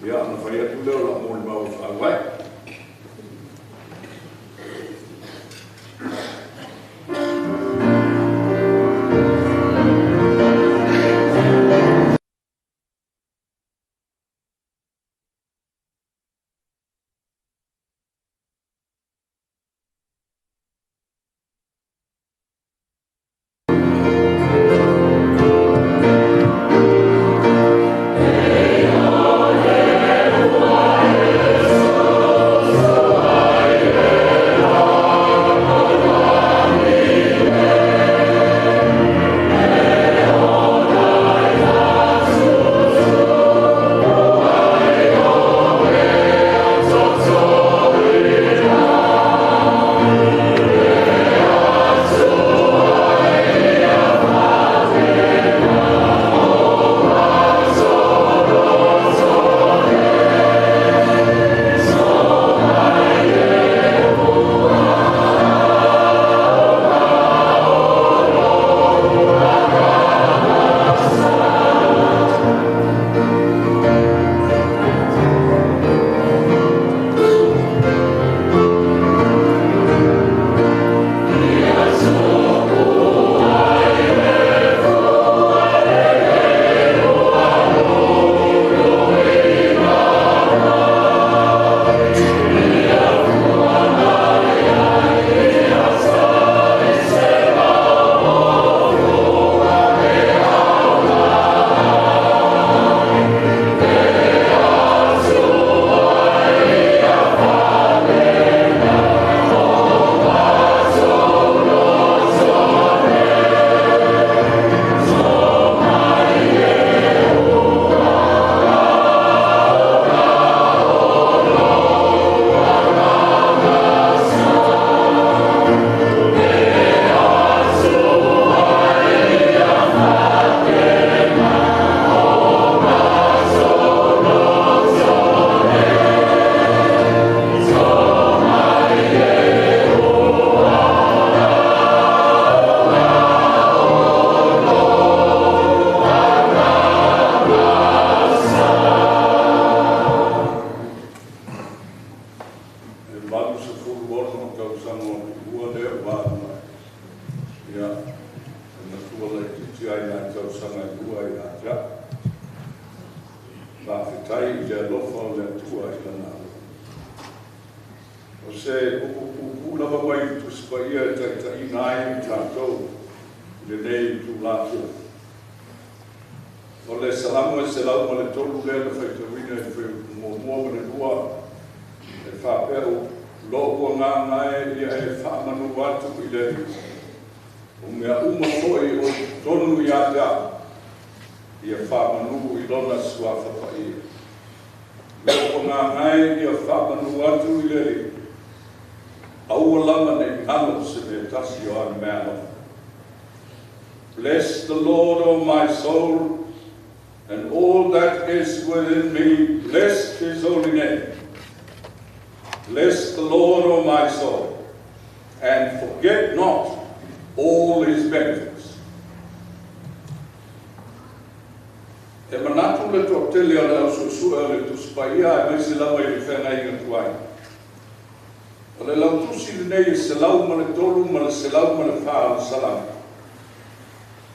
ia ona fai atu lea o lau molimau e faaauau ai. E 86 tausaga o Tuua lea ua alu ai. Ia, e matua laitiiti lava i nai tausaga e lua ia te a'u. Faafetai i le alofa o le Atua i Lana alofa. O se upu puupuu lava mai le Tusi Paia e taitaiina ai i tatou i lenei itula afiafi. O le Salamo e 103 lea na faitauina i le fuaiupu muamua ma le lua, e faapea, Lo'u agaga e, ia e faamanu atu i le Alii, o mea uma foi o i totonu ia te a'u, ia faamanu i Lona Suafa Paia. Lo'u agaga e, ia faamanu atu i le Alii, aua lava ne i galo se mea tasi o ana mea alofa. Bless the Lord, O my soul, and all that is within me, bless his holy name. Bless the Lord, O my soul, and forget not all his benefits. E manatu le toatele o le au suesue o le Tusi Paia aemaise lava i le Feagaiga Tuai, o le lautusi lenei e 103 ma le 104 o le Salamo,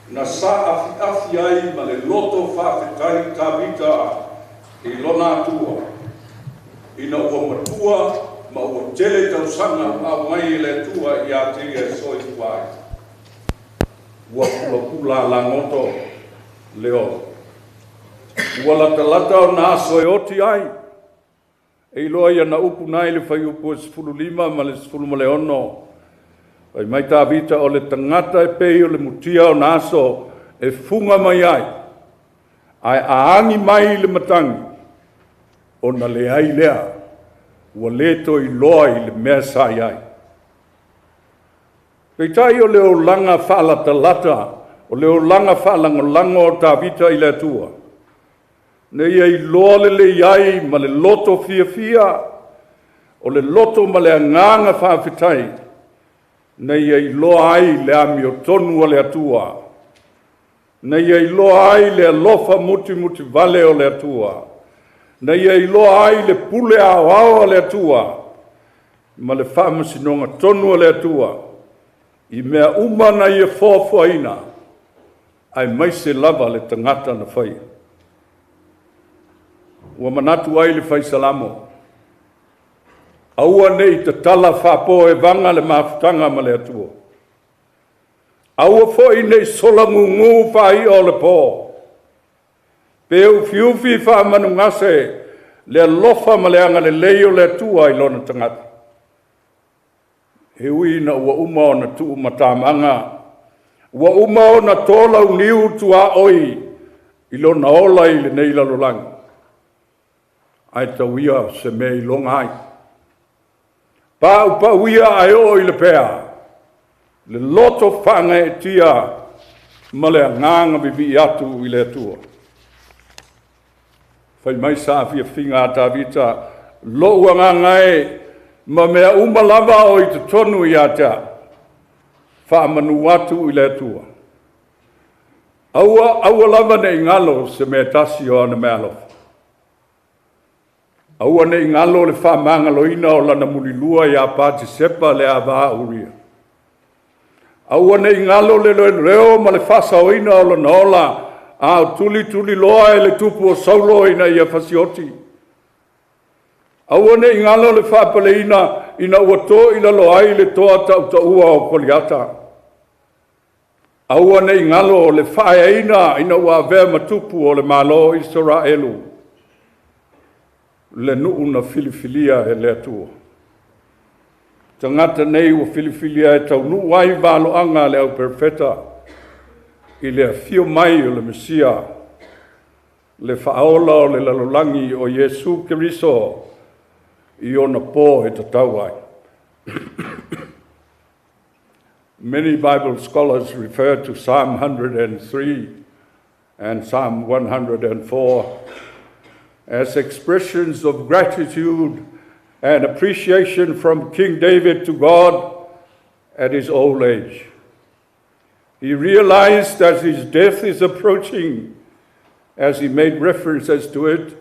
na saafiafi ai ma le loto faafetai Tavita i lona Atua, ina ua matua ma ua tele tausaga ua aumai e le Atua ia te ia e soifua ai. Ua pulapula lagoto le ola. Ua latalata ona aso e oti ai. E iloa i ana upu na i le fuaiupu e 15 ma le 16. Fai mai Tavita o le tagata e pei o le mutia ona aso e fuga mai ai, ae a agi mai le matagi, ona leai lea, ua le toe iloa i le mea sa i ai. Peitai o le olaga faalatalata, o le olaga faalagolago o Tavita i le Atua, na ia iloa lelei ai ma le loto fiafia, o le loto ma le agaga faafetai, na ia iloa ai le amiotonu a le Atua, na ia iloa ai le alofa mutimutivale o le Atua, na ia iloa ai le pule aoao a le Atua ma le faamasinoga tonu a le Atua i mea uma na ia foafoaina, aemaise lava le tagata na faia. Ua manatu ai le fai Salamo, aua ne i tatala faapoevaga le mafutaga ma le Atua. Aua foi ne i solagugu faai'a o le po, pe ufiufi faamanugase le alofa ma le agalelei o le Atua i lona tagata. E ui ina ua uma ona tuumatamaga, ua uma ona tolauniu tuaoi i lona ola i lenei lalolagi, ae tau ia se mea iloga ai. Paupauia ae oo i le pea, le loto faagaeetia ma le agaga vivii atu i le Atua. Fai mai saafiafiga a Tavita, lo'u agaga e, ma mea uma lava o i totonu ia te a'u, faamanu atu i le Atua. Aua, aua lava ne i galo se mea tasi o ana mea alofa. Aua ne i galo le faamagaloina o lana mulilua iā Patisepa le ava a Uria. Aua ne i galo le leoleo ma le faasaoina o lona ola a o tulituliloa e le tupu o Saulo ina ia fasioti. Aua ne i galo le faapaleina ina ua to i lalo ai le toa tautaua o Koliata. Aua ne i galo le faaeaina ina ua avea ma tupu o le Malo o Isaraelu, le nuu na filifilia e le Atua. Tagata nei ua filifilia e taunuu ai valoaga a le au perofeta i le afio mai o le Mesia, le faaola o le lalolagi o Iesu Keriso i ona po e tatau ai. Many Bible scholars refer to Psalm 103 and Psalm 104 as expressions of gratitude and appreciation from King David to God at his old age. He realized that his death is approaching as he made references to it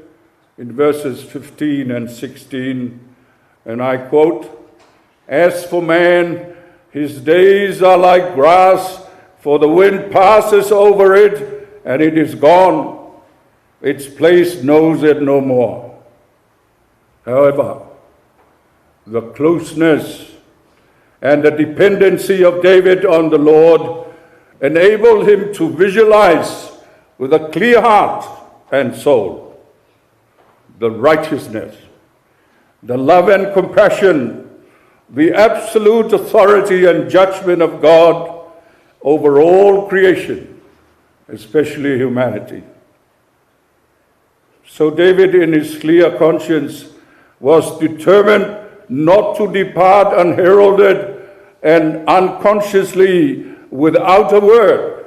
in verses 15 and 16. And I quote, "As for man, His days are like grass, for the wind passes over it, and it is gone. Its place knows it no more. However, the closeness and the dependency of David on the Lord enabled him to visualize with a clear heart and soul the righteousness, the love and compassion, the absolute authority and judgment of God over all creation, especially humanity. So David, in his clear conscience, was determined not to depart unheralded and unconsciously without a word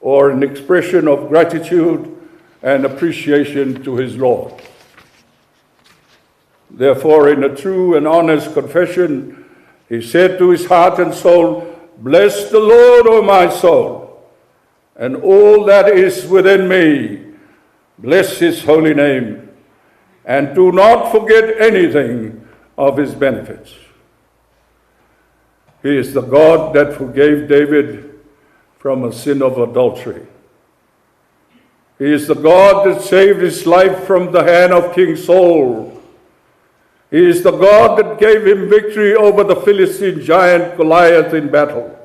or an expression of gratitude and appreciation to his Lord. Therefore, in a true and honest confession, he said to his heart and soul, Bless the Lord, O my soul, and all that is within me. Bless his holy name, and do not forget anything of his benefits. He is the God that forgave David from a sin of adultery. He is the God that saved his life from the hand of King Saul. He is the God that gave him victory over the Philistine giant Goliath in battle,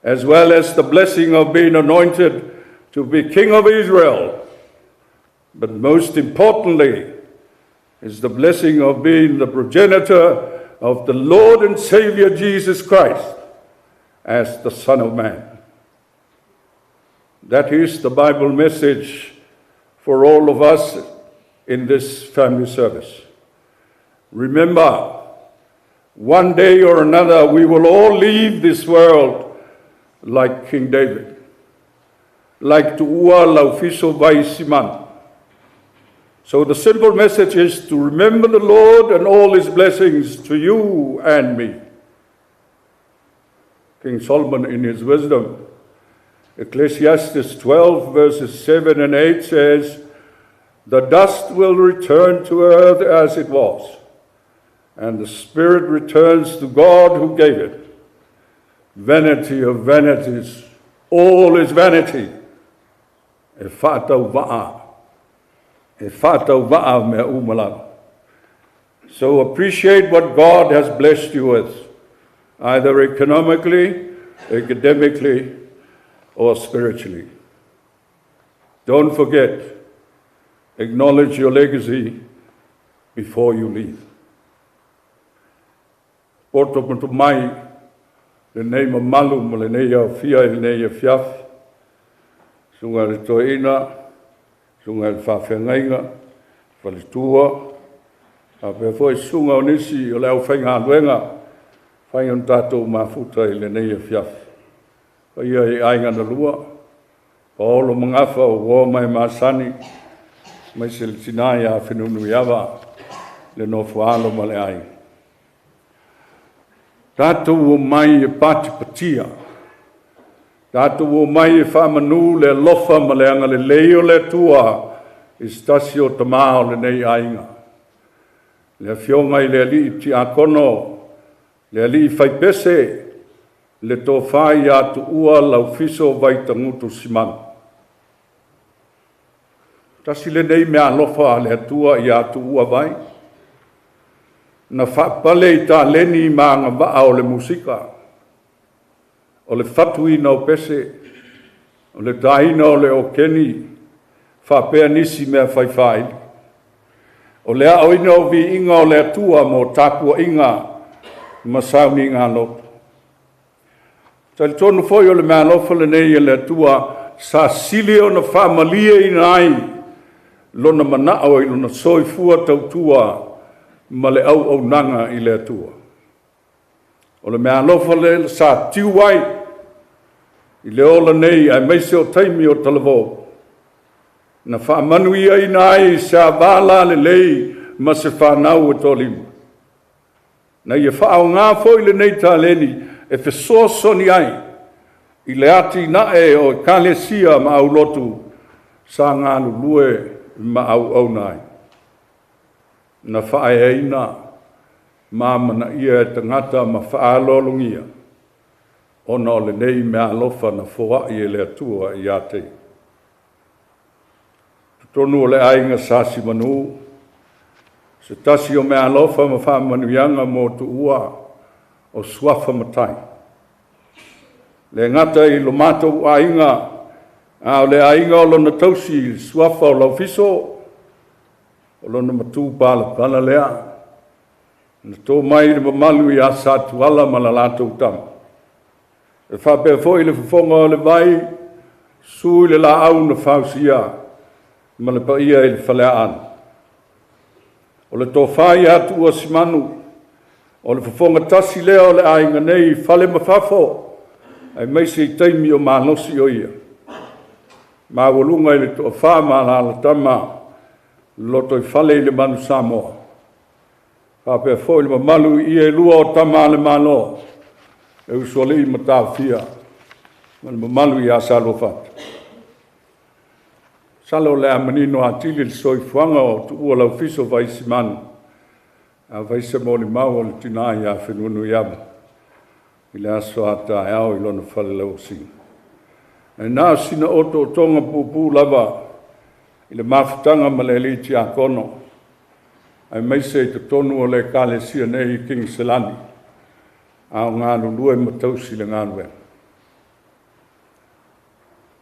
as well as the blessing of being anointed to be king of Israel. But most importantly, is the blessing of being the progenitor of the Lord and Savior Jesus Christ as the Son of Man. That is the Bible message for all of us in this family service. Remember, one day or another, we will all leave this world like King David, like Tuua Laufiso Vaisiman. So the simple message is to remember the Lord and all his blessings to you and me. King Solomon, in his wisdom, Ecclesiastes 12, verses 7 and 8 says, The dust will return to earth as it was, and the spirit returns to God who gave it. Vanity of vanities, all is vanity. E whātau va'a. E whātau va'a mea umalava. So appreciate what God has blessed you with, either economically, academically, or spiritually. Don't forget, acknowledge your legacy before you leave. Poto matu mai, lenei mamalu ma lenei au fia i lenei afiafi. Sunga le toeina, sunga le whawhengaiga, faletua, a pea foi sunga o nisi o le au whainga whai on tātou mafuta i lenei afiafi. Paia i aiga na lua, paolo mangafa o uo mai masani, mai se le tinai a whinunu iava, le nofo alo ma le ai. Tātou o mai e pati patia, tātou o mai e whamanu le alofa ma le anga le lei o le tua i stasi o tamā o lenei aiga. Le afioga i le alii tiakono, le alii faipese, le tofā ia Tuua Laufiso Vaitagutu Simanu. Tasi lenei mea alofa a le Atua ia Tuua Vai. Na faapale i taleni ma agavaa o le musika, o le fatuina o pese, o le taina o le okeni, faapea nisi mea faifāili. O le aoina o viiga o le Atua mo tapuaiga ma sauniga aloto. Talitonu foi o le mea alofa lenei e le Atua sa sili ona faamalieina ai lona manao i lona soifua tautua ma le auaunaga i le Atua. O le mea alofa le sa tiu ai i le ola nei aemaise o taimi o talavou. Na faamanuiaina ai se avala lelei ma se whanau e tōlima. Na ia whaonga foi lenei taleni e fesoasoni ai i le ati nae o ekalesia ma aulotu sa galulue ma auauna ai. Na whaeaina ma mana ia e tangata ma whaalolongia. ona o lenei meaalofa na foa'i e le Atua ia te ia. Totonu o le aiga Sa Simanu, se tasi o meaalofa ma faamanuiaga mo tuua o suafa matai. Le gata i lo matou aiga, a o le aiga o lona tausi i le suafa o Laufiso, o lona matu palapala lea, na tō mai le mamalu ia Satuala ma la latou tama. E faapea foi le fofoga o le vai, susu i le laau na fausia ma le paia i le faleaana. O le tofa ia Tuua Simanu, o le fofoga tasi lea o le aiga nei i fale ma fafo, aemaise i taimi o malosi o ia. Maualuga i le toafa ma alalatama, lotoifale i le Manu Samoa. Faapea foi le mamalu i ie e lua o tama a le Malo, e usoalii ma Taofia, ma le mamalu ia Saluafata. Masalo o le a manino atili le soifuaga o Tuua Laufiso Vai Simanu, afai se molimau a le tinā ia Fenunuiava i le aso a taeao i lona fale lauosina. Ae na o sina otootoga puupuu lava i le mafutaga ma le alii tiakono, aemaise i totonu o le Ekalesia nei i Kiniselani, a o galulue ma tausi le galuega.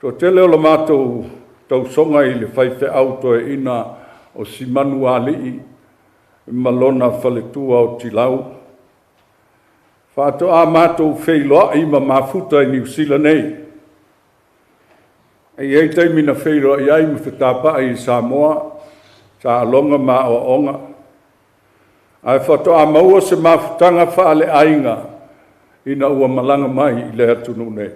Toatele o le matou tausoga i le faifeau toeaina o Simanualii ma lona faletua o Tilau. Faatoa matou feiloai ma mafuta i Niu Sila nei. E i ai taimi na feiloai ai ma fetapai i Samoa, taaloga ma aoaoga. Ae faatoa maua se mafutaga faaleaiga ina ua malaga mai i le atunuu nei.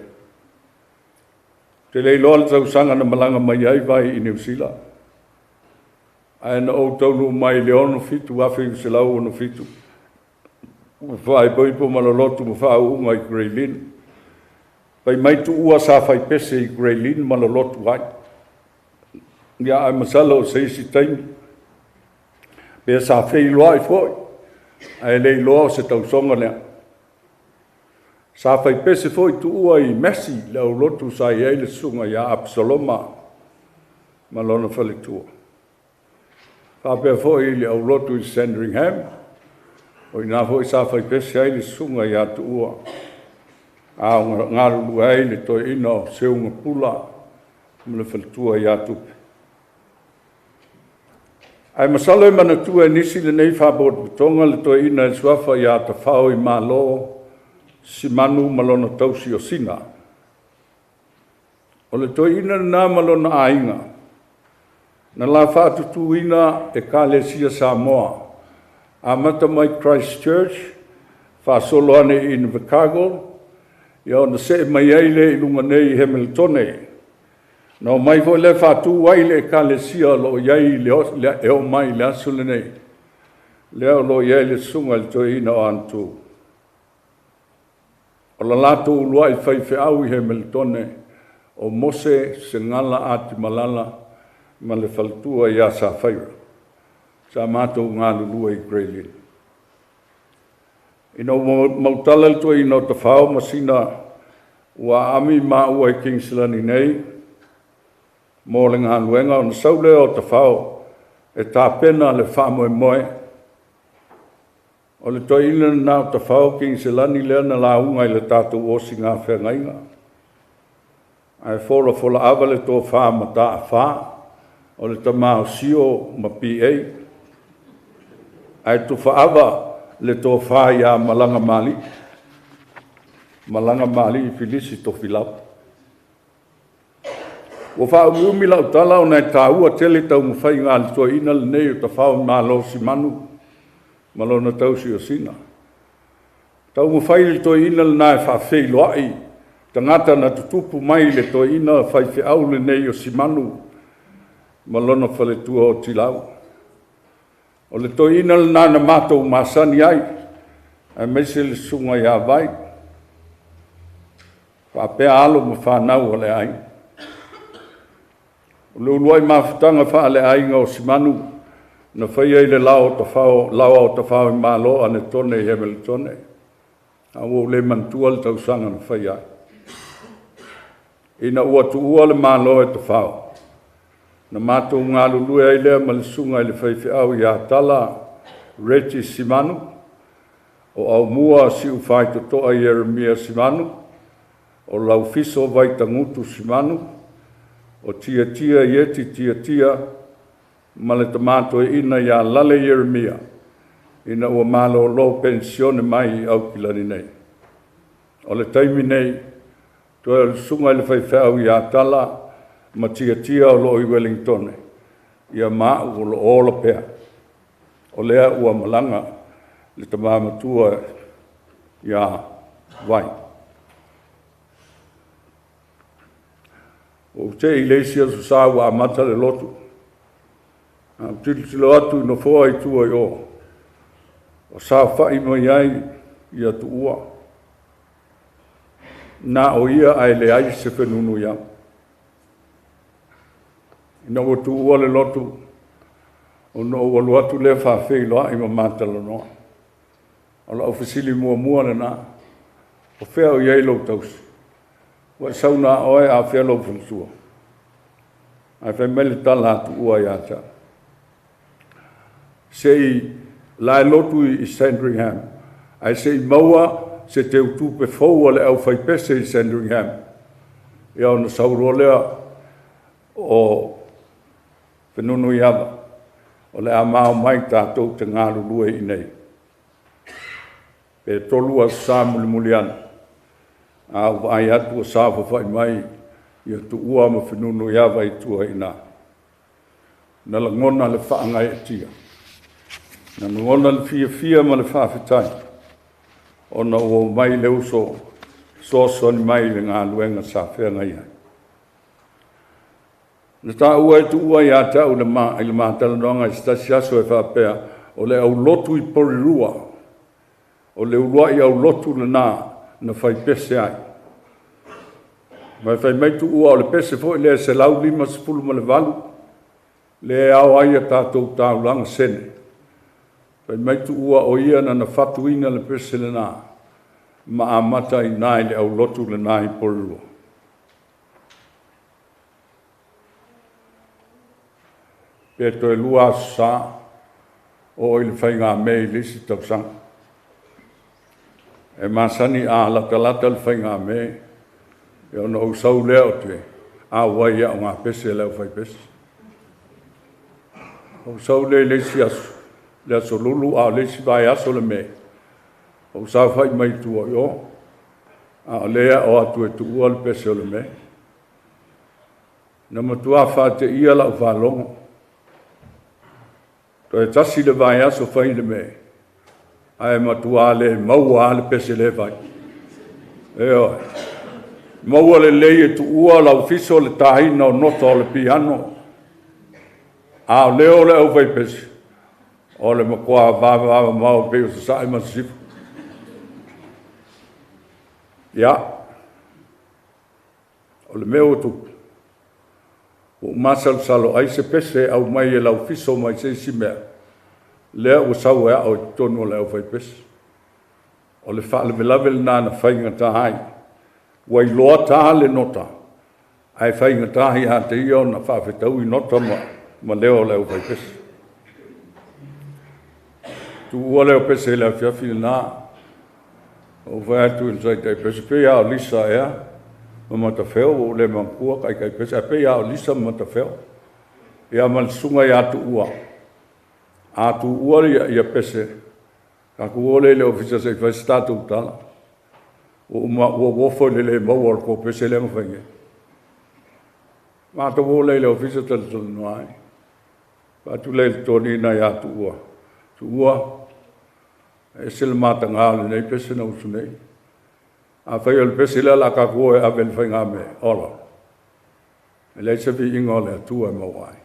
Ou te le iloa le tausaga na malaga mai ai Vai i Niu Sila. Ae na ou taunuu mai i le 67, 1967, ua faaipoipo ma lolotu ma faauuga i Grey Lynn. Fai mai Tuua sa fai pese i Grey Lynn ma lolotu ai. Ia, ae masalo o se isi taimi, pe sa feiloai foi, ae le iloa o se tausoga lea. Sa fai pese foi Tuua i Mesi, le aulotu sa i ai le susuga ia Absaloma ma lona faletua. Faapea foi i le aulotu i Sandringham, o ina foi sa fai pese ai le susuga ia Tuua, a o galulue ai le toeaina o Seugapula ma le faletua ia Tupe. Ae masalo e manatua e nisi lenei faapotopotoga le toeaina e suafa ia Tafao i Malo, Simanu ma lona tausi o Sina. O le toeaina lena ma lona aiga, na la faatutuina Ekalesia Samoa, amata mai Christchurch, faasolo ane i Invercargill, ia ona see mai ai lea i luga nei i Hamiltone. Na omai foi lea faatu ai le Ekalesia o lo o i ai e oo mai i le aso lenei, lea o lo o i ai le susuga i le toeaina o Antu. O la latou uluai faifeau i Hamiltone, o Mose Segala Atimalala ma le faletua ia Safaira, sa matou galulue i Grey Lynn. Ina ua mautala le toeaina o Tafao ma Sina ua aami maua i Kiniselani nei mo le galuega, ona sau lea o Tafao e tapena le faamoemoe. O le toeaina lena o Tafao Kiniselani lea na lauga i le tatou osiga feagaiga. Ae folafola ava le tofa mataafa o le tama o Sio ma PA. Ae tufaava le tofa ia Malaga Malii, Malaga Malii Filisi Tofilau. Ua faaumiumi lau tala ona e taua tele taumafaiga a le toeaina lenei o Tafao Malo Simanu ma lona tausi o Sina. Taumafai le toeaina lena e faafeiloai tagata na tutupu mai i le toeaina faifeau lenei o Simanu ma lona faletua o Tilau. O le toeaina lena na matou masani ai, aemaise le susuga ia Vai, faapea alo ma fanau o le aiga. O le uluai mafutaga faaleaiga o Simanu na faia i le laoa o Tafao i Malo Anetone i Hamiltone. A ua ou le manatua le tausaga na faia ai. Ina ua tuua le Malo e Tafao, na matou galulue ai lea ma le susuga i le faifeau ia Tala Regis Simanu, o Aumua Siufaitotoa Ieremia Simanu, o Laufiso Vaitagutu Simanu, o Tiatia Ieti Tiatia, ma le tama toeaina ia Lale Ieremia, ina ua malolo penisione mai i Aukilani nei. O le taimi nei, toe o le susuga i le faifeau ia Tala ma Tiatia o loo i Wellingtone, ia ma au o loo ola pea. O lea ua malaga le tama matua ia Vai. Ua ou tei i le isi aso sa ua amata le lotu. A ou tilotilo atu i nofoa i tua i o, o saofai mai ai ia Tuua. Na o ia ae leai se fenunuiaga. Ina ua tuua le lotu, ona ou alu atu lea faafeiloai ma matalanoa. O lau fesili muamua lena, o fea o i ai lou tausi? Ua e sau na oe a o fea lou faletua? Ae fai mai le tala a Tuua ia te au. Se i la e lotu i Sandringham, ae se i maua se teutupe fou a le aufaipese i Sandringham. Ia ona sau loa lea o Fenunuiava, o le a mao mai tatou te galulue i inei. Pe 3 aso sa mulimuli ane, a ou vaai atu ua saofafai mai ia Tuua ma Fenunuiava i tua i ina. Na lagona le faagaeetia, na lagona le fiafia ma le faafetai, ona ua omai le uso fesoasoani mai i le galuega sa feagai ai. Na taua e Tuua ia te au i le matalanoaga i se tasi aso e faapea, o le aulotu i Porirua, o le uluai aulotu lena na faipese ai. Ma e fai mai Tuua o le pese foi lea 158, le ao ai a tatou taulaga sene. Fai mai Tuua o ia na fatuina le pese lena, ma amata i nai le aulotu lena i Porirua. Pe toe 2 aso sa, o i le faiga me i le isi tausaga. E masani a latalata le faiga me, e ona ou sau lea o te auai au ngā pese le au fai pese. Ou sau lea i le isi aso, le aso lulu a o le isi vai aso le me. Ou saofai mai tua i o, a o lea o atu e tuua le pese o le me. Na matua whaateia lau whālongo. Toe tasi le vai aso fai le me. Ae matua le maua a le pese le vai. E oe. Maua le lei e tuua lau fiso le tāina o nota o le piano. A o leo le au fai pese. O le makoa vava mau pe o sasae ma sisifu. Ia. O le mea ua tupu. Ua masalosalo ai se pese au mai e lau fiso mai se isi mea. Lea ua sau e ao i totonu o le au fai pese. O le faalavelave lena na faigata ai. Ua iloa tā le nota. Ae faigata ia te ia ona faafetaui nota ma leo o le au fai pese. Tuua leo pese i le afiafi lena. O fai atu i le taitai pese. Pe ia o Lisa ea. Ma matafeo, ua le manatua kai kai pese. Ae pe ia o Lisa ma matafeo. Ia ma le susuga ia Tuua. A tuua ia pese. Tatou o le ofisa se i fai se tatou tala. Ua uofo i le le maua o le tou pese lea na fai nei. Matou o le ofisa talatalanoa ai. Faatu le toniina ia Tuua. Tuua, e ese le mataga o lenei pese na usu nei. A fai o le pese lea la tatou o e ave le faiga me, ola. E leai se viiga o le Atua e maua ai.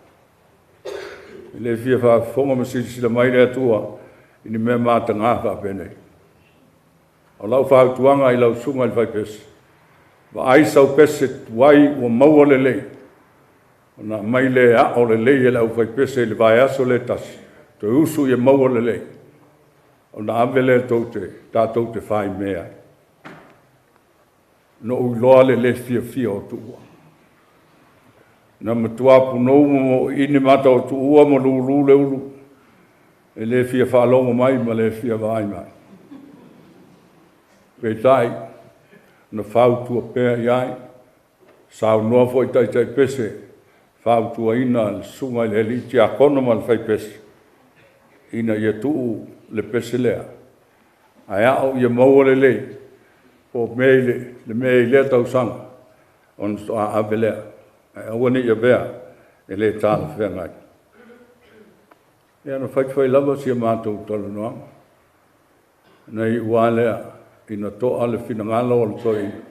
E le fia faafofoga ma silasila mai le Atua i ni mea mataga faapenei. O lau fautuaga i lau susuga i le faipese, vaai sau pese tuai ua maua lelei, ona aumai le ao lelei e le aufaipese i le vaiaso le tasi, toe usu ia maua lelei. Ona ave lea tou te, tatou te faimea ai. Na ou iloa le lē fiafia o Tuua. Na matua punou ma moiini mata o Tuua ma lūlū le ulu, e lē fia faalogo mai ma le fia vaai mai. Peitai, na fautua pea i ai, saunoa foi taitai pese, fautuaina le susuga i le alii tiakono ma le faipese, ina ia tuu le pese lea, ae ao ia maua lelei, po o mea i le mea i lea tausaga, ona faatoa ave lea, ae aua ne i avea e le talafeagai. Ia na faifai lava si a matou talanoaga, na iu lava lea ina to'a le finagalo o le toeaina,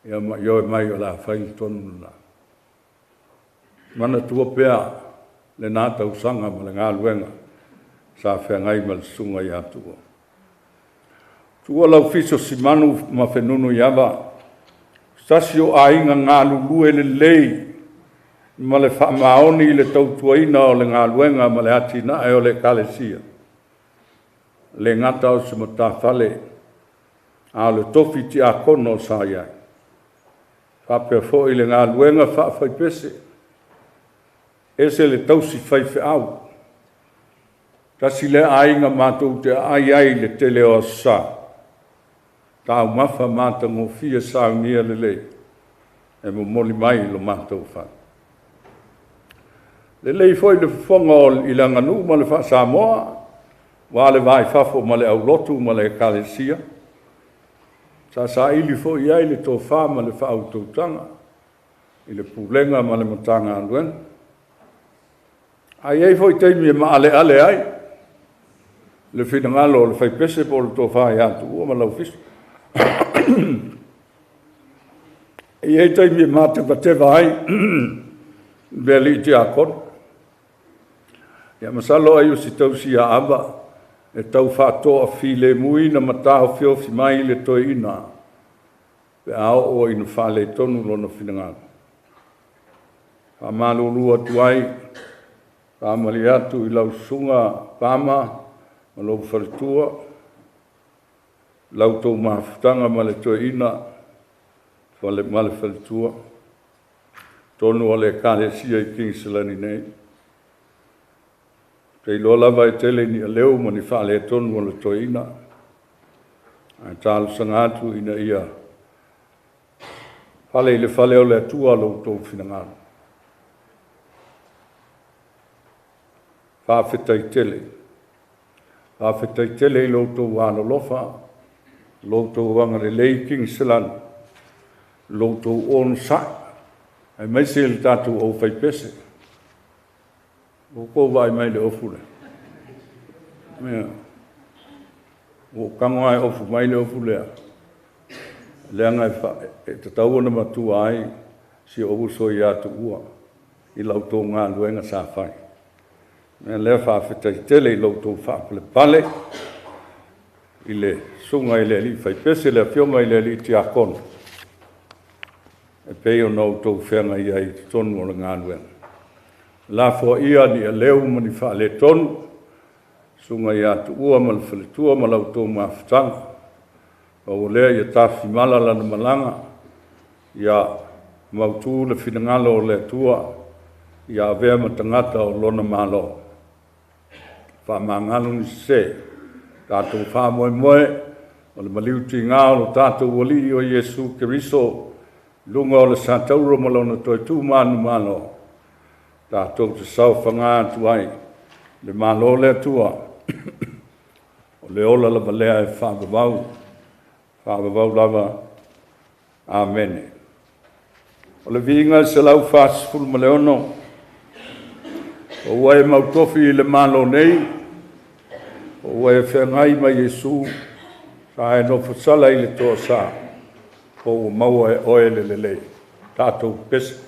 ia ma ioe mai o le a fai le tonu lena. Manatua pea lena tausaga ma le galuega sa feagai ma le susuga ia Tuua. Tuua Laufiso Simanu ma Fenunuiava, se tasi o aiga galulue lelei ma le faamaoni i le tautuaina o le galuega ma le atinae o le Ekalesia. Le gata o se matafale, a o le tofi tiakono sa i ai. Faapea foi le galuega faafaipese, ese le tausi faifeau. Tasi lea aiga matou te aai ai i le tele o aso Sa. Taumafa matagofie saunia lelei e momoli mai i lo matou fale. Lelei foi le fofoga i le aganuu ma le faa-Samoa, aua le va i fafo ma le aulotu ma le ekalesia. Sa saili foi i ai le tofa ma le faautautaga i le pulega ma le Matagaluega. Ae i ai foi taimi e maaleale ai le finagalo o le faipese po o le tofa ia Tuua ma Laufiso. E i ai taimi e matevateva ai le alii tiakono. Ia masalo ai o si tausi ia Ava e tau faatoafilemuina ma taofiofi mai le toeaina pe a oo ina faaletonu lona finagalo. Faamalulu atu ai, faamalie atu i lau susuga Pama ma lou faletua, lau tou mafutaga ma le toeaina ma le faletua, tonu o le Ekalesia i Kiniselani nei. Ou te iloa lava e tele ni aleu ma ni faaletonu o le toeaina, ae talosaga atu ina ia fale i le fale o le Atua lo outou finagalo. Faafetai tele. Faafetai tele i lo outou alolofa, lo outou agalelei Kiniselani, lo outou onosai, aemaise le tatou aufaipese. Ua kou vaai mai i le ofu lea. Ia. Ua ou tago lava e ofu mai le ofu lea. Leaga e tatau ona matua ai si ou uso ia Tuua i la outou galuega sa fai. Mea lea faafetai tele i lo outou faapalepale i le susuga i le alii faipese, le afioga i le alii tiakono, e pei ona outou feagai ai i totonu o le galuega. Lafoaia ni aleu ma ni faaletonu, susuga ia Tuua ma le faletua ma la outou mafutaga. Pau o lea ia tafimala lana malaga, ia mautu le finagalo o le Atua, ia avea ma tagata o lona Malo. Faamagalo ni sese, tatou faamoemoe o le maliu tiga o lo tatou Alii o Iesu Keriso, luga o le satauro ma lona toe tu manumalo, tatou te saofaga atu ai le Malo le Atua, o le ola lava lea e faavavau, faavavau lava. Amene. O le viiga 146, o ua e mautofi i le Malo nei, o ua e feagai ma Iesu, sa e nofosala i le toasa, po ua maua e oe le lelei. Tatou pese.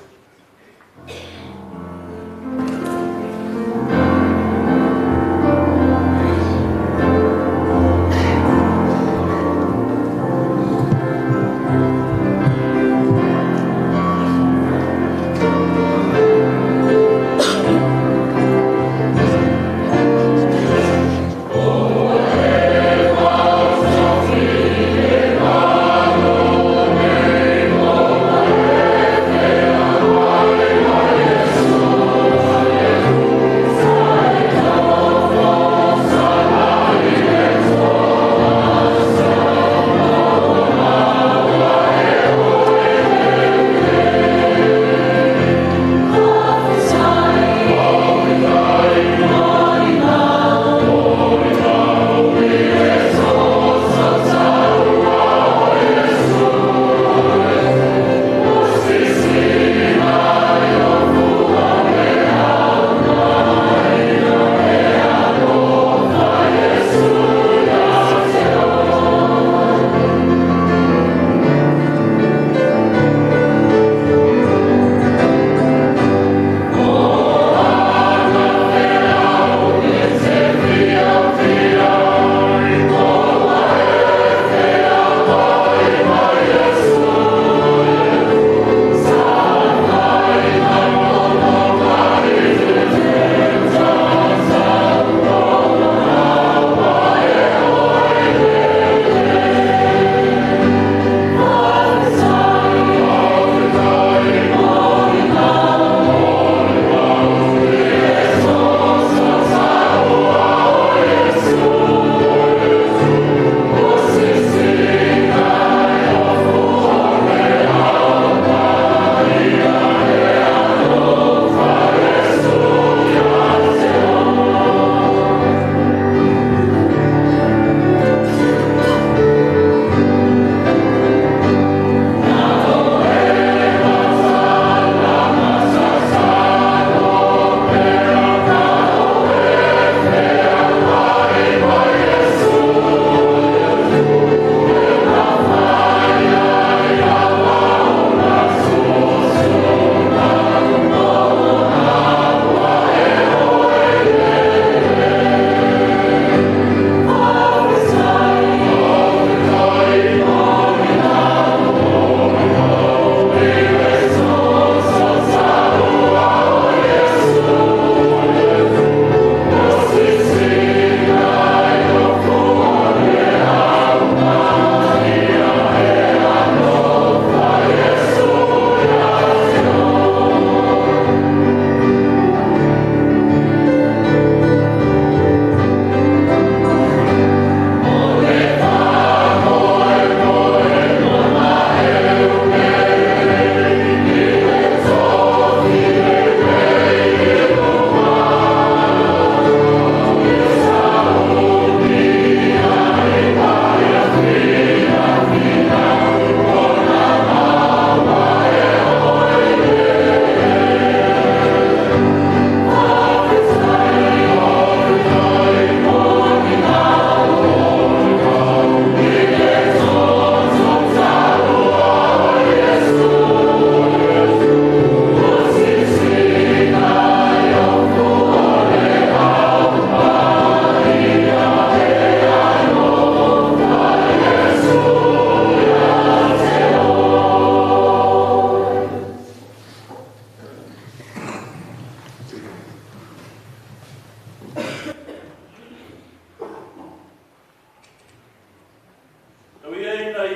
O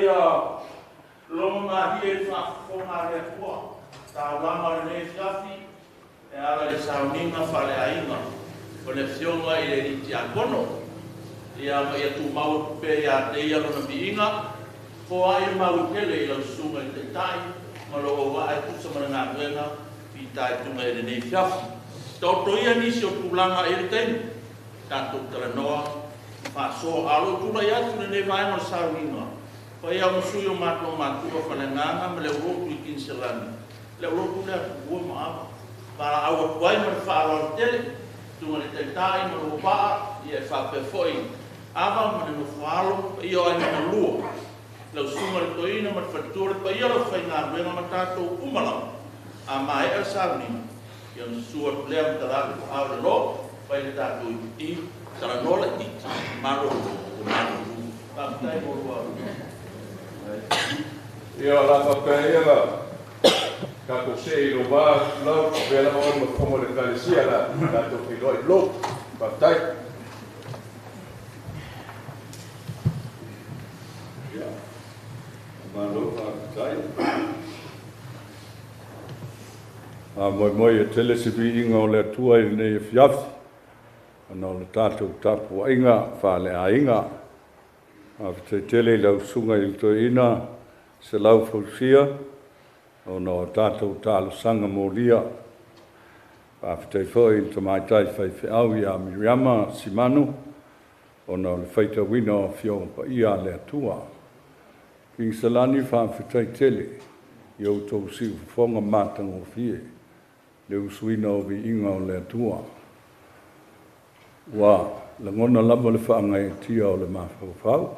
ia logo malie i le faafofoga a le Atua, taulaga o lenei afiafi e ala i le sauniga faaleaiga o le Afioga i le Alii Tiakono. Ia ma ia tumau atu pea ia te ia lona viiga, foai le maui tele i lau susuga i le Taitai ma lou auvaa e tusa ma le galuega fitaituga i lenei afiafi. Taoto ia nisi o tulaga e i ai le taimi tatou talanoa ma faasoa. A o lou tulai atu i lenei vaega o le sauniga, fai lava ma sui o matou matua faaleagaga ma le aulotu i Kiniselani, le aulotu lea a Tumua ma Ava, valaau atu ai ma le faaaloalo tele, susuga i le Taitai ma lou auvaa, ia e faapea foi Ava ma le nofo a alo, paia o aiga na lua, lau susuga i le Toeaina ma le faletua, le paia o le aufaigaluega ma tatou uma lava. A maea le sauniga, ia ona susu atu lea ma tala atu aao i le lo, fai le tatou iputi, talanoa laitiiti, malolo, ua malulu. Faafetai mo lua avanoa. Ia, o le a faapea ia la tatou see i lou va, Tupulau, avea lava oe ma fofoga o le Ekalesia, o le a tatou feiloai i lou. Faafetai. Ia, malo faafetai. Faamoemoe e tele se viiga o le Atua i lenei afiafi, ona o le tatou tapuaiga faaleaiga. Faafetai tele i lau susuga i le Toeaina Selau Fausia, ona o tatou talosaga molia. Faafetai foi i le tamaitai faifeau ia Miriama Simanu, ona o le faitauina o Afioga Paia a le Atua. Kiniselani, faafetai tele i outou siufofoga matagofie, le usuina o viiga o le Atua. Ua lagona lava le faagaeetia o le mafaufau.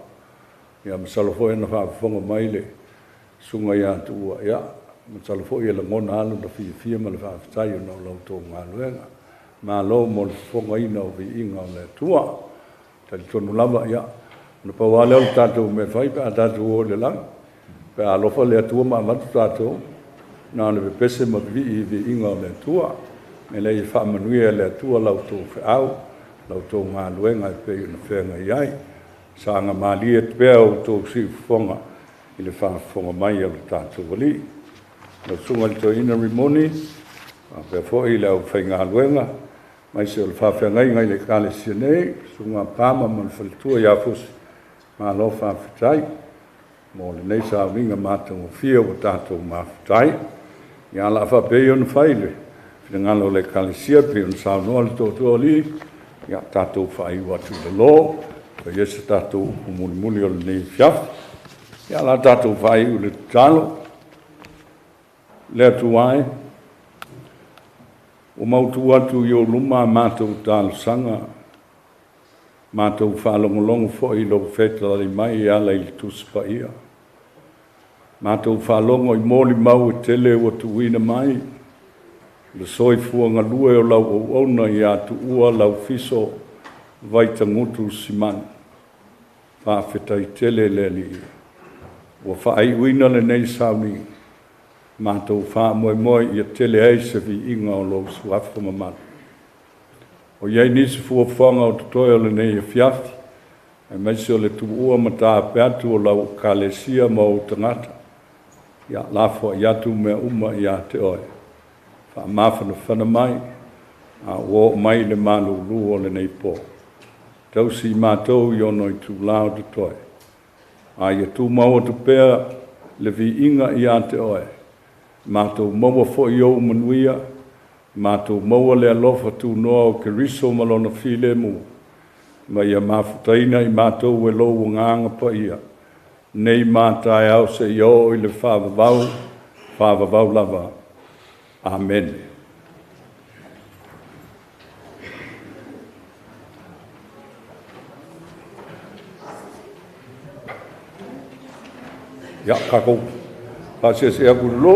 Ia masalo foi ana faafofoga mai le susuga ia Tuua, ia masalo foi e lagona lava lona fiafia ma le faafetai ona o la outou galuega. Malo mo le fofogaina o viiga o le Atua. Talitonu lava, ia, ona pau lava lea o le tatou mea e fai pe a tatou o i le lagi, pe a alofa le Atua ma avatu tatou, na o le pepese ma vivii i viiga o le Atua. E lea ia faamanuia e le Atua la outou feau, la outou galuega e pei ona feagai ai. Saga malie pea outou siufofoga i le faafofoga mai a lo tatou Alii. Lau susuga i le Toeaina Rimoni, faapea foi le aufaigaluega, aemaise o le faafeagaiga i le Ekalesia nei, susuga Pama ma le faletua ia Fusi, malo faafetai mo lenei sauniga matagofie ua tatou mafuta ai. Ia o le a faapea ia ona fai le finagalo o le Ekalesia pei ona saunoa le tootoo o alii, ia tatou faaiu atu i le lo, fai ai se tatou upu mulimuli o lenei afiafi. Ia o le a tatou faaiu i le tatalo. Le Atua e, ua mautu atu i ou luma a matou talosaga, matou faalogologo foi i lou fetalai mai e ala i le Tusi Paia. Matou faalogo i molimau e tele ua tuuina mai, le soifua galue o lau auauna ia Tuua Laufiso Vaitagutu Simanu. Faafetai tele le Alii. Ua faaiuina lenei sauniga, matou faamoemoe ia tele ai se viiga o lou suafa mamalu. O i ai nisi fuafuaga o totoe o lenei afiafi, aemaise o le tuua ma taape atu o lau Ekalesia ma ou tagata, ia lafoai atu mea uma ia te oe. Faamafanafana mai, a ua oo mai le malulu o lenei po. Tausi i matou i ona itula o totoe, a ia tumau atu pea le viiga ia te oe. Matou maua foi ou manuia, matou maua le alofa tunoa o Keriso ma lona filemu, ma ia mafutaina i matou e lou Agaga Paia, nei ma taeao seia oo i le faavavau, faavavau lava. Amene. Ia, tatou faasiasi atu i le lo.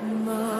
Ma.